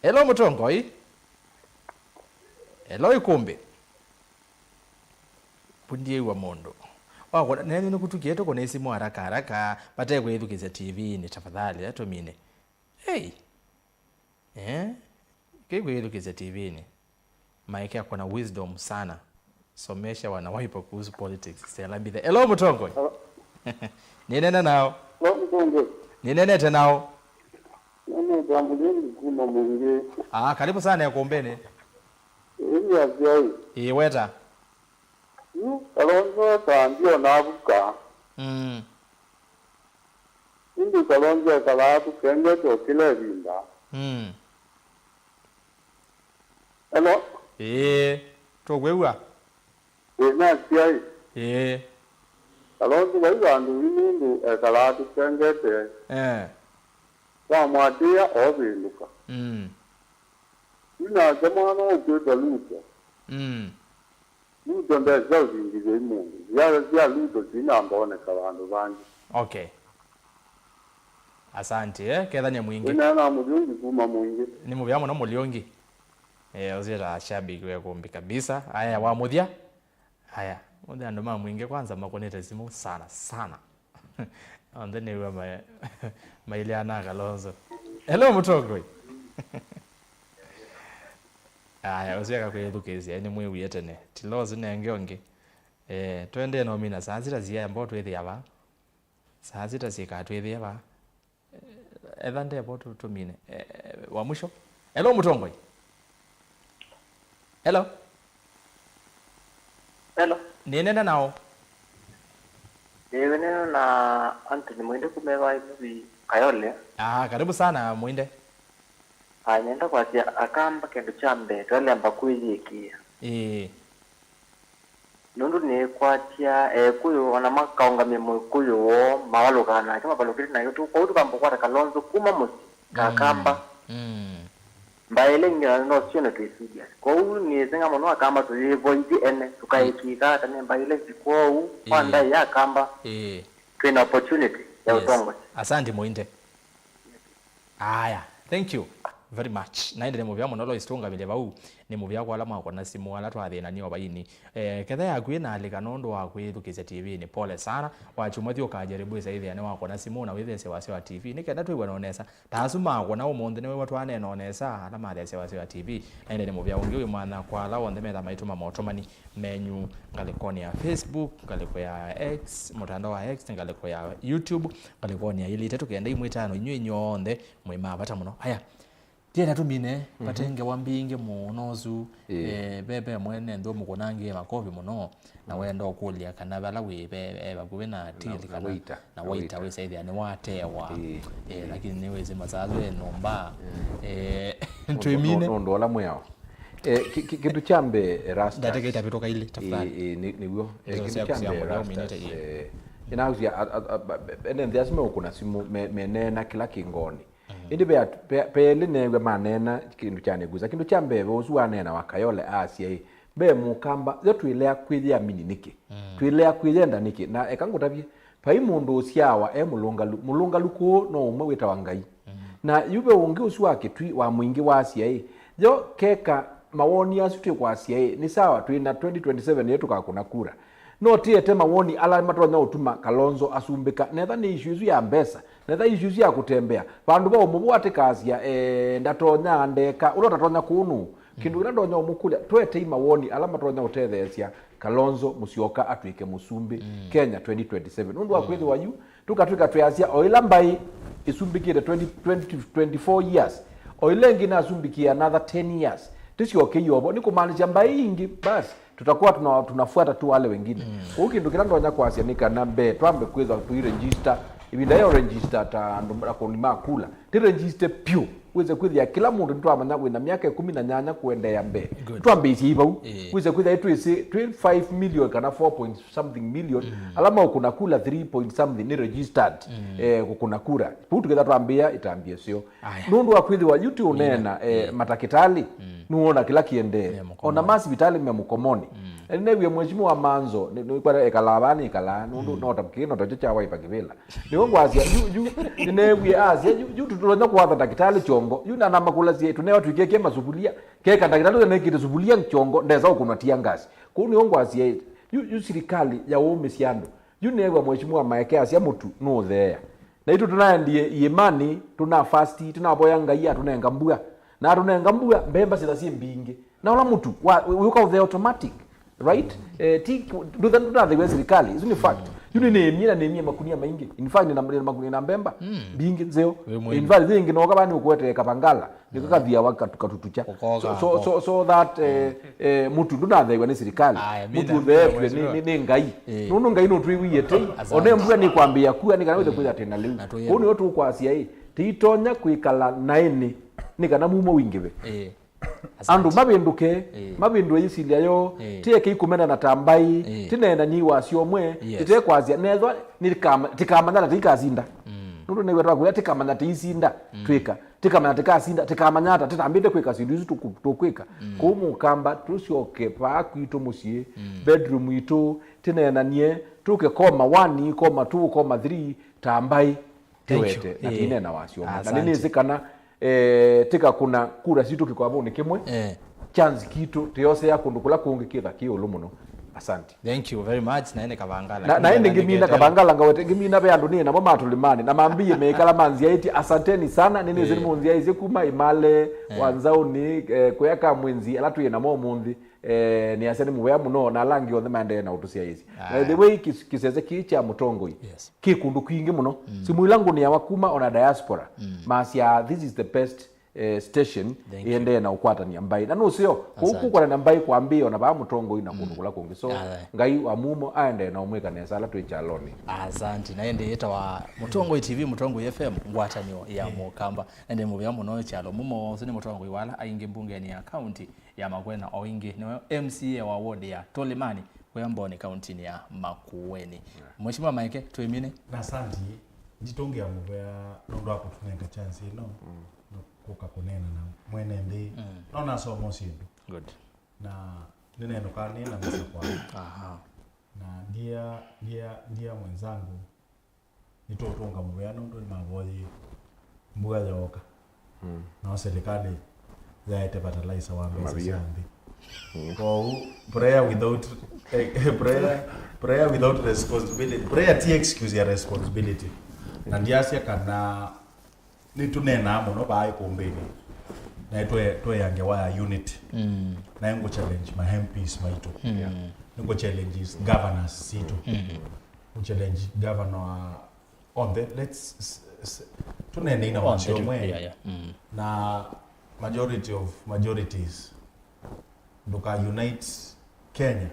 Hello, mũtongoi. Hello, ikumbi. Pundiĩw'a mũndũ. Wakwa, nenyu nĩkũtukĩe tũkũne simũ haraka haraka, vate kwĩthukĩsya T V-inĩ, tafadhali, atumine. Hey! Eh? Kĩkwĩthukĩsya T V-inĩ. Mike ako na wisdom sana. Somesha wana Wiper kuhusu politics. Stella Mbithe. Hello, mũtongoi. Hello. Nĩnene nao. Hello, mũtongoi. Nĩnenete nao. Nĩnenete Mũlĩngi kuma Mwingĩ. Ah, karibu sana ĩkumbĩnĩ. Ĩĩ, nĩ asyai. Ĩĩ, weta. Yu, Kalonzo ta ndio navuka. Mm. Ĩndĩ Kalonzo ekalaa tũkengete o kĩla ĩvinda. Mm. Hello? Ĩĩ, tũkwĩw'a. Ĩĩ, nasya ĩ. Ĩĩ. Kalonzo vai vandũ yu nũndũ ekalaa tũkengete. Eh. Wamwatĩĩa ovĩndũka. Mm. Yu nake mwana ũkwĩtwa Luto. Mm. Luto ndesa ũsingithya i mũndũ. Siasa sya Luto sinamba oneka vandũ vangĩ. Okay. Asante, eh? Kethania Mwingĩ. Wĩneena Mũlĩngi kuma Mwingĩ. Nĩ mũvea mũno Mũlĩngi. Eh, ũsyĩta shabiki we kumbi kabisa. Aya, wa mũthya. Aya, mũthya andũ ma Mwingĩ kwanza makũnĩte simũ sana, sana. Onthe nĩw'a ma- mailya na Kalonzo. Hello, mũtongoi. Aya, ũsu eka kwĩthukĩĩsya, nĩ mwĩwie tene. Tilosi nenge ũngĩ. Eh, twendee nomina saa sita siaya mboo twĩthĩa va. Saa sita syĩkaa twĩthĩe va. Eh, etha ndevo tu- tumine. Eh, wa mwisho. Hello, mũtongoi. Hello. Hello. Nĩnene nao. Nĩwe neno na Anthony Mwende kuma Evai Muvi Kayole. Ah, karibu sana Mwende. Ah, nenda kwasya Akamba kĩndũ kya mbee twalemba kwĩyĩkĩa. Ĩĩ. Nũndũ nĩkwatya Ekũyũ ona makaũngamya Mũkũyũ woo mavalũkaa nake mavalũkĩte nayo tu. Kwoou tũkamba kũkwata Kalonzo kuma mũsyĩ ka Akamba. Mm. Mbaĩle ingĩ no syone twĩ serious. Kwoou nĩseng'a mũno Akamba tũyĩvoithye ene, tũkaĩkĩĩka ata nĩ mbaĩle nzĩ kwoou kwa ndaĩ ya Akamba. Ĩĩ. Twĩna opportunity ya ũtongoesya. Asante Mũinde. Aya, thank you very much. Naende nĩ mũvea mũno Lois tũngamĩlye vau. Nĩ mũvea kwa ala mwakona simũ, ala twathĩnanie o vaini. Eh, ketha yaku ĩnalĩka nũndũ wa kwĩthukĩsya T V-inĩ, pole sana. Wakyumwa thi ũkajaribu ĩsa ĩthĩa nĩ wakona simũ na wĩthesye wasya wa T V. Nĩ kenda twĩw'ane o nesa. Ta asu makona ũmũnthĩ nĩwĩw'a twaneena o nesa, ala mathesye wasya wa T V. Naende nĩ mũvea ũngĩ wĩ mwanya kwa ala onthe metha maitũma motumani menyu ngalĩkonĩ ya Facebook, ngalĩko ya X, mũtandao wa X, ngalĩko ya YouTube, ngalĩkonĩ ya ilĩ itatũ kenda imwe itano, inyw'ĩ inyw'onthe mwĩ ma vata mũno. Aya, tienda tũmine, vate ngewa mbingĩ mũno ũsu, eh, ve, ve mwene nthĩ ũmũkũnangĩe makovi mũno, na wenda ũkũlya kana vala wĩ ve, e vakuvĩ na till kana waiter, na waiter wĩsaĩthĩa nĩwatewa. Ĩĩ, eh, lakini nĩwĩsĩ masaa asu e nyũmba. Eh, twĩmine. Nũndũ ũla mwĩao. Eh, ki- ki- kĩndũ kya mbee, Erastus. Ndatĩka itavĩtũka ilĩ, tafadhali. Ĩĩ, ĩĩ, nĩ- nĩw'o. Eh, kĩndũ kya mbee, Erastus, eh, nĩnausya, a- a- a- ba- ba- ene nthĩ asu meũkũna simũ, me- meneena kĩla kĩngoni. Ĩndĩ ve at- pe- pelĩ neew'a maneena kĩndũ kyanĩkusa. Kĩndũ kya mbee, ve ũsu waneena wa Kayole asya ĩ, ve Mũkamba, yo twĩlea kwĩyĩamini nĩkĩ? Twĩlea kwĩyenda nĩkĩ? Na eka ngũtavye, vai mũndũ ũsyawa e mũlũngalu. Mũlũngalu kũũ no ũmwe wĩtawa Ngai. Na yu ve ũngĩ ũsu wa Kĩtui wa Mwingĩ wasya ĩ, yo keka mawoni asu twĩkwasya ĩ, nĩ sawa, twĩ na twenty twenty-seven ĩĩ tũkakũna kura. No tiete mawoni ala matonya ũtuma Kalonzo asumbĩka, netha nĩ issue ĩsu ya mbesa, netha issue ĩsu ya kũtembea, vandũ va ũmũvũ atĩkasya, eh, ndatonya ndeka, ũla ũtatonya kũũ nũũ? Kĩndũ kĩla ndonya ũmũkũlya, twetei mawoni ala matonya ũtetheesya Kalonzo Musyoka atw'ĩke mũsumbĩ Kenya twenty twenty-seven. Nũndũ wa kwĩthĩwa yu, tũkatw'ĩka twĩasya o ĩla mbaĩ ĩsumbĩkĩte twenty, twenty, twenty-four years, o ĩla ĩngĩ nasumbĩkĩe another ten years, tĩsyokei ovo, nĩ kũmaanisha mbaĩ ingĩ, basi tutakuwa tuna, tunafuata tu wale wengine. Kwoou kĩndũ kĩla ndonya kwasya nĩ kana mbee twambe kwĩthwa tũiregister, ĩvinda ya register ta andũ akũni ma kula, tĩ register pyũ, wĩse kwĩthĩa kĩla mũndũ nĩtwamanya wĩna myaka ĩkũmi na nyanya kũendeea mbee. Good. Twambĩĩsye vau. Ĩĩ. Wĩse kwĩthĩa twĩsĩ twĩ five million kana four point something million, ala maũkũna kula three point something nĩ registered, eh, kũkũna kura. Vau tũketha twambĩĩa ĩtambya ĩseo. Aya. Nũndũ wa kwĩthĩwa yu ti ũneena, eh, matakĩtalĩ, nĩwona kĩla kĩendee. Me mũkomoni. Ona ma sivitalĩ me mũkomoni. Na nĩneewie Mheshimiwa Manzo, nĩ- nĩkwata ekalaa vaa nĩkalaa, nũndũ no ta kĩĩ no takyo kya Wiper kĩvĩla. Nĩwe ngwasya, yu, yu, nĩneewie asya, yu, yu tũtonya kũatha ndakĩtalĩ kyongo, yu na namakũlasye, tũnewa twĩkĩkie masuvulia, keka ndakĩtalĩ tũnekĩte suvulia kyongo, ndesa ũkũnwa tear gas. Kũu nĩwe ngwasya, yu, yu silikalĩ ya ũũmĩsya andũ. Yu neewa Mheshimiwa Maeke asya mũtu nũũtheea. Naitũ tũnaendie iĩmanĩ, tũna fast, tũnavoya Ngai atũnenga mbua. Na atũnenga mbua, mbemba syĩtha syĩ mbingĩ. Na ũla mũtu, wa, wĩũka ũthee automatic, right? Eh, ti, ndũthe-, ndũnathew'a silikalĩ, isu nĩ fact. Yu nĩnĩmie na nĩmie makunia maingĩ. In fact, nĩna, nĩna makunia na mbemba mbingĩ nzeo. Wĩ mũini. In fact, yĩngĩ nooka vaa nĩũkwete kavangala, nĩko kathiawa katu-, katutukya. Ũkoka, so, so, so, so that, eh, eh, mũtu ndũnathew'a nĩ silikalĩ. Aya, mũtu mina, ũtheetw'e mina, nĩ, nĩ, nĩ Ngai. Eh. Nũndũ Ngai nũtwĩw'ĩe tei. Asante. One mbua nĩkwambĩĩa kua, nĩ kana wĩthe kwĩthĩa twĩna lĩu. Na tũyenda. Kwoou nĩwe tũkwasya ĩ, tĩitonya kwĩkala naĩnĩ, nĩ kana mumo wingĩve. Eh. Asante. Andũ mavĩndũke, eh, mavĩndũe ĩsilya yoo, eh, tiekei kũmena na ta mbaĩ, eh, tineenanyei wasyo ũmwe, yes, tĩtekwasya, nethwa nĩkama-, tĩkamanya na tĩikasinda. Mm. Nũndũ nĩw'a twakũlya tĩkamanya tĩisinda, mm, twĩka. Tĩkamanya tĩkasinda, tĩkamanya ata tĩtambĩte kwĩka syĩndũ isu tũkũ-, tũkwĩka. Mm. Kũu mũkamba, tũsyoke vaa kwitũ mũsyĩ, mm, bedroom itũ, tĩneenanie, tũke koma one, koma two, koma three, ta mbaĩ. Thank you. Tĩwete, na, eh, tĩineena wasyo ũmwe. Na asante. Nĩnĩsĩ kana, eh, tĩkakũna kura sitũ kĩkwavũnĩ kĩmwe, eh, chance kitũ tĩyosea kũndũ kũla kũngĩ kĩtha kĩ ĩũlũ mũno. Asante. Thank you very much. Na ĩndĩ Kavangala. Na, na ĩndĩ ngĩmina Kavangala ngawete, ngĩmina ve andũ nĩĩ namo matũlĩmanĩ. Na mambĩie meĩkala manzyaĩtye, asanteni sana. Nĩnĩsĩ, eh, nĩmũnzyaĩsye kuma Imale, eh, wa Nzaũnĩ, eh, kũya ka mwĩnzi, ala twĩ namo ũmũnthĩ. Eh, nĩasya nĩ mũvea mũno, na ala angĩ onthe maendee na ũtũsyaĩĩsya. By the way, kĩs-, kĩsese kĩĩ kya mũtongoi, yes, kĩ kũndũ kwingĩ mũno. Mm. Simũ ila ngũnĩawa kuma ona diaspora, mm, masya, "This is the best, eh, station, thank you, ĩendee na ũkwatania mbaĩ." Na nũseo, kũu, asante, kũkwatania mbaĩ kwambĩĩa ona vaa mũtongoi na kũndũ, mm, kũla kũngĩ. So, aye, Ngai wa mumo aendee na ũmwĩka nesa ala twĩ kyalonĩ. Asante. Na ĩndĩ yĩtawa Mũtongoi T V, Mũtongoi F M, ngwatanĩo ya, eh, Mũkamba. Na ĩndĩ mũvea mũno kyalo mumo, ũsu nĩ mũtongoi wa ala aingĩ mbungenĩ ya kaunti ya Makueni, o ĩngĩ nĩwe M C A wa ward ya Tũlĩmanĩ, kũya Mboni, kauntinĩ ya Makueni. Yeah. Mheshimiwa Maeke, twĩmine. Na asanti, nditũngĩa mũvea nũndũ wa kũtũnenga chance ĩno, mm, kũka kũneena na mwene nthĩ. Mm. No nasoma syĩndũ. Good. Na nĩnenũkaa nĩ na mĩsa kwa. Aha. Na ndia, ndia, ndia mwenzangu, nĩtũũtũnga mũvea nũndũ nĩmavoyie mbua yooka. Mm. Nao silikalĩ yaete fertilizer wa mbesa sya nthĩ. Mm. Kwoou, prayer without, eh, prayer, prayer without responsibility. Prayer ti excuse ya responsibility. Na ndiasya kana nĩtũneenaa mũno vaa ĩkũmbĩnĩ. Na twe-, tweange wa ya unity. Mm. Na ngũ challenge ma M Ps maitũ. Mm. Yeah. Nĩngũ challenge governors sitũ. Mm. Nĩngũ challenge governor wa onthe, let's s-, s-, tũneenei na wasyo ũmwe. Yeah, yeah. Mm. Na majority of majorities, ndũka unite Kenya,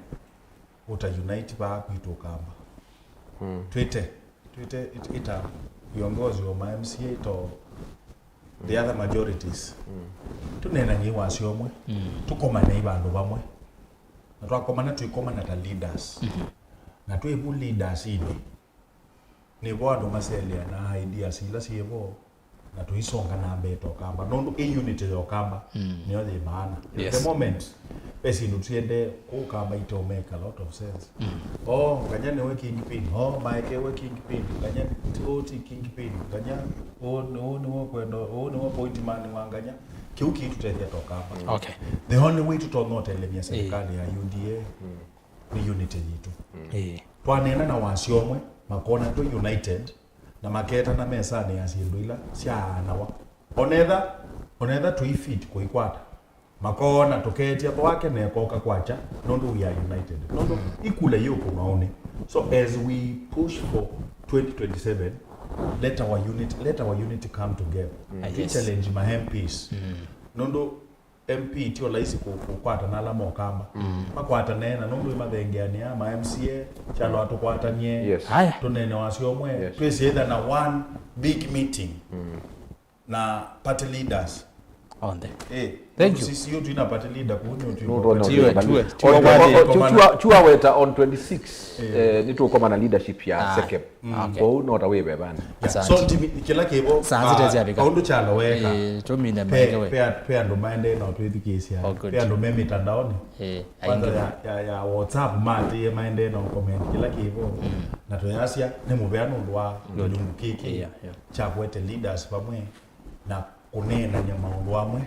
ũta unite vaa kwitũ Ũkamba. Mm. Twĩte, twĩte it-, ĩta viongozi wa ma M C A to the other majorities. Mm. Tũneenanyei wasyo ũmwe. Mm. Tũkomanei vandũ vamwe. Na twakomana, twĩkomana ta leaders. Mm-hmm. Na twĩ vu leaders inĩ, nĩvo andũ maseleanaa ideas ila syĩ vo, na tũisonga na mbee ta Ũkamba. Nũndũ ĩ unity ya Ũkamba, mm, nĩyo yĩ maana. Yes. The moment ve syĩndũ twĩendee kũũ Ũkamba, it don't make a lot of sense. Mm. Oh, Nganya nĩwe kingpin. Oh, Maeke we kingpin. Nganya ti, oh, ti kingpin. Nganya ũũ nĩ, ũũ nĩwe kwenda, ũũ nĩwe point man wa Nganya. Kĩu kĩitũtethya ta Ũkamba. Okay. The only way tũtonya ũtelemya, eh, serikali ya U D A, mm, nĩ unity yitũ. Eh. Twaneena na wasyo ũmwe, makona twĩ united, na maketana mesanĩ ya syĩndũ ila syaanawa. Onetha, onetha tũi fit kũikwata, makoona tũkeetya thwake na ĩkoka kwakya, nũndũ we are united. Nũndũ ikula yĩ ũkũmaũnĩ. So as we push for twenty twenty-seven, let our unit, let our unity come together. Ah, yes. Challenge my M Ps. Nũndũ M P ti o laisi kũ- kũkwatana ala mokamba. Makwatane na nũndũ imathengeanĩa ma M C A, kyalo atũkwatanie. Yes. Haya. Tũnene wasyo ũmwe. Yes. Twĩsĩtha na one big meeting. Na party leaders. Onthe. Eh, thank you. Sisi yo twina party leader kũu nĩ ũtwĩ. Nũndũ ona tiwe, tiwe, tiwe. Tiwa weta on twenty-six, eh, nĩtũkoma na leadership ya Sekem. Okay. Kwoou no ta wĩ vevani. Asante. So timi kĩla kĩvo. Saa sita syavika. Kaũndũ kyaloweka. Eh, tũmine maike we. Pe andũ maendee na twĩthikĩĩsya. Oh, good. Pe andũ me mitandaoni. Eh, kwanza ya, ya, ya WhatsApp matĩe maendee na comment kĩla kĩvo. Na tũyasya nĩ mũvea nũndũ wa kĩlungu kĩkĩ. Yeah, yeah. Kyakwete leaders vamwe na kũneenany'a maũndũ amwe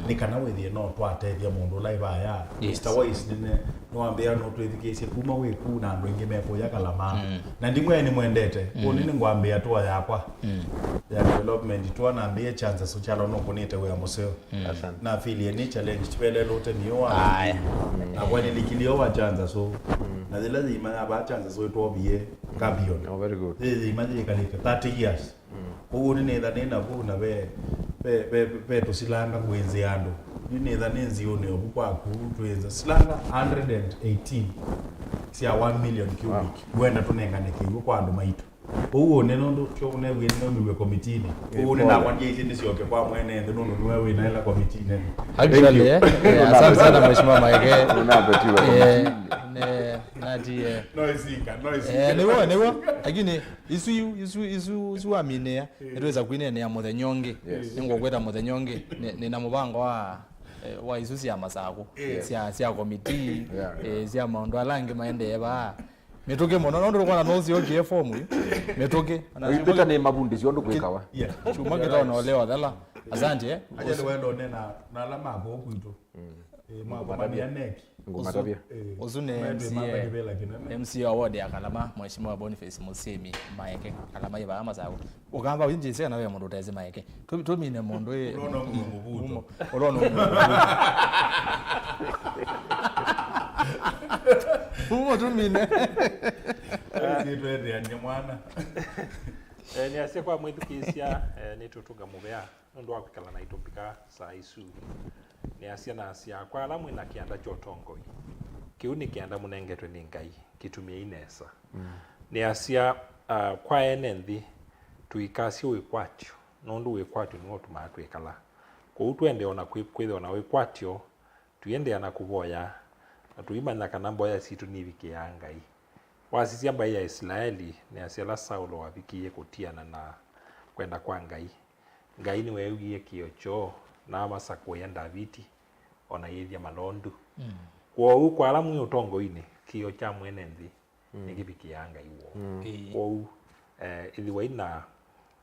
nĩ kana wĩthĩe no twatethya mũndũ ũla ĩvaya. Yes. Mister Wise nĩne nĩwambĩa no twĩthikĩĩsye kuma wĩ kuu na andũ aingĩ mekũya Kalama. Na ndimwe nĩmwendete. Kũu nĩ nĩngwambĩa tour yakwa ya development tour nambĩe chances ũkyalo nũkũnĩte wĩa mũseo. Asante. Na feel nĩ challenge tivelelũte mĩo wa. Aya. Na kwa nilikilia wa chances so. Na yĩla yĩima ya ba chances so twovie Gabion. Oh, very good. Yĩima yĩkalĩte thirty years. Ũu nĩnĩtha nĩ navu na ve, ve, ve, ve tũsilanga kwĩnzĩa andũ. Nĩnĩtha nĩ nziũnĩ ovu kwaku twĩnza silanga hundred and eighteen sya one million cubic. Ngwenda tũnengane kĩw'ũ kwa andũ maitũ. Ũu ũnĩ nũndũ tyo ũnew'ie nĩnaumiw'e komitinĩ. Ũu nĩ nakwa ndiaisye ndĩsyoke kwa mwene nthĩ nũndũ nĩwe wĩnaĩla komiti nene. Actually, eh, eh, asante sana Mheshimiwa Maeke. Unapetiwa eh, ne, nati, eh. No isinga, no isinga. Eh, nĩw'o, nĩw'o. Lakini isu, isu, isu, isu waminĩa. Nĩtwĩsa kwineenea mũthenya ũngĩ. Yes. Nĩngũkwĩta mũthenya ũngĩ. Nĩ- nĩna mũvango wa, eh, wa isu sya masakũ, yes, sya, sya komitii, yeah, eh, sya maũndũ ala angĩ maendee vaa. Mĩtũkĩ mũno, nũndũ ũkona nũsyokie fomu ĩ. Mĩtũkĩ. Ona ũipĩta nĩ mavundĩsyo ũndũ kwĩkawa. Yeah. Chuma kĩtona ũleo thela. Asante, eh. Aja nĩ wendo nena na ala mako kwitũ. Eh, mwakomania neki. Ngũmatavya. Ũsu nĩ M C A, M C A wa ward ya Kalama, Mheshimiwa Boniface Musimi Maeke, Kalama ĩ vaa Masaku. Ũkamba ũyũ njĩsĩ kana we mũndũ ũtesĩ Maeke. Tũ- Tũmine mũndũ ĩ. Ũlona mũndũ mũvuto. Ũlona mũndũ mũvuto. Umo tũmine. Sitwetheania mwana. Eh, nĩasya kwa mwĩthukĩĩsya, eh, nĩtũtũnga mũvea nũndũ wa kwĩkala naitũ mbika saa isu. Nĩasya na asya, kwa ala mwĩ na kĩanda kya ũtongoi, kĩu nĩ kĩanda mũnengetwe nĩ Ngai, kĩtũmĩei nesa. Nĩasya, ah, kwa ene nthĩ, tũikasye wĩkwatyo, nũndũ wĩkwatyo nĩw'o ũtumaa twĩkala. Kwoou twende o na kwĩ- kwĩthĩwa na wĩkwatyo, tũiendeea na kũvoya, na tũimanya kana mboya sitũ nivikĩaa Ngai. Wasisya mbaĩ ya Isilaeli, nĩasya ĩla Saulo wavikĩie kũtiana na kwenda kwa Ngai. Ngai nĩweewie kĩĩo kyoo na amasakũĩa Ndaviti, o na ayĩthya malondu. Kwoou kwa ala mwĩ ũtongoinĩ, kĩĩo kya mwene nthĩ nĩkĩvikĩaa Ngai woo. Ĩĩ. Kwoou, eh, ĩthĩwai na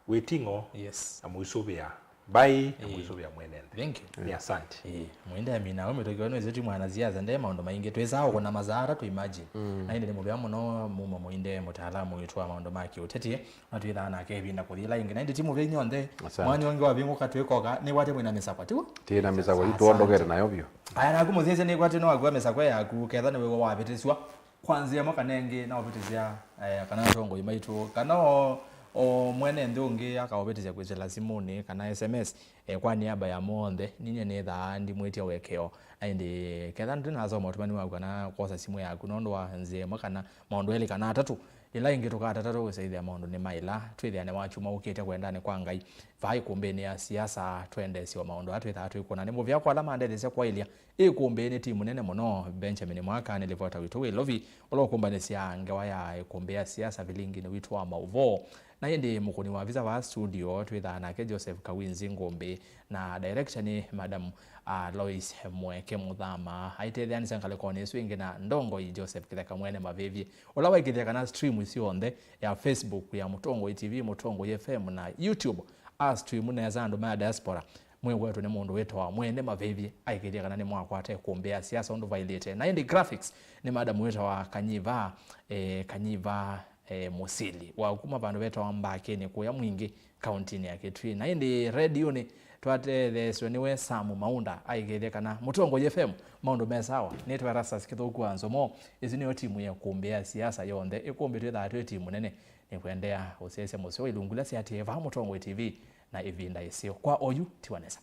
wĩting'o, yes, na mũisũvĩa mbaĩ na, ĩĩ, mũisũvĩa mwene nthĩ. Thank you. Nĩ asante. Ĩĩ, mũinde amina. Ũmĩtũkĩwa nĩwĩsĩ ti mwanasiasa, nde maũndũ maingĩ. Twĩsaa ũkũna masaa atatũ, imagine. Na ĩndĩ nĩ mũvea mũno mumo mũinde mũtaalamu witũ wa maũndũ ma kĩũteti. Na twĩthaa nake ĩvinda kũthi ĩla ĩngĩ. Na ĩndĩ ti mũvei nyonthe. Asante. Mwanya ũngĩ wavingũka twĩkoka, nĩkwatĩ mwĩna mĩsakwa, tiw'o? Tĩna mĩsakwa, ĩtwondokete nayo vyũ. Aya, naku mũsyaĩĩsya nĩkwatĩ no akw'a mĩsakwa yaku, ketha nĩwĩw'a wavĩtĩsw'a kwa nzĩa ĩmwe kana ĩngĩ, na ũvĩtĩsya, eh, kana atongoi maitũ, kana o, o mwene nthĩ ũngĩ akaũvĩtĩsya kwĩsĩla simũnĩ, kana S M S, eh, kwa niaba ya monthe, ninyie nĩthaa ndimwĩtya ũekeo. Na ĩndĩ ketha ndũnasoma ũtũmani waku kana kwosa simũ yaku nũndũ wa nzĩa ĩmwe kana maũndũ elĩ kana atatũ, ĩla ĩngĩ tũkatata tũkũsyaĩthĩa maũndũ nĩ maĩla, twĩthĩane wa kyumwa ũkĩte kwendanĩ kwa Ngai. Vaa ĩkũmbĩnĩ ya siasa, twendeesye o maũndũ aa twĩthaa twĩkũna. Nĩ mũvea kwa ala mandethesya kwaĩlya ĩkũmbĩnĩ timu nene mũno, Benjamin Mwaka, nĩ livota witũ wĩ Lovi, ũla ũkũmbanĩsya ngewa ya ĩkũmbĩ ya siasa vilinginĩ witũ wa maũvoo. Na ĩndĩ mũkũni wa visa vaa studio, twĩthaa nake Joseph Kawinzi Ngũmbĩ, na director nĩ Madam, ah, Lois Mweke Mũthama. Aitetheanĩsya ngalĩkonĩ ĩsu ĩngĩ na ndongoi Joseph Kĩtheka mwene mavĩvye, ũla waĩkĩthya kana stream syonthe ya Facebook ya Mũtongoi T V, Mũtongoi F M na YouTube, a stream nesa andũ ma diaspora. Mwĩwetwe nĩ mũndũ wĩtawa Mwene Mavĩvye, aĩkĩthya kana nĩmwakwata ĩkũmbĩ ya siasa ũndũ vaĩlĩte. Na ĩndĩ graphics nĩ madam wĩtawa Kanyiva, eh, Kanyiva, eh, Mũsili wa kuma vandũ vetawa Mbakĩnĩ kũya Mwingĩ, kauntinĩ ya Kitui. Na ĩndĩ rediũnĩ twatetheesw'e nĩwe Sam Maunda aikethya kana Mũtongoi F M maũndũ me sawa. Nĩtwa Erastus Kĩthũku wa Nzomo. Ĩsu nĩyo timu ya ĩkũmbĩ ya siasa yonthe. Ĩkũmbĩ twĩthaa twĩ timu nene. Nĩkwendea ũsyaĩsya mũseo wa ilungu ila siatĩĩe vaa Mũtongoi T V na ĩvinda ĩseo. Kwa oyu, tiwa nesa.